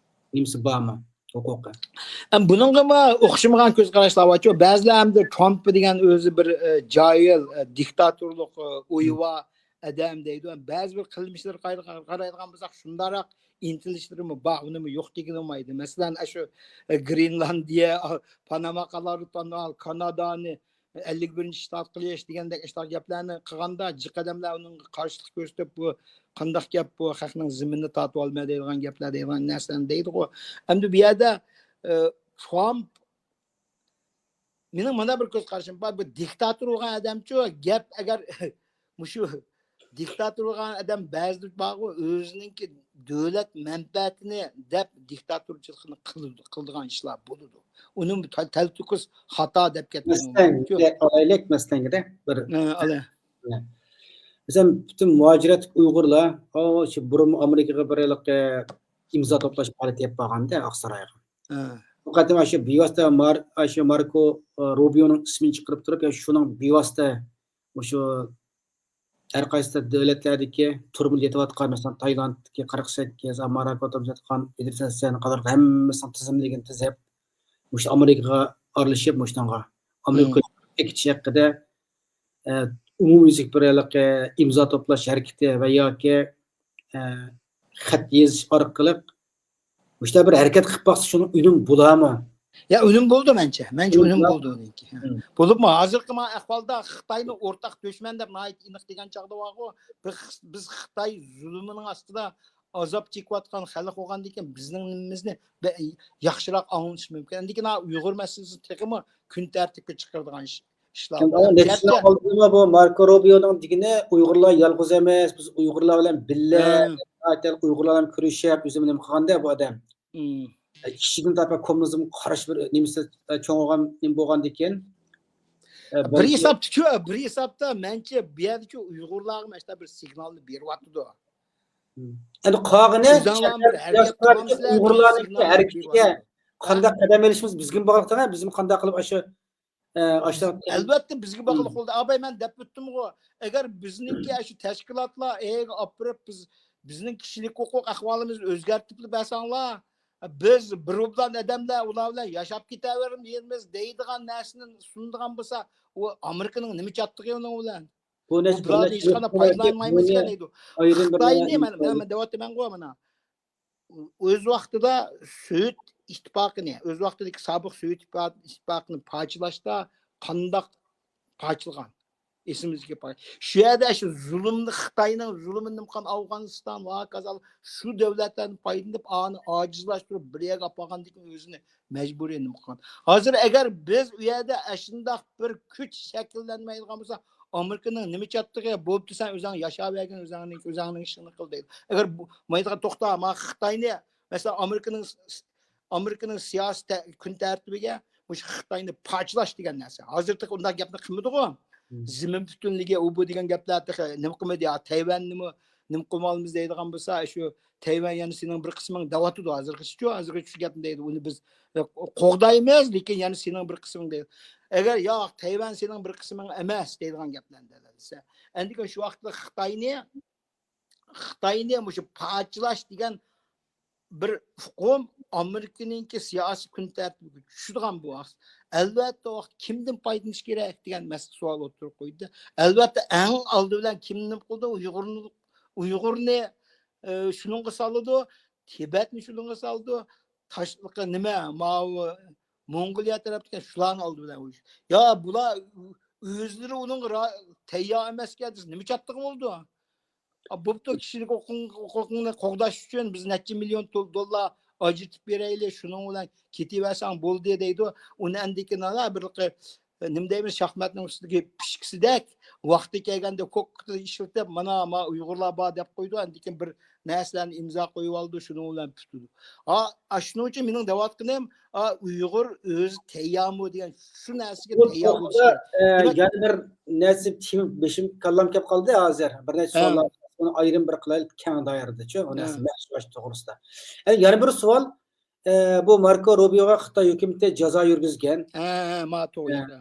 نېمىسى بارمۇ؟ ھوقۇقى. ئەم، بۇنىڭغىمۇ ئوخشىمىغان كۆز قاراشلار بارچۇ. بەزىلەر ئەمدى ترامپ دېگەن ئۆزى بىر، ئە، جاھىل، ئە، دىكتاتورلۇق، ئە، ئۇيۋا ئادەم دەيدۇ. بەزى بىر قىلمىشلىرىغا قارايدىغان بولساق، شۇنداقراق ئىنتىلىشلىرىمۇ بار، ئۇنىمۇ يوق دېگىلى بولمايدۇ. مەسىلەن، ئاشۇ، ئە، گرېنلاندىيە، پاناما قانالى، تونال، كانادانى، ئەللىك بىرىنچى شتات قىلىش دېگەندەك ئىشلار گەپلەرنى قىلغاندا، جىق ئادەملەر ئۇنىڭغا قارشىلىق كۆرسىتىپ، بۇ قانداق گەپ، بۇ خەقنىڭ زېمىنىنى تارتىۋالما دەيدىغان گەپلەر دەيدىغان نەرسىلەرنى دەيدىغۇ. ئەمدى بۇ يەردە، ئى، ترامپ، مېنىڭ مانا بىر كۆز قارىشىم بار، بۇ دىكتاتور بولغان ئادەمچۇ، گەپ ئەگەر مۇشۇ دىكتاتور بولغان ئادەم بەزىدە بارغۇ، ئۆزىنىڭكى دۆلەت مەنپەئەتىنى دەپ دىكتاتورچىلىقنى قىلىدۇ، قىلىدىغان ئىشلار بولىدۇ. ئۇنى تەل-، تەلتۆكۈس خاتا دەپ كەتمەڭ. مەسىلەن، ئالايلىك، مەسىلەنگىدە بىر، ھە، ئالاي. مەسىلەن، پۈتۈن مۇھاجىرەتتىكى ئۇيغۇرلار، ئۇ، شۇ بۇرۇن ئامېرىكىغا بىر ھېلىقى ئىمزا توپلاش پائالىيىتى ئېلىپ بارغاندا ئاقسارايغا. ھە. بۇ قېتىم ئاشۇ بىۋاسىتە مار-، ئاشۇ ماركو، ئە، روبىيونىڭ ئىسمىنى چىقىرىپ تۇرۇپ، يا شۇنىڭ بىۋاسىتە مۇشۇ ھەر قايسى دۆلەتلەردىكى تۈرمىدە يېتىۋاتقان، مەسىلەن، تايلاندتىكى قىرىق سەككىز، ماراكودا ياتقان ئىدرىس ھەسەن قاتارلىق ھەممىسىنىڭ تىزىملىكىنى تۈزۈپ، مۇشۇ ئامېرىكىغا ئارىلىشىپ، مۇشۇنىڭغا ئامېرىكا كېتىش ھەققىدە، ئە، ئومۇميۈزلۈك بىر ھېلىقى ئىمزا توپلاش ھەرىكىتى ۋە ياكى، ئە، خەت يېزىش ئارقىلىق مۇشۇنداق بىر ھەرىكەت قىلىپ باقسا، شۇنىڭ ئۈنۈم بولارمۇ؟ يا، ئۈنۈم بولىدۇ مەنچە. مەنچە ئۈنۈم ئۈنۈم بولار. بولىدۇ ئۇنىڭكى. ھە. مم. بولۇپمۇ ھازىرقى مانا ئەھۋالدا خىتاينى ئورتاق دۈشمەن دەپ ناھايىتى ئېنىق دېگەن چاغدا بارغۇ، بىز، بىز خىتاي زۇلۇمىنىڭ ئاستىدا ئازاب چېكىۋاتقان خەلق بولغاندىكىن بىزنىڭ نېمىمىزنى بە-، ياخشىراق ئاڭلىشى مۇمكىن. ئەمدىكى مانا ئۇيغۇر مەسىلىسى تېخىمۇ كۈن تەرتىپكە چىقىرىدىغان ئىش. ئىشلار ئەمدى بار. ئۇنىڭ نەتىجىسىنى ئەلۋەتتە. ئالدىمۇ بۇ ماركو روبىيونىڭ دېگىنى، ئۇيغۇرلار يالغۇز ئەمەس، بىز ئۇيغۇرلار بىلەن بىللە، ھە. ئۇيغۇرلار بىلەن كۆرۈشۈپ، ئۆزى نېمە قىلغاندا بۇ ئادەم. مم. ئە، كىشىدىن تارتىپ كوممۇنىزمغا قارشى بىر نېمىسى، ئە، چوڭ بولغان نېمە بولغاندىكىن، ئە، بىر بەلكى ھېسابتىچۇ، بىر ھېسابتا مەنچە بۇ يەردىچۇ ئۇيغۇرلارغا مانا شۇنداق بىر سىگنالنى بېرىۋاتىدۇ. مم. ئەمدى قالغىنى ئۆزۈڭلار بىر ھەرىكەت قىلمامسىلەر دېگەن ئۇيغۇرلارنىڭ سىگنالنى ھەرىكىتىگە بېرىۋاتىدۇ. قانداق قەدەم ئېلىشىمىز بىزگىمۇ باغلىق، بىزمۇ قانداق قىلىپ ئاشۇ ئە، ئاشۇ ئەلۋەتتە بىزگە باغلىق مم. بولدى. ئاباي، مەن دەپ ئۆتتۈمغۇ، ئەگەر بىزنىڭكى ئاشۇ تەشكىلاتلار ئەيگە ئاپىرىپ، بىز، بىزنىڭ كىشىلىك ھوقۇق ئەھۋالىمىزنى ئۆزگەرتىپ بەرسەڭلار، بىز بىر ئوبدان ئادەملەر ئۇلار بىلەن ياشاپ كېتەۋېرىمىز دەيدىغان نەرسىنى سۇنىدىغان بولسا، ئۇ ئامېرىكىنىڭ نېمە چاتتىقى ئۇنىڭ بىلەن؟ بۇ ئۇ نەرسە بۇلارنى ھېچقانداق پايدىلانمايمىزكەن دەيدۇ. ئايرىم بىر خىتاينى مەن، مەن، مەن دەۋاتىمەنغۇ مانا. ئۆز ۋاقتىدا سوۋېت ئىتتىپاقىنى، ئۆز ۋاقتىدىكى سابىق سوۋېت ئىتتىپا-، ئىتتىپاقىنى پارچىلاشتا قانداق پارچىلىغان؟ ئېسىمىزگە پار-، شۇ يەردە شۇ زۇلۇمنى، خىتاينىڭ زۇلۇمىنى نېمە قىلغان ئافغانىستان ۋە ھاكازا شۇ دۆلەتلەرنى پايدىلىنىپ، ئانى ئاجىزلاشتۇرۇپ، بىر يەرگە ئاپارغاندىن كېيىن ئۆزىنى مەجبۇرىي نېمە قىلغان. ھازىر ئەگەر بىز ئۇ يەردە ئاشۇنداق بىر كۈچ شەكىللەنمەيدىغان بولسا، ئامېرىكىنىڭ نېمە چاتتىقى، بوپتۇ، سەن ئۆزۈڭ ياشاۋەرگىن، ئۆزۈڭنىڭ، ئۆزۈڭنىڭ ئىشىڭنى قىل دەيدۇ. ئەگەر بۇ، مايدىغان توختا، ما خىتاينى، مەسىلەن، ئامېرىكىنىڭ، ئامېرىكىنىڭ سىياسىي تە-، كۈن تەرتىپىگە مۇشۇ خىتاينى پارچىلاش دېگەن نەرسە. ھازىر تېخى ئۇنداق گەپنى قىلمىدىغۇ. مم. زېمىن پۈتۈنلۈكى، ئۇ بۇ دېگەن گەپلەر تېخى نېمە قىلمىدى، يا تەيۋەننىمۇ نېمە قىلمالىمىز دەيدىغان بولسا، شۇ تەيۋەن يەنە سېنىڭ بىر قىسمىڭ دەۋاتىدۇ ھازىرغىچىچۇ، ھازىرغىچە شۇ گەپنى دەيدۇ. ئۇنى بىز، ئە، قوغدايمىز، لېكىن يەنە سېنىڭ بىر قىسمىڭ دەيدۇ. ئەگەر ياق، تەيۋەن سېنىڭ بىر قىسمىڭ ئەمەس دەيدىغان گەپلەرنى دەۋەرسە. ئەندىكىن شۇ ۋاقىتتا خىتاينى، خىتاينى مۇشۇ پارچىلاش دېگەن بىر ئۇقۇم ئامېرىكىنىڭكى سىياسىي كۈن تەرتىپىگە چۈشىدىغان بۇ ۋاقىت. ئەلۋەتتە، ئۇ ۋاقىت كىمدىن پايدىلىنىش كېرەك دېگەن مەسىلە سوئال ئوتتۇرىغا قويدى. ئەلۋەتتە، ئەڭ ئالدى بىلەن كىمنى نېمە قىلىدۇ؟ ئۇيغۇرنى، ئۇيغۇرنى، ئە، شۇنىڭغا سالىدۇ، تىبەتنى شۇنىڭغا سالىدۇ، تاشلىقى نېمە، ماۋۇ موڭغۇلىيە تەرەپتىكى شۇلارنى ئالدى بىلەن ئۇيۇش-، يا بۇلار ئۆزلىرى ئۇنىڭغا را-، تەييار ئەمەسكەن دېسە، نېمە چاتتىغا بولىدۇ؟ ئا، بوپتۇ، كىشىلىك ھوقۇقۇڭ-، ھوقۇقۇڭنى قوغداش ئۈچۈن بىز نەچچە مىليون دول-، دوللار ئاجرىتىپ بېرەيلى، شۇنىڭ بىلەن كېتىۋەرسەڭ بولدى دەيدۇ. ئۇنى ئەندىكىن ئانا بىر، نېمە دەيمىز، شاھماتنىڭ ئۈستىدىكى پىشكىسىدەك، ۋاقتى كەلگەندە كوككىتىنى ئىشلىتىپ، مانا، ما ئۇيغۇرلار بار دەپ قويىدۇ، ئەندىكىن بىر نەرسىلەرنى ئىمزا قويۇۋالىدۇ، شۇنىڭ بىلەن پۈتىدۇ. ھا، ئاشۇنىڭ ئۈچۈن مېنىڭ دەۋاتقىنىم، ئا، ئۇيغۇر ئۆزى تەييارمۇ دېگەن شۇ نەرسىگە بۇ تەييار بولۇش توغرىدا، كېرەك. ئە، دېمەك، يەنە بىر نەرسە تېما بېشىم، كاللام كەپ قالدى ھازىر. بىر نەچچە ھە. سوئاللار، ئۇنى ئايرىم بىر قىلايلى، كەڭ دائىرىدىچۇ، ئۇ نەرسە ھە. مەخسۇس توغرىسىدا. ئە، يەنە بىر سوئال، ئە، بۇ ماركو روبىيوغا خىتاي ھۆكۈمىتى جازا يۈرگۈزگەن. ھە، ھە، ما توغرا. ھە.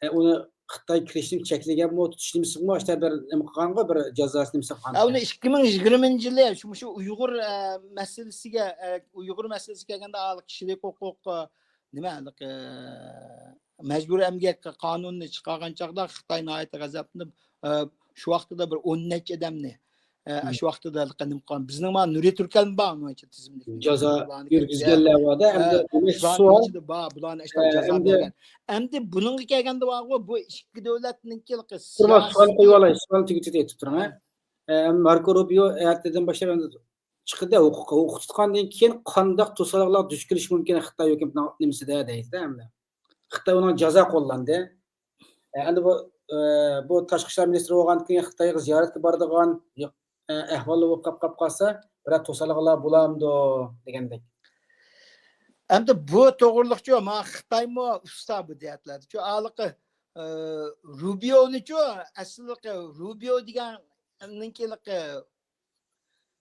ئە، ئۇنى خىتاي كىرىشنى چەكلىگەنمۇ، تۇتۇش نېمىسىغىمۇ ئاشتا بىر نېمە قىلغانغۇ، بىر جازاسى نېمىسى قىلغان. ئۇنى ئىككى مىڭ يىگىرمىنچى يىلى شۇ، شۇ ئۇيغۇر مەسىلىسىگە، ئۇيغۇر مەسىلىسىگە كەلگەندە، ھېلىقى كىشىلىك ھوقۇق نېمە، ھېلىقى مەجبۇرىي ئەمگەك قانۇنىنى چىقارغان چاغدا خىتاي ناھايىتى غەزەپلىنىپ، شۇ ۋاقتىدا بىر ئون نەچچە ئادەمنى، شۇ ۋاقتىدا ھېلىقى نېمە قىلغان، بىزنىڭ مانا نۇرى تۈركەن بار، تىزىملىك جازا يۈرگۈزگەنلەر بار-دە، ئەمدى سوئال، بۇلارنى ئىشلار جازا بەرگەن. ئەمدى بۇنىڭغا كەلگەندە بارغۇ، بۇ ئىككى دۆلەتنىڭكى سوئال قويۇپ ئالاي، سوئالنى تۈگىتىپ ئېيتىپ تۇرۇڭ. ماركو روبىيو ئەتىدىن باشلاپ ئەمدى چىقىدۇ، ھوقۇق، ھوقۇق تۇتقاندىن كېيىن قانداق توسالغۇلارغا دۇچ كېلىشى مۇمكىن خىتاي ھۆكۈمىتىنىڭ نېمىسىدە دەيدۇ ئەمدى. خىتاي ئۇنىڭ جازا قوللاندى. ئەمدى بۇ، بۇ تاشقى ئىشلار مىنىستىرى بولغاندىن كېيىن خىتايغا زىيارەتكە بارىدىغان ئەھۋاللار بولۇپ قاپ قالسا، بىرەر توسالغۇلار بولامدۇ دېگەندەك. ئەمدى بۇ توغرىلىقچۇ، ما خىتايمۇ ئۇستا بۇ جەھەتلەردىچۇ. ھېلىقى روبىيونىچۇ، ئەسلىقى روبىيو دېگەننىڭكى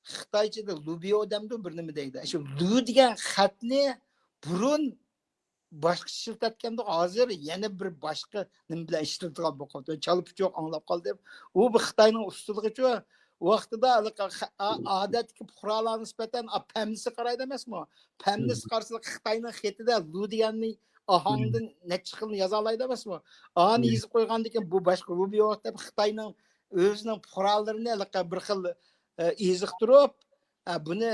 خىتايچىدا لۇبيو دەمدۇ بىر نېمە دەيدۇ. شۇ لۇ دېگەن خەتنى بۇرۇن باشقىچە ئىشلىتەتكەندۇ، ھازىر يەنە بىر باشقا نېمە بىلەن ئىشلىتىدىغان بولۇپ قاپتۇ. چالا پۇچۇق ئاڭلاپ قالدىم. ئۇ بىر خىتاينىڭ ئۇستىلىقىچۇ. ۋاقتىدا ئادەتتىكى پۇقرالارغا نىسبەتەن پەمنىسى قارايدۇ ئەمەسمۇ؟ پەمنىسى قارىسا خىتاينىڭ خېتىدە لۇ دېگەننى ئاھاڭدىن نەچچە خىلنى يازالايدۇ ئەمەسمۇ؟ ئانى يېزىپ قويغاندىكىن بۇ باشقا روبىيو دەپ خىتاينىڭ ئۆزىنىڭ پۇقرالىرىنى بىر خىل ئېزىقتۇرۇپ، بۇنى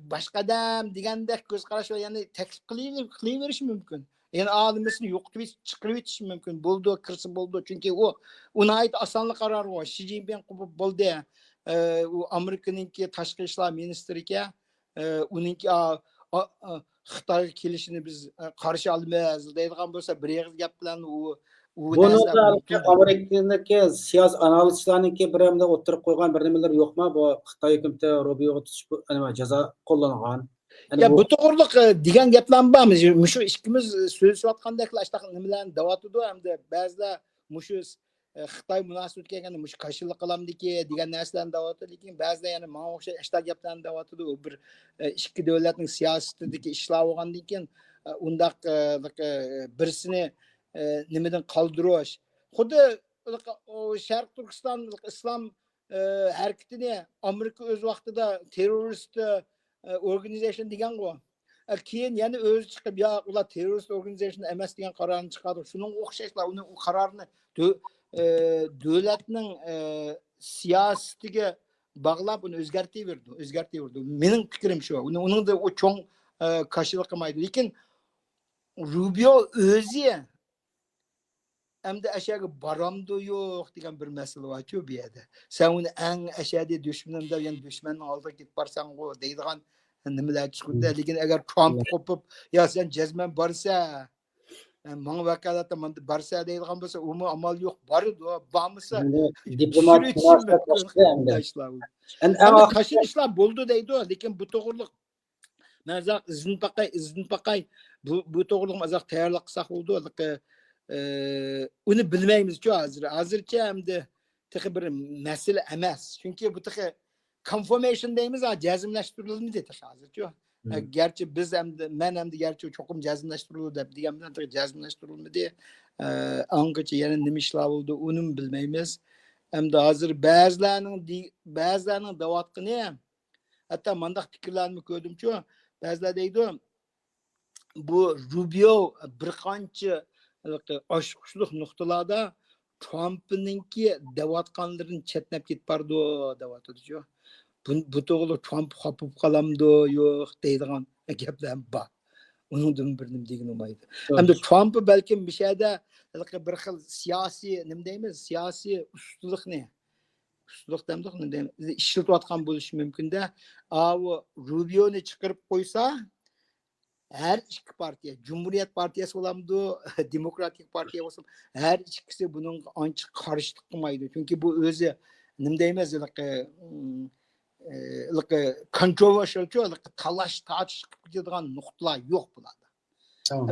باشقا ئادەم دېگەندەك كۆز قاراش ۋە يەنى تەكلىپ قىلىۋېرىشى مۇمكىن. يەنى ئالىمىسىنى يوقىتىپ چىقىرىۋېتىشى مۇمكىن. بولىدۇ، كىرسە بولىدۇ. چۈنكى ئۇ، ئۇ ناھايىتى ئاسانلا قارارغۇ. شى جىنپىڭ بولدى. ئۇ ئامېرىكىنىڭكى تاشقى ئىشلار مىنىستىرىكەن. ئۇنىڭكى خىتايغا كېلىشىنى بىز قارشى ئالىمىز دەيدىغان بولسا، بىر ئېغىز گەپ بىلەن ئۇ بۇنىڭدا ئامېرىكىدىكى سىياسىي ئانالىزچىلارنىڭكى بىر ئوتتۇرىغا قويغان بىر نېمىلىرى يوقما؟ بۇ خىتاي ھۆكۈمىتى روبىيوغا تۇتۇش جازا قوللانغان. يا بۇ توغرىلىق دېگەن گەپلەرمۇ بار. مۇشۇ ئىككىمىز سۆزلىشىۋاتقاندەكلا ئاشتاق نېمىلەرنى دەۋاتىدۇ. ئەمدى بەزىلەر مۇشۇ خىتاي مۇناسىۋىتى كەلگەندە مۇشۇ كاشىلىق قىلامدىكى دېگەن نەرسىلەرنى دەۋاتىدۇ. لېكىن بەزىلەر يەنە ماڭا ئوخشاش ئاشتاق گەپلەرنى دەۋاتىدۇ. ئۇ بىر ئىككى دۆلەتنىڭ سىياسىتىدىكى ئىشلار بولغاندىن كېيىن ئۇنداق بىرسىنى نېمىدىن قالدۇرۇش. خۇددى شەرقىي تۈركىستان ئىسلام ھەرىكىتىنى ئامېرىكا ئۆز ۋاقتىدا تېررورىست ئورگانىزېيشن دېگەنغۇ. كېيىن يەنە ئۆزى چىقىپ، ياق، ئۇلار تېررورىست ئورگانىزېيشن ئەمەس دېگەن قارارنى چىقاردى. شۇنىڭغا ئوخشاشلا ئۇنى، ئۇ قارارنى دۆلەتنىڭ سىياسىتىگە باغلاپ ئۇنى ئۆزگەرتىۋېرىدۇ، ئۆزگەرتىۋېرىدۇ. مېنىڭ پىكرىم شۇ. ئۇنى، ئۇنىڭدا ئۇ چوڭ كاشىلىق قىلمايدۇ. لېكىن روبىيو ئۆزى ئەمدى ئەشەگە بارامدۇ يوق دېگەن بىر مەسىلە بارچۇ بۇ يەردە. سەن ئۇنى ئەڭ ئەشەدىي دۈشمىنىم دەپ، يەنە دۈشمەننىڭ ئالدىغا كېتىپ بارساڭغۇ دەيدىغان نېمىلەر چىقىدۇ. لېكىن ئەگەر ترامپ قوپۇپ، يا سەن جەزمەن بارسە، ماڭا ۋاكالەتتە ماندا بارسە دەيدىغان بولسا، ئۇمۇ ئامال يوق، بارىدۇ. بارمىسا دىپلوماتىك مۇناسىۋەت باشقا ئەمدى. ئەمدى تاشلىنىشلار بولدى دەيدۇ، لېكىن بۇ توغرىلىق مەن ئازراق ئىزدىنىپ باقاي، ئىزدىنىپ باقاي. بۇ، بۇ توغرىلىق ئازراق تەييارلىق قىلساق بولىدۇ. ئۇنى بىلمەيمىزچۇ ھازىر. ھازىرچە ئەمدى تېخى بىر مەسىلە ئەمەس. چۈنكى بۇ تېخى كونفىرمېيشن دەيمىز، جەزملەشتۈرۈلمىدى تېخى ھازىرچۇ. گەرچە بىز ئەمدى، مەن ئەمدى گەرچە چوقۇم جەزملەشتۈرۈلدى دەپ دېگەن بىلەن تېخى جەزملەشتۈرۈلمىدى. ئاڭغىچە يەنە نېمە ئىشلار بولىدۇ، ئۇنىمۇ بىلمەيمىز. ئەمدى ھازىر بەزىلەرنىڭ، بەزىلەرنىڭ دەۋاتقىنى، ھەتتا مانداق پىكىرلەرنىمۇ كۆردۈمچۇ، بەزىلەر دەيدۇ، بۇ روبىيو بىر قانچە ئاچقۇچلۇق نۇقتىلاردا ترامپنىڭكى دەۋاتقانلىرىنى چەتنەپ كېتىپ بارىدۇ دەۋاتىدۇچۇ. بۇ، بۇ توغرىلىق ترامپ خاپا بولۇپ قالامدۇ يوق دەيدىغان گەپلەر بار. ئۇنىڭدىن بىر نېمە دېگىنى بولمايدۇ. ئەمدى ترامپ بەلكىم مۇشۇ يەردە بىر خىل سىياسىي، نېمە دەيمىز، سىياسىي ئۇستىلىقنى ئۇستىلىق دەمدۇق، ئىشلىتىۋاتقان بولۇشى مۇمكىن-دە. ئاۋۇ روبىيونى چىقىرىپ قويسا، ھەر ئىككى پارتىيە، جۇمھۇرىيەت پارتىيەسى بولامدۇ، دېموكراتىك پارتىيە بولسۇن، ھەر ئىككىسى بۇنىڭغا ئانچە قارشىلىق قىلمايدۇ. چۈنكى بۇ ئۆزى، نېمە دەيمىز، ھېلىقى، ھېلىقى كونتروۋېرشىيالچۇ، ھېلىقى تالاش تارتىش قىلىپ كېتىدىغان نۇقتىلار يوق بۇلاردا.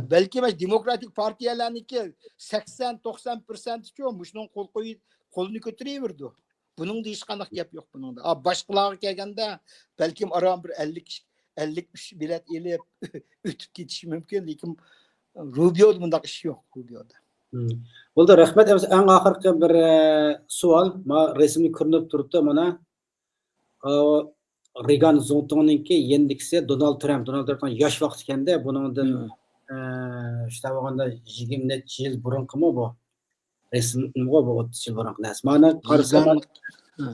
بەلكىم دېموكراتىك پارتىيەلەرنىڭكى سەكسەن، توقسان پىرسەنتىچۇ مۇشۇنىڭ قول قويۇپ، قولىنى كۆتۈرۈۋېرىدۇ. بۇنىڭدا ھېچقانداق گەپ يوق بۇنىڭدا. باشقىلارغا كەلگەندە، بەلكىم ئاران بىر ئەللىك، ئەللىك ئۈچ بېلەت ئېلىپ ئۆتۈپ كېتىشى مۇمكىن، لېكىن روبىيودا بۇنداق ئىش يوق، روبىيودا. مم. بولدى، رەھمەت. ئەمىسە ئەڭ ئاخىرقى بىر، ئە، سوئال. ما رەسىمدە كۆرۈنۈپ تۇرۇپتۇ، مانا. ئا، رېگان زۇڭتۇڭنىڭكى يېنىدىكىسى دونالد ترامپ. دونالد ترامپنىڭ ياش ۋاقتى ئىكەندە، بۇنىڭدىن، مم. ئە، شۇنداق بولغاندا يىگىرمە نەچچە يىل بۇرۇنقىمۇ بۇ؟ رەسىمغۇ بۇ ئوتتۇز يىل بۇرۇنقى نەرسە. مانا قارىسا، رېگان، ھە.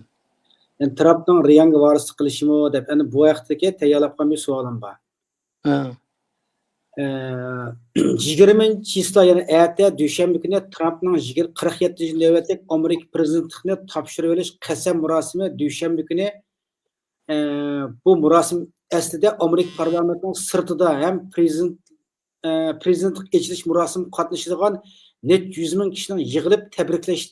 يەنى ترامپنىڭ رېگانغا ۋارىسلىق قىلىشىمۇ دەپ، ئەنە بۇ ھەقتىكى تەييارلاپ قويغان بىر سوئالىم بار. ھە. ئە، يىگىرمىنچى چىسلا، يەنى ئەتە دۈشەنبە كۈنى ترامپنىڭ يىگىر-، قىرىق يەتتىنچى نۆۋەتلىك ئامېرىكا پىرېزىدېنتلىقىنى تاپشۇرۇۋېلىش قەسەم مۇراسىمى دۈشەنبە كۈنى، ئە، بۇ مۇراسىم ئەسلىدە ئامېرىكا پارلامېنتىنىڭ سىرتىدا ھەم پىرېزىدېنت ئە، پىرېزىدېنتلىق ئېچىلىش مۇراسىمىغا قاتنىشىدىغان نەچچە يۈز مىڭ كىشىنىڭ يىغىلىپ تەبرىكلەش،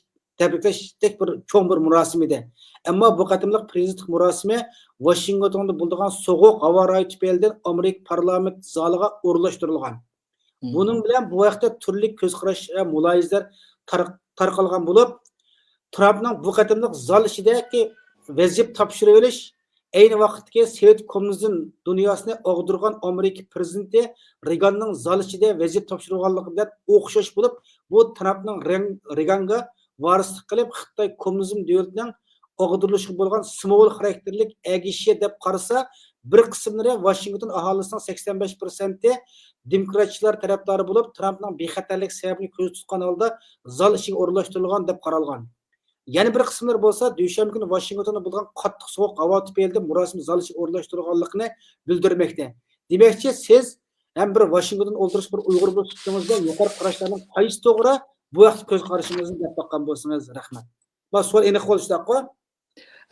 تەبرىكلەشتەك بىر چوڭ بىر مۇراسىم ئىدى. ئەمما بۇ قېتىملىق پىرېزىدېنتلىق مۇراسىمى ۋاشىنگتوندا بولىدىغان سوغۇق ھاۋا رايى تۈپەيلىدىن ئامېرىكا پارلامېنت زالىغا ئورۇنلاشتۇرۇلغان. مم. بۇنىڭ بىلەن بۇ ھەقتە تۈرلۈك كۆز قاراش ۋە مۇلاھىزىلەر تار-، تارقالغان بولۇپ، ترامپنىڭ بۇ قېتىملىق زال ئىچىدىكى ۋەزىپە تاپشۇرۇۋېلىش ئەينى ۋاقىتتىكى سوۋېت كوممۇنىزم دۇنياسىنى ئاغدۇرغان ئامېرىكا پىرېزىدېنتى رېگاننىڭ زال ئىچىدە ۋەزىپە تاپشۇرۇۋالغانلىقى بىلەن ئوخشاش بولۇپ، بۇ ترامپنىڭ رېڭ-، رېگانغا ۋارىسلىق قىلىپ، خىتاي كوممۇنىزم دۆلىتىنىڭ ئاغدۇرۇلۇشىغا بولغان سىمۋول خاراكتېرلىك ئەگىشىش دەپ قارىسا، بىر قىسىملىرى ۋاشىنگتون ئاھالىسىنىڭ سەكسەن بەش پىرسەنتى دېموكراتچىلار تەرەپدارى بولۇپ، ترامپنىڭ بىخەتەرلىك سەۋەبىنى كۆزدە تۇتقان ھالدا زال ئىچىگە ئورۇنلاشتۇرۇلغان دەپ قارالغان. يەنە بىر قىسىملىرى بولسا دۈشەنبە كۈنى ۋاشىنگتوندا بولغان قاتتىق سوغۇق ھاۋا تۈپەيلىدىن مۇراسىم زال ئىچىگە ئورۇنلاشتۇرۇلغانلىقىنى بىلدۈرمەكتە. دېمەكچى، سىز ھەم بىر ۋاشىنگتوندا ئولتۇرۇش بىر ئۇيغۇر بولۇپ چىقتىڭىزدا يۇقىرى قاراشلارنىڭ قايسى توغرا، بۇ ھەقتە كۆز قارىشىڭىزنى دەپ باققان بولسىڭىز رەھمەت. بۇ سوئال ئېنىق بولۇشتاققۇ؟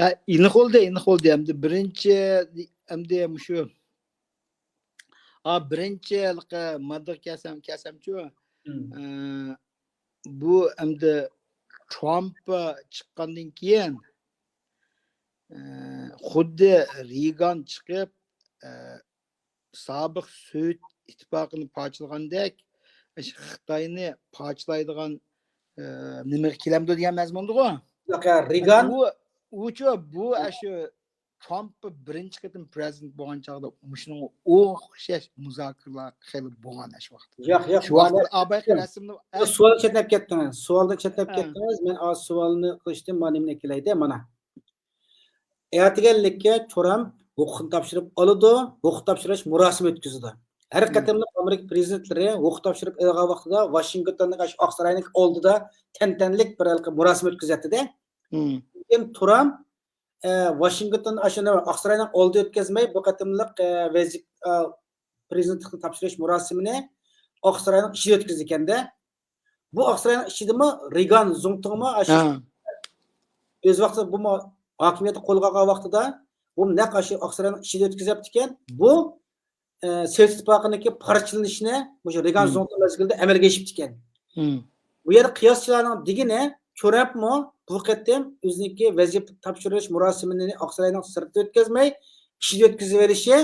ھە، ئېنىق بولدى، ئېنىق بولدى. ئەمدى بىرىنچى، ئەمدى مۇشۇ، ئا، بىرىنچى ھېلىقى ماددىغا كەلسەم، كەلسەمچۇ، مم. ئە، بۇ ئەمدى ترامپ چىققاندىن كېيىن، ئە، خۇددى رېگان چىقىپ، ئە، سابىق سوۋېت ئىتتىپاقىنى پارچىلىغاندەك، خىتاينى پارچىلايدىغان، ئە، نېمىگە كېلەمدۇ دېگەن مەزمۇندىغۇ. ياق، يا، رېگان. ئۇ، ئۇچۇ، بۇ، ئە، شۇ ترامپ بىرىنچى قېتىم پىرېزىدېنت بولغان چاغدا مۇشۇنىڭغا ئوخشاش مۇزاكىرىلەر خېلى بولغان ئەشۇ ۋاقىتتا. ياق، ياق، شۇ ۋاقىتتا ئاباي رەسىمنى، ئە، سوئال چەتنەپ كەتتىڭىز. سوئالدىن چەتنەپ، ئە، كەتتىڭىز. مەن ئا سوئالنى قىلىشتىن مانا نېمىنى كېلەيدە، مانا. ئەتىگەنلىككە ترامپ ھوقۇقنى تاپشۇرۇپ ئالىدۇ، ھوقۇق تاپشۇرۇش مۇراسىمى ئۆتكۈزىدۇ. ھەر، مم، قېتىملىق ئامېرىكا پىرېزىدېنتلىرى ھوقۇق تاپشۇرۇپ ئېلىنغان ۋاقتىدا ۋاشىنگتوندىكى ئاشۇ ئاقساراينىڭ ئالدىدا تەنتەنىلىك بىر ھېلىقى مۇراسىم ئۆتكۈزەتتىدە. مم. لېكىن ترامپ، ئە، ۋاشىنگتون ئاشۇنى ئاقساراينىڭ ئالدىدا ئۆتكۈزمەي، بۇ قېتىملىق، ئە، ۋەزىپ-، ئە، پىرېزىدېنتلىقنى تاپشۇرۇش مۇراسىمىنى ئاقساراينىڭ ئىچىدە ئۆتكۈزىدىكەندە. بۇ ئاقساراينىڭ ئىچىدىمۇ رېگان زۇڭتۇڭمۇ ئاشۇ، ھە، ئۆز ۋاقتىدا بۇمۇ ھاكىمىيەتنى قولغا ئالغان ۋاقتىدا بۇ نەق ئاشۇ ئاقساراينىڭ ئىچىدە ئۆتكۈزۈپتىكەن. بۇ، ئە، سوۋېت ئىتتىپاقىنىڭكى پارچىلىنىشىنى مۇشۇ رېگان، مم، زۇڭتۇڭ مەزگىلىدە ئەمەلگە ئېشىپتىكەن. مم. بۇ يەردە قىياسچىلارنىڭ دېگىنى، ترامپمۇ بۇ قېتىم ئۆزىنىڭكى ۋەزىپە تاپشۇرۇش مۇراسىمىنى ئاقساراينىڭ سىرتىدا ئۆتكۈزمەي، ئىچىدە ئۆتكۈزۈۋېلىشى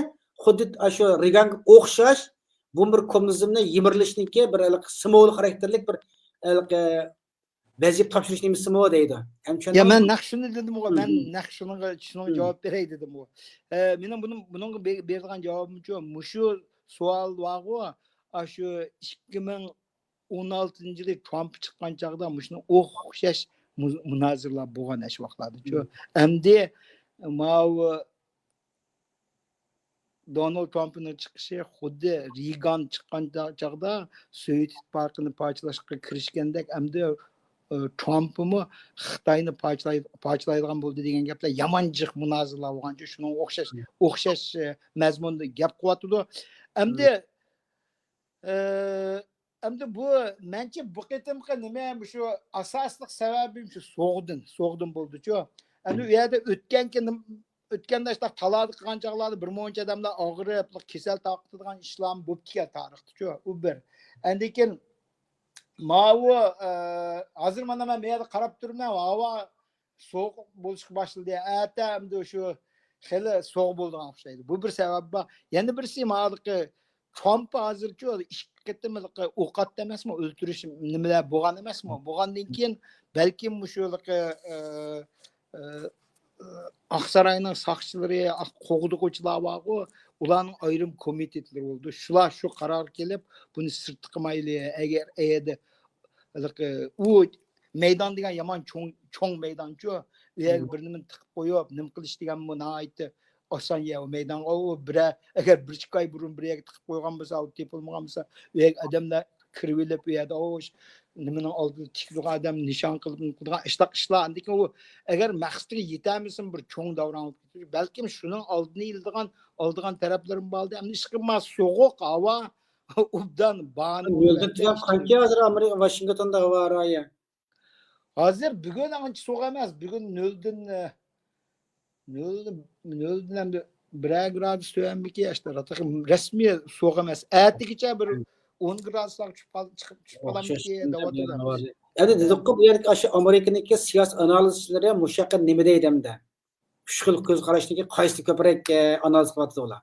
خۇددى ئاشۇ رېگانغا ئوخشاش، بۇ بىر كوممۇنىزمنى يىمىرىلىشنىڭكى بىر ھېلىقى سىمۋول خاراكتېرلىك بىر ھېلىقى ۋەزىپە تاپشۇرۇش نېمىسىمۇ دەيدۇ. ھەم يا، چۈشەندىڭىزمۇ؟ مەن نەق شۇنى دېدىمغۇ، مەن، مم، نەق شۇنىڭغا، شۇنىڭغا، مم، جاۋاب بېرەي دېدىمغۇ. ئە، مېنىڭ بۇنىڭ، بۇنىڭغا بە-، بېرىدىغان جاۋابىمچۇ، مۇشۇ سوئال بارغۇ، ئاشۇ ئىككى مىڭ ئون ئالتىنچى يىلى ترامپ چىققان چاغدا مۇشۇنىڭ ئوخشاش مۇ-، مۇنازىرىلەر بولغان ئاشۇ ۋاقىتلاردىچۇ. مم. ئەمدى ماۋۇ دونالد ترامپنىڭ چىقىشى خۇددى رېگان چىققان چا-، چاغدا سوۋېت ئىتتىپاقىنى پارچىلاشقا كىرىشكەندەك، ئەمدى، ئى، ترامپمۇ خىتاينى پارچىلاي-، پارچىلايدىغان بولدى دېگەن گەپلەر يامان جىق مۇنازىرىلەر بولغانچۇ، شۇنىڭغا ئوخشاش، مم، ئوخشاش، ئى، مەزمۇندا گەپ قىلىۋاتىدۇ. ئەمدى، مم، ئى، ئەمدى بۇ، مەنچە بۇ قېتىمقى نېمە، مۇشۇ ئاساسلىق سەۋەبى مۇشۇ سوغدىن، سوغدىن بولدىچۇ. ئەمدى ئۇ يەردە ئۆتكەنكى نېم-، ئۆتكەندە شۇنداق تالادا قىلغان چاغلاردا بىر مۇنچە ئادەملەر ئاغرىپ، كېسەل تارقىتىدىغان ئىشلارمۇ بولۇپ كەلگەن تارىختىچۇ، ئۇ بىر. ئاندىن كېيىن ماۋۇ، ئە، ھازىر مانا مەن بۇ يەردە قاراپ تۇرىمەن، ھاۋا سوغۇق بولۇشقا باشلىدى. ئەتە ئەمدى شۇ خېلى سوغۇق بولىدىغان ئوخشايدۇ. بۇ بىر سەۋەب بار. يەنە بىرسى، ماۋۇ ترامپ ھازىرچۇ ئىككى قېتىم ھېلىقى ئوق ئاتتى ئەمەسمۇ، ئۆلتۈرۈش نېمىلەر بولغان ئەمەسمۇ؟ بولغاندىن كېيىن بەلكىم مۇشۇ ھېلىقى، ئە، ئە، ئاقساراينىڭ ساقچىلىرى، ئاق-، قوغدىغۇچىلار بارغۇ، ئۇلارنىڭ ئايرىم كومىتېتلىرى بولىدۇ. شۇلار شۇ قارارغا كېلىپ، بۇنى سىرتتا قىلمايلى، ئەگەر ئەيەردە ھېلىقى ئۇ مەيدان دېگەن يامان چوڭ، چوڭ مەيدانچۇ. ئۇ يەرگە بىر نېمىنى تىقىپ قويۇپ، نېمە قىلىش دېگەنمۇ ناھايىتى ئاسان يەر ئۇ مەيدانغا. ئۇ بىرەر، ئەگەر بىر ئىككى ئاي بۇرۇن بىر يەرگە تىقىپ قويغان بولسا، ئۇ تېپىلمىغان بولسا، ئۇ يەرگە ئادەملەر كىرىۋېلىپ، ئۇ يەردە ئۇ نېمىنىڭ ئالدىدا تىكىلىدىغان ئادەم نىشان قىلىپ قىلىدىغان ئىشتاق ئىشلار. ئاندىن كېيىن ئۇ ئەگەر مەقسىتىگە يېتەلمىسىمۇ بىر چوڭ داۋراڭ بولۇپ كېتىدۇ. بەلكىم شۇنىڭ ئالدىنى ئېلىدىغان، ئالىدىغان تەرەپلىرىمۇ بار ئەمدى. ئىشقىلىپ، سوغۇق ھاۋا ئوبدان باھانە. نۆلدىن تۆۋەن قانچە ھازىر ئامېرىكا ۋاشىنگتوندا ھاۋا رايى؟ ھازىر بۈگۈن ئانچە سوغۇق ئەمەس. بۈگۈن نۆلدىن، ئە، نۆلدىن، نۆلدىن ئەمدى بىرەر گرادۇس تۆۋەنمىكى ئاشتا. رەسمىي سوغۇق ئەمەس. ئەتىگىچە بىر ئون گرادۇسلارغا چۈشۈپ قال-، چىقىپ، چۈشۈپ قالامىكى دەۋاتىدۇ. ئەمدى دېدۇققۇ، بۇ يەردىكى ئاشۇ ئامېرىكىنىڭكى سىياسىي ئانالىزچىلىرى مۇشۇ ھەققىدە نېمە دەيدۇ ئەمدى؟ ئۈچ خىل كۆز قاراشنىڭكى قايسىنى كۆپرەك، ئە، ئانالىز قىلىۋاتىدۇ ئۇلار؟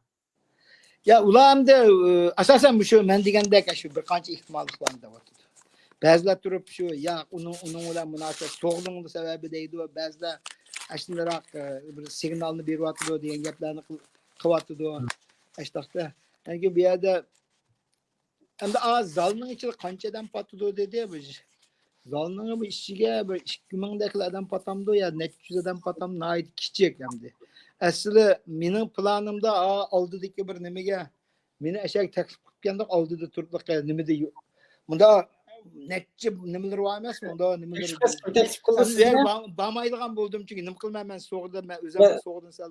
يا، ئۇلار ئەمدى، ئە، ئاساسەن مۇشۇ مەن دېگەندەك ئاشۇ بىر قانچە ئېھتىماللىقلارنى دەۋاتىدۇ. بەزىلەر تۇرۇپ شۇ، ياق، ئۇنىڭ، ئۇنىڭ بىلەن مۇناسىۋەت سوغۇقنىڭ سەۋەبى دەيدۇ. بەزىلەر ئاشۇندىراق، ئە، بىر سىگنالنى بېرىۋاتىدۇ دېگەن گەپلەرنى قىل-، قىلىۋاتىدۇ. ئاشۇنداقتا. چۈنكى بۇ يەردە ئەمدى، ئا، زالنىڭ ئىچىدە قانچە ئادەم پاتىدۇ دېدى. بۇ زالنىڭ بۇ ئىچىگە بىر ئىككى مىڭدەكلا ئادەم پاتامدۇ يا نەچچە يۈز ئادەم پاتام، ناھايىتى كىچىك ئەمدى. ئەسلى مېنىڭ پىلانىمدا، ئا، ئالدىدىكى بىر نېمىگە، مېنى ئەشەگە تەكلىپ قىلىپكەندۇق، ئالدىدا تۇرۇپلۇق نېمىدە يو-، مۇندا نەچچە نېمىلىرى بار ئەمەسمۇ؟ مۇندا نېمىلىرى تەكلىپ قىلسا كىم تەكلىپ قىلدى سىزنى؟ بار-، بارمايدىغان بولدۇم، چۈنكى نېمە قىلىمەن مەن سوغۇدا، مەن ئۆزۈم سوغۇدىن سەل.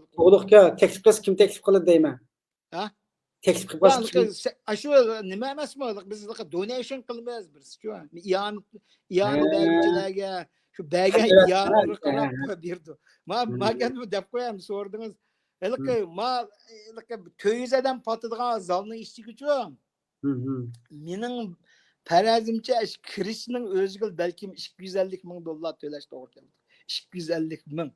تەكلىپ قىلسا كىم تەكلىپ قىلدى دەيمەن. ھە؟ تەكلىپ قىلىپ يا، باشقا ئاشۇ نېمە ئەمەسمۇ؟ بىز دونېيشن قىلىمىز بىرسىچۇ. ئىئانە، ئىئانە بەرگۈچىلەرگە، شۇ بەرگەن ئىئانىغا قاراپ بېرىدۇ. ما، ماگەن دەپ قوياي، سورىدىڭىز. ھېلىقى، ما، ھېلىقى تۆت يۈز ئادەم پاتىدىغان زالنىڭ ئىچىگىچۇ. مېنىڭ پەرەزىمچە، كىرىشنىڭ ئۆزىگە بەلكىم ئىككى يۈز ئەللىك مىڭ دوللار تۆلەش توغرا كېلىدۇ. ئىككى يۈز ئەللىك مىڭ.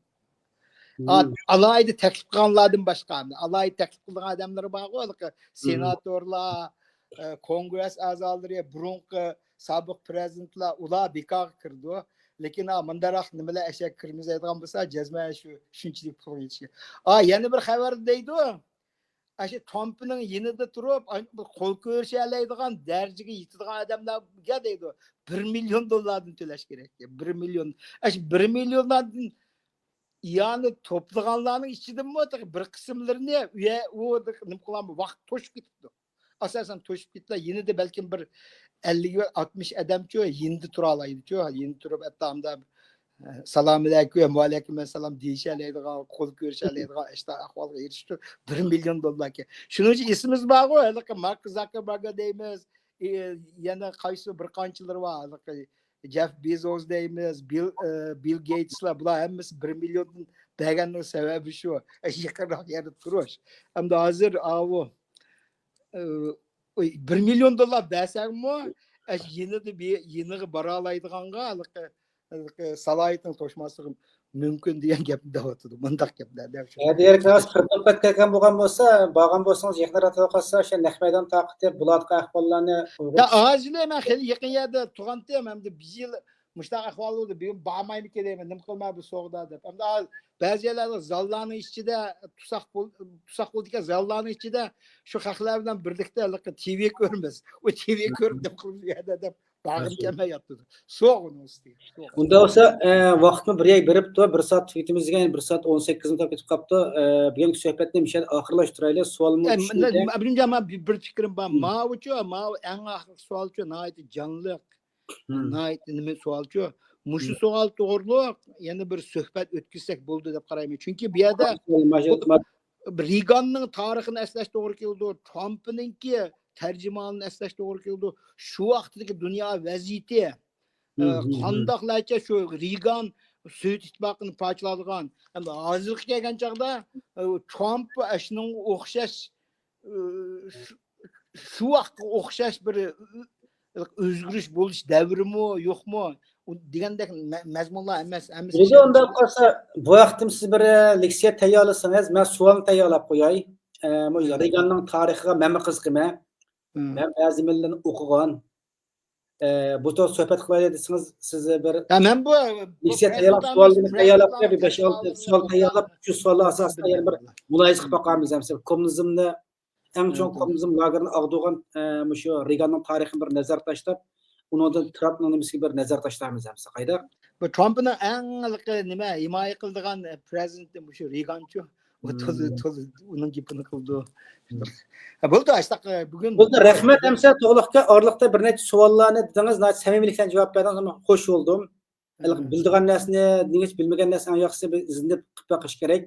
ئا-، ئالاھىدە تەكلىپ قىلغانلاردىن باشقا، ئالاھىدە تەكلىپ قىلىدىغان ئادەملىرى بارغۇ، ھېلىقى سېناتورلار، ئە، كونگرېس ئەزالىرى، بۇرۇنقى سابىق پىرېزىدېنتلار، ئۇلار بىكارغا كىرىدۇ. لېكىن، ئا، مۇنداقراق نېمىلەر ئەشەگە كىرمىزەيدىغان بولسا، جەزمەن شۇ، شۇنچىلىك پۇل يېتىشكەن. ئا، يەنە بىر خەۋەردە دەيدۇ، ئاشۇ ترامپنىڭ يېنىدا تۇرۇپ، ئا، بىر قول كۆرۈشەلەيدىغان دەرىجىگە يېتىدىغان ئادەملەرگە دەيدۇ، بىر مىليون دوللاردىن تۆلەش كېرەك. بىر مىليون. ئاشۇ بىر مىليونلاردىن ئىئانە توپلىغانلارنىڭ ئىچىدىنمۇ تېخى بىر قىسىملىرىنى ئۇ يە-، ئۇ نېمە قىلغان، ۋاقىت توشۇپ كېتىپتۇ. ئاساسەن توشۇپ كېتىپلا، يېنىدا بەلكىم بىر ئەللىك، ئاتمىش ئادەمچۇ يېنىدا تۇرالايدىچۇ، يېنىدا تۇرۇپ، ھەتتا ئۇنداق، ئە، سالامۇئەلەيكۇم، ۋەئەلەيكۇم ئەسسالام دېيىشەلەيدىغان، قول كۆرۈشەلەيدىغان ئىشتا ئەھۋالغا ئېرىشىپتۇ. بىر مىليون دوللاركەن. شۇنىڭ ئۈچۈن ئېسىمىز بارغۇ، ھېلىقى مارك زاككېربېرگ دەيمىز، ئى، يەنە قايسى بىر قانچىلىرى بار، ھېلىقى جېف بېزوس دەيمىز، بىل، ئى، بىل گېيتسلار، بۇلار ھەممىسى بىر مىليوندىن بەرگەننىڭ سەۋەبى شۇ. يېقىنراق يەردە تۇرۇش. ئەمدى ھازىر ئاۋۇ، ئى، ئۇي، بىر مىليون دوللار بەرسەڭمۇ، ئەش-، يېنىدا بى-، يېنىغا بارالايدىغانغا ھېلىقى، ھېلىقى سالاھىيىتىڭ توشماسلىقى مۇمكىن دېگەن گەپنى دەۋاتىدۇ. مۇنداق گەپلەر دەپ شۇ. ھە، دېگەن راست، قىرىق نۆۋەت كەلگەن بولغان بولسا، بارغان بولسىڭىز، يېقىنراق تۇرۇپ قالسا، ئاشۇ نەق مەيدان تارقىتىپ، بۇلاردىكى ئەھۋاللارنى ئۇيغۇر يا، ھازىرلا مەن خېلى يېقىن يەردە تۇرغانتىم، ئەمدى بىر يىل مۇشۇنداق ئەھۋال بولدى، بۈگۈن بارمايمىكىن دەيمەن، نېمە قىلىمەن بۇ سوغدا دەپ. ئەمدى ھازىر بەزى يەرلەردە زاللارنىڭ ئىچىدە تۇساق بول-، تۇساق بولىدىكەن، زاللارنىڭ ئىچىدە شۇ خەقلەر بىلەن بىرلىكتە ھېلىقى تىۋى كۆرىمىز. ئۇ تىۋى كۆرۈپ نېمە قىلىمىز بۇ يەردە دەپ بارغۇم كەلمەي ياتىدۇ. سوغۇنىڭ ئۈستىگە. سوغۇن. ئۇنداق بولسا، ئە، ۋاقىتمۇ بىر يەرگە بېرىپتۇ، بىر سائەت تۈگىتىمىز دېگەن، بىر سائەت ئون سەككىز مىنۇت كېتىپ قاپتۇ. ئە، بۈگۈنكى سۆھبەتنى مۇشۇ يەردە ئاخىرلاشتۇرايلى. سوئالمۇ ئە، چۈشتى. مەن، مەن، مەن بىر، بىر پىكرىم بار. مم. ماۋۇچۇ، ماۋۇ ئەڭ ئاخىرقى سوئالچۇ ناھايىتى جانلىق. مم. ناھايىتى نېمە سوئالچۇ. مۇشۇ مم. سوئال توغرۇلۇق يەنە بىر سۆھبەت ئۆتكۈزسەك بولىدۇ دەپ قارايمەن. چۈنكى بۇ يەردە ماشىنىدا بۇ رېگاننىڭ تارىخىنى ئەسلەش توغرا كېلىدۇ، ترامپنىڭكى تەرجىمانىنى ئەسلەش توغرا كېلىدۇ. شۇ ۋاقىتتىكى دۇنيا ۋەزىيىتى، ئە، مم، مم، مم. قانداقلارچە شۇ رېگان سوۋېت ئىتتىپاقىنى پارچىلىدىغان، ئەمدى ھازىرغا كەلگەن چاغدا، ئە، ترامپ ئاشۇنىڭغا ئوخشاش، ئە، شۇ، شۇ ۋاقىتقا ئوخشاش بىر، ئە، ئۆزگىرىش بولۇش دەۋرىمۇ يوقمۇ؟ ئۇ دېگەندەك مە-، مەزمۇنلار ئەمەس، ھەممىسى ئىدى، ئۇنداق بولسا، بۇ ھەقتە سىز بىر، ئە، لېكسىيە تەييارلىسىڭىز، مەن سوئالنى تەييارلاپ قوياي. ئە، مۇ-، مم. رېگاننىڭ تارىخىغا مەنمۇ قىزىقىمەن. مم. مەن بەزى نېمىلەرنى ئوقۇغان. ئە، بۇ توغرا سۆھبەت قىلايلى دېسىڭىز، سىز بىر يا، مەن بۇ، بۇ لېكسىيە تەييارلاپ، سوئالنى تەييارلاپ قوياي، بىر بەش-ئالتە سوئال تەييارلاپ، شۇ سوئاللار ئاساسىدا يەنە بىر مۇلاھىزە قىلىپ باقارمىز ھەم سىز كوممۇنىزمنى ئەڭ چوڭ كوممۇنىزم لاگېرىنى ئاغدۇرغان، ئە، مۇشۇ رېگاننىڭ تارىخىنى بىر نەزەر تاشلاپ، ئۇنىڭدىن ترامپنىڭ نېمىسىگە بىر نەزەر تاشلايمىز ھەممىسى قايدا. بۇ ترامپنىڭ ئەڭ ھېلىقى نېمە ھىمايە قىلىدىغان پرېزىدېنتى مۇشۇ رېگانچۇ. ئۇ تولا تولا ئۇنىڭ گېپىنى قىلىدۇ. بولدى ئاشتاق بۈگۈن. بولدى، رەھمەت. ئەمسە توغلۇققا ئارىلىقتا بىر نەچچە ساۋاللارنى دېدىڭىز، ناھايىتى سەمىمىيلىكتىن جاۋاب بەردىڭىز، خوش بولدۇم. بىلىدىغان نەرسىنى دېگەچ، بىلمىگەن نەرسىنى ئەڭ ياخشىسى بىز ئىزدىنىپ قىلىپ بېقىش كېرەك.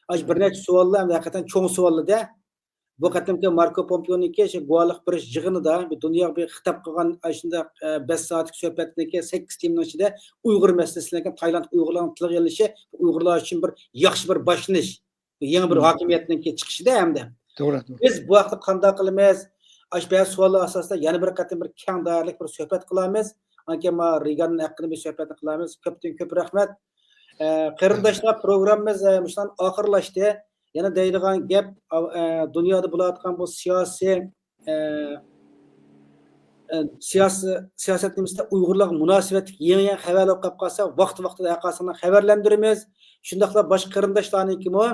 ئاش بىر نەچچە سوئاللار ئەمدى ھەقىقەتەن چوڭ سوئاللىدە. بۇ قېتىمقى ماركو پومپېونىڭكى شۇ گۇۋاھلىق بېرىش يىغىنىدا بىر دۇنياغا بىر خىتاب قىلغان ئاشۇنداق بەش سائەتلىك سۆھبەتنىڭكى سەككىز تېمىنىڭ ئىچىدە ئۇيغۇر مەسىلىسى، لېكىن تايلاند ئۇيغۇرلارنىڭ تىلغا ئېلىشى ئۇيغۇرلار ئۈچۈن بىر ياخشى بىر باشلىنىش. يېڭى بىر ھاكىمىيەتنىڭكى چىقىشىدا ھەمدە توغرا. بىز بۇ ھەقتە قانداق قىلىمىز؟ ئاشۇ بەزى سوئاللار ئاساسىدا يەنە بىر قېتىم بىر كەڭ دائىرىلىك بىر سۆھبەت قىلارمىز. ئانكى ما رېگان ھەققىدە بىر سۆھبەتنى قىلارمىز. كۆپتىن كۆپ رەھمەت. ئە، قېرىنداشلار، پروگراممىمىز ئە، مۇشۇنداق ئاخىرلاشتى. يەنە دەيدىغان گەپ، ئە، دۇنيادا بولۇۋاتقان بۇ سىياسىي، ئە، ئە، سىياسىي، سىياسەت نېمىسىدە ئۇيغۇرلارغا مۇناسىۋەتلىك يېڭى يېڭى خەۋەرلەر بولۇپ قالسا، ۋاقتى ۋاقتىدا ھەرقايسىڭلارنى خەۋەرلەندۈرىمىز. شۇنداقلا باشقا قېرىنداشلارنىڭكىمۇ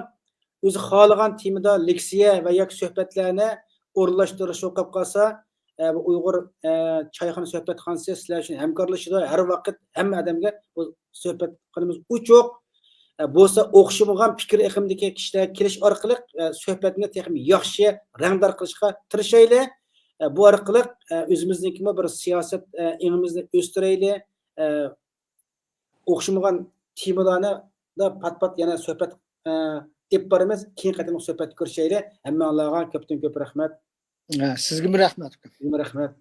ئۆزى خالىغان تېمىدا لېكسىيە ۋە ياكى سۆھبەتلەرنى ئورۇنلاشتۇرۇش بولۇپ قالسا، ئە، بۇ ئۇيغۇر، ئە، چايخانا سۆھبەتخانىسى سىلەر ئۈچۈن ھەمكارلىشىدۇ. ھەر ۋاقىت ھەممە ئادەمگە بۇ سۆھبەتخانىمىز ئوچۇق. ئە، بولسا ئوخشىمىغان پىكىر ئېقىمىدىكى كىشىلەر كېلىش ئارقىلىق، ئە، سۆھبەتنى تېخىمۇ ياخشى رەڭدار قىلىشقا تىرىشايلى. ئە، بۇ ئارقىلىق، ئە، ئۆزىمىزنىڭكىمۇ بىر سىياسەت، ئە، ئېڭىمىزنى ئۆستۈرەيلى. ئە، ئوخشىمىغان تېمىلارنى پات-پات يەنە سۆھبەت، ئە، ئېلىپ بارىمىز. كېيىن قېتىملىق سۆھبەتتە كۆرۈشەيلى. ھەممىڭلارغا كۆپتىن كۆپ رەھمەت. ھە، سىزگىمۇ رەھمەت. سىزگىمۇ رەھمەت.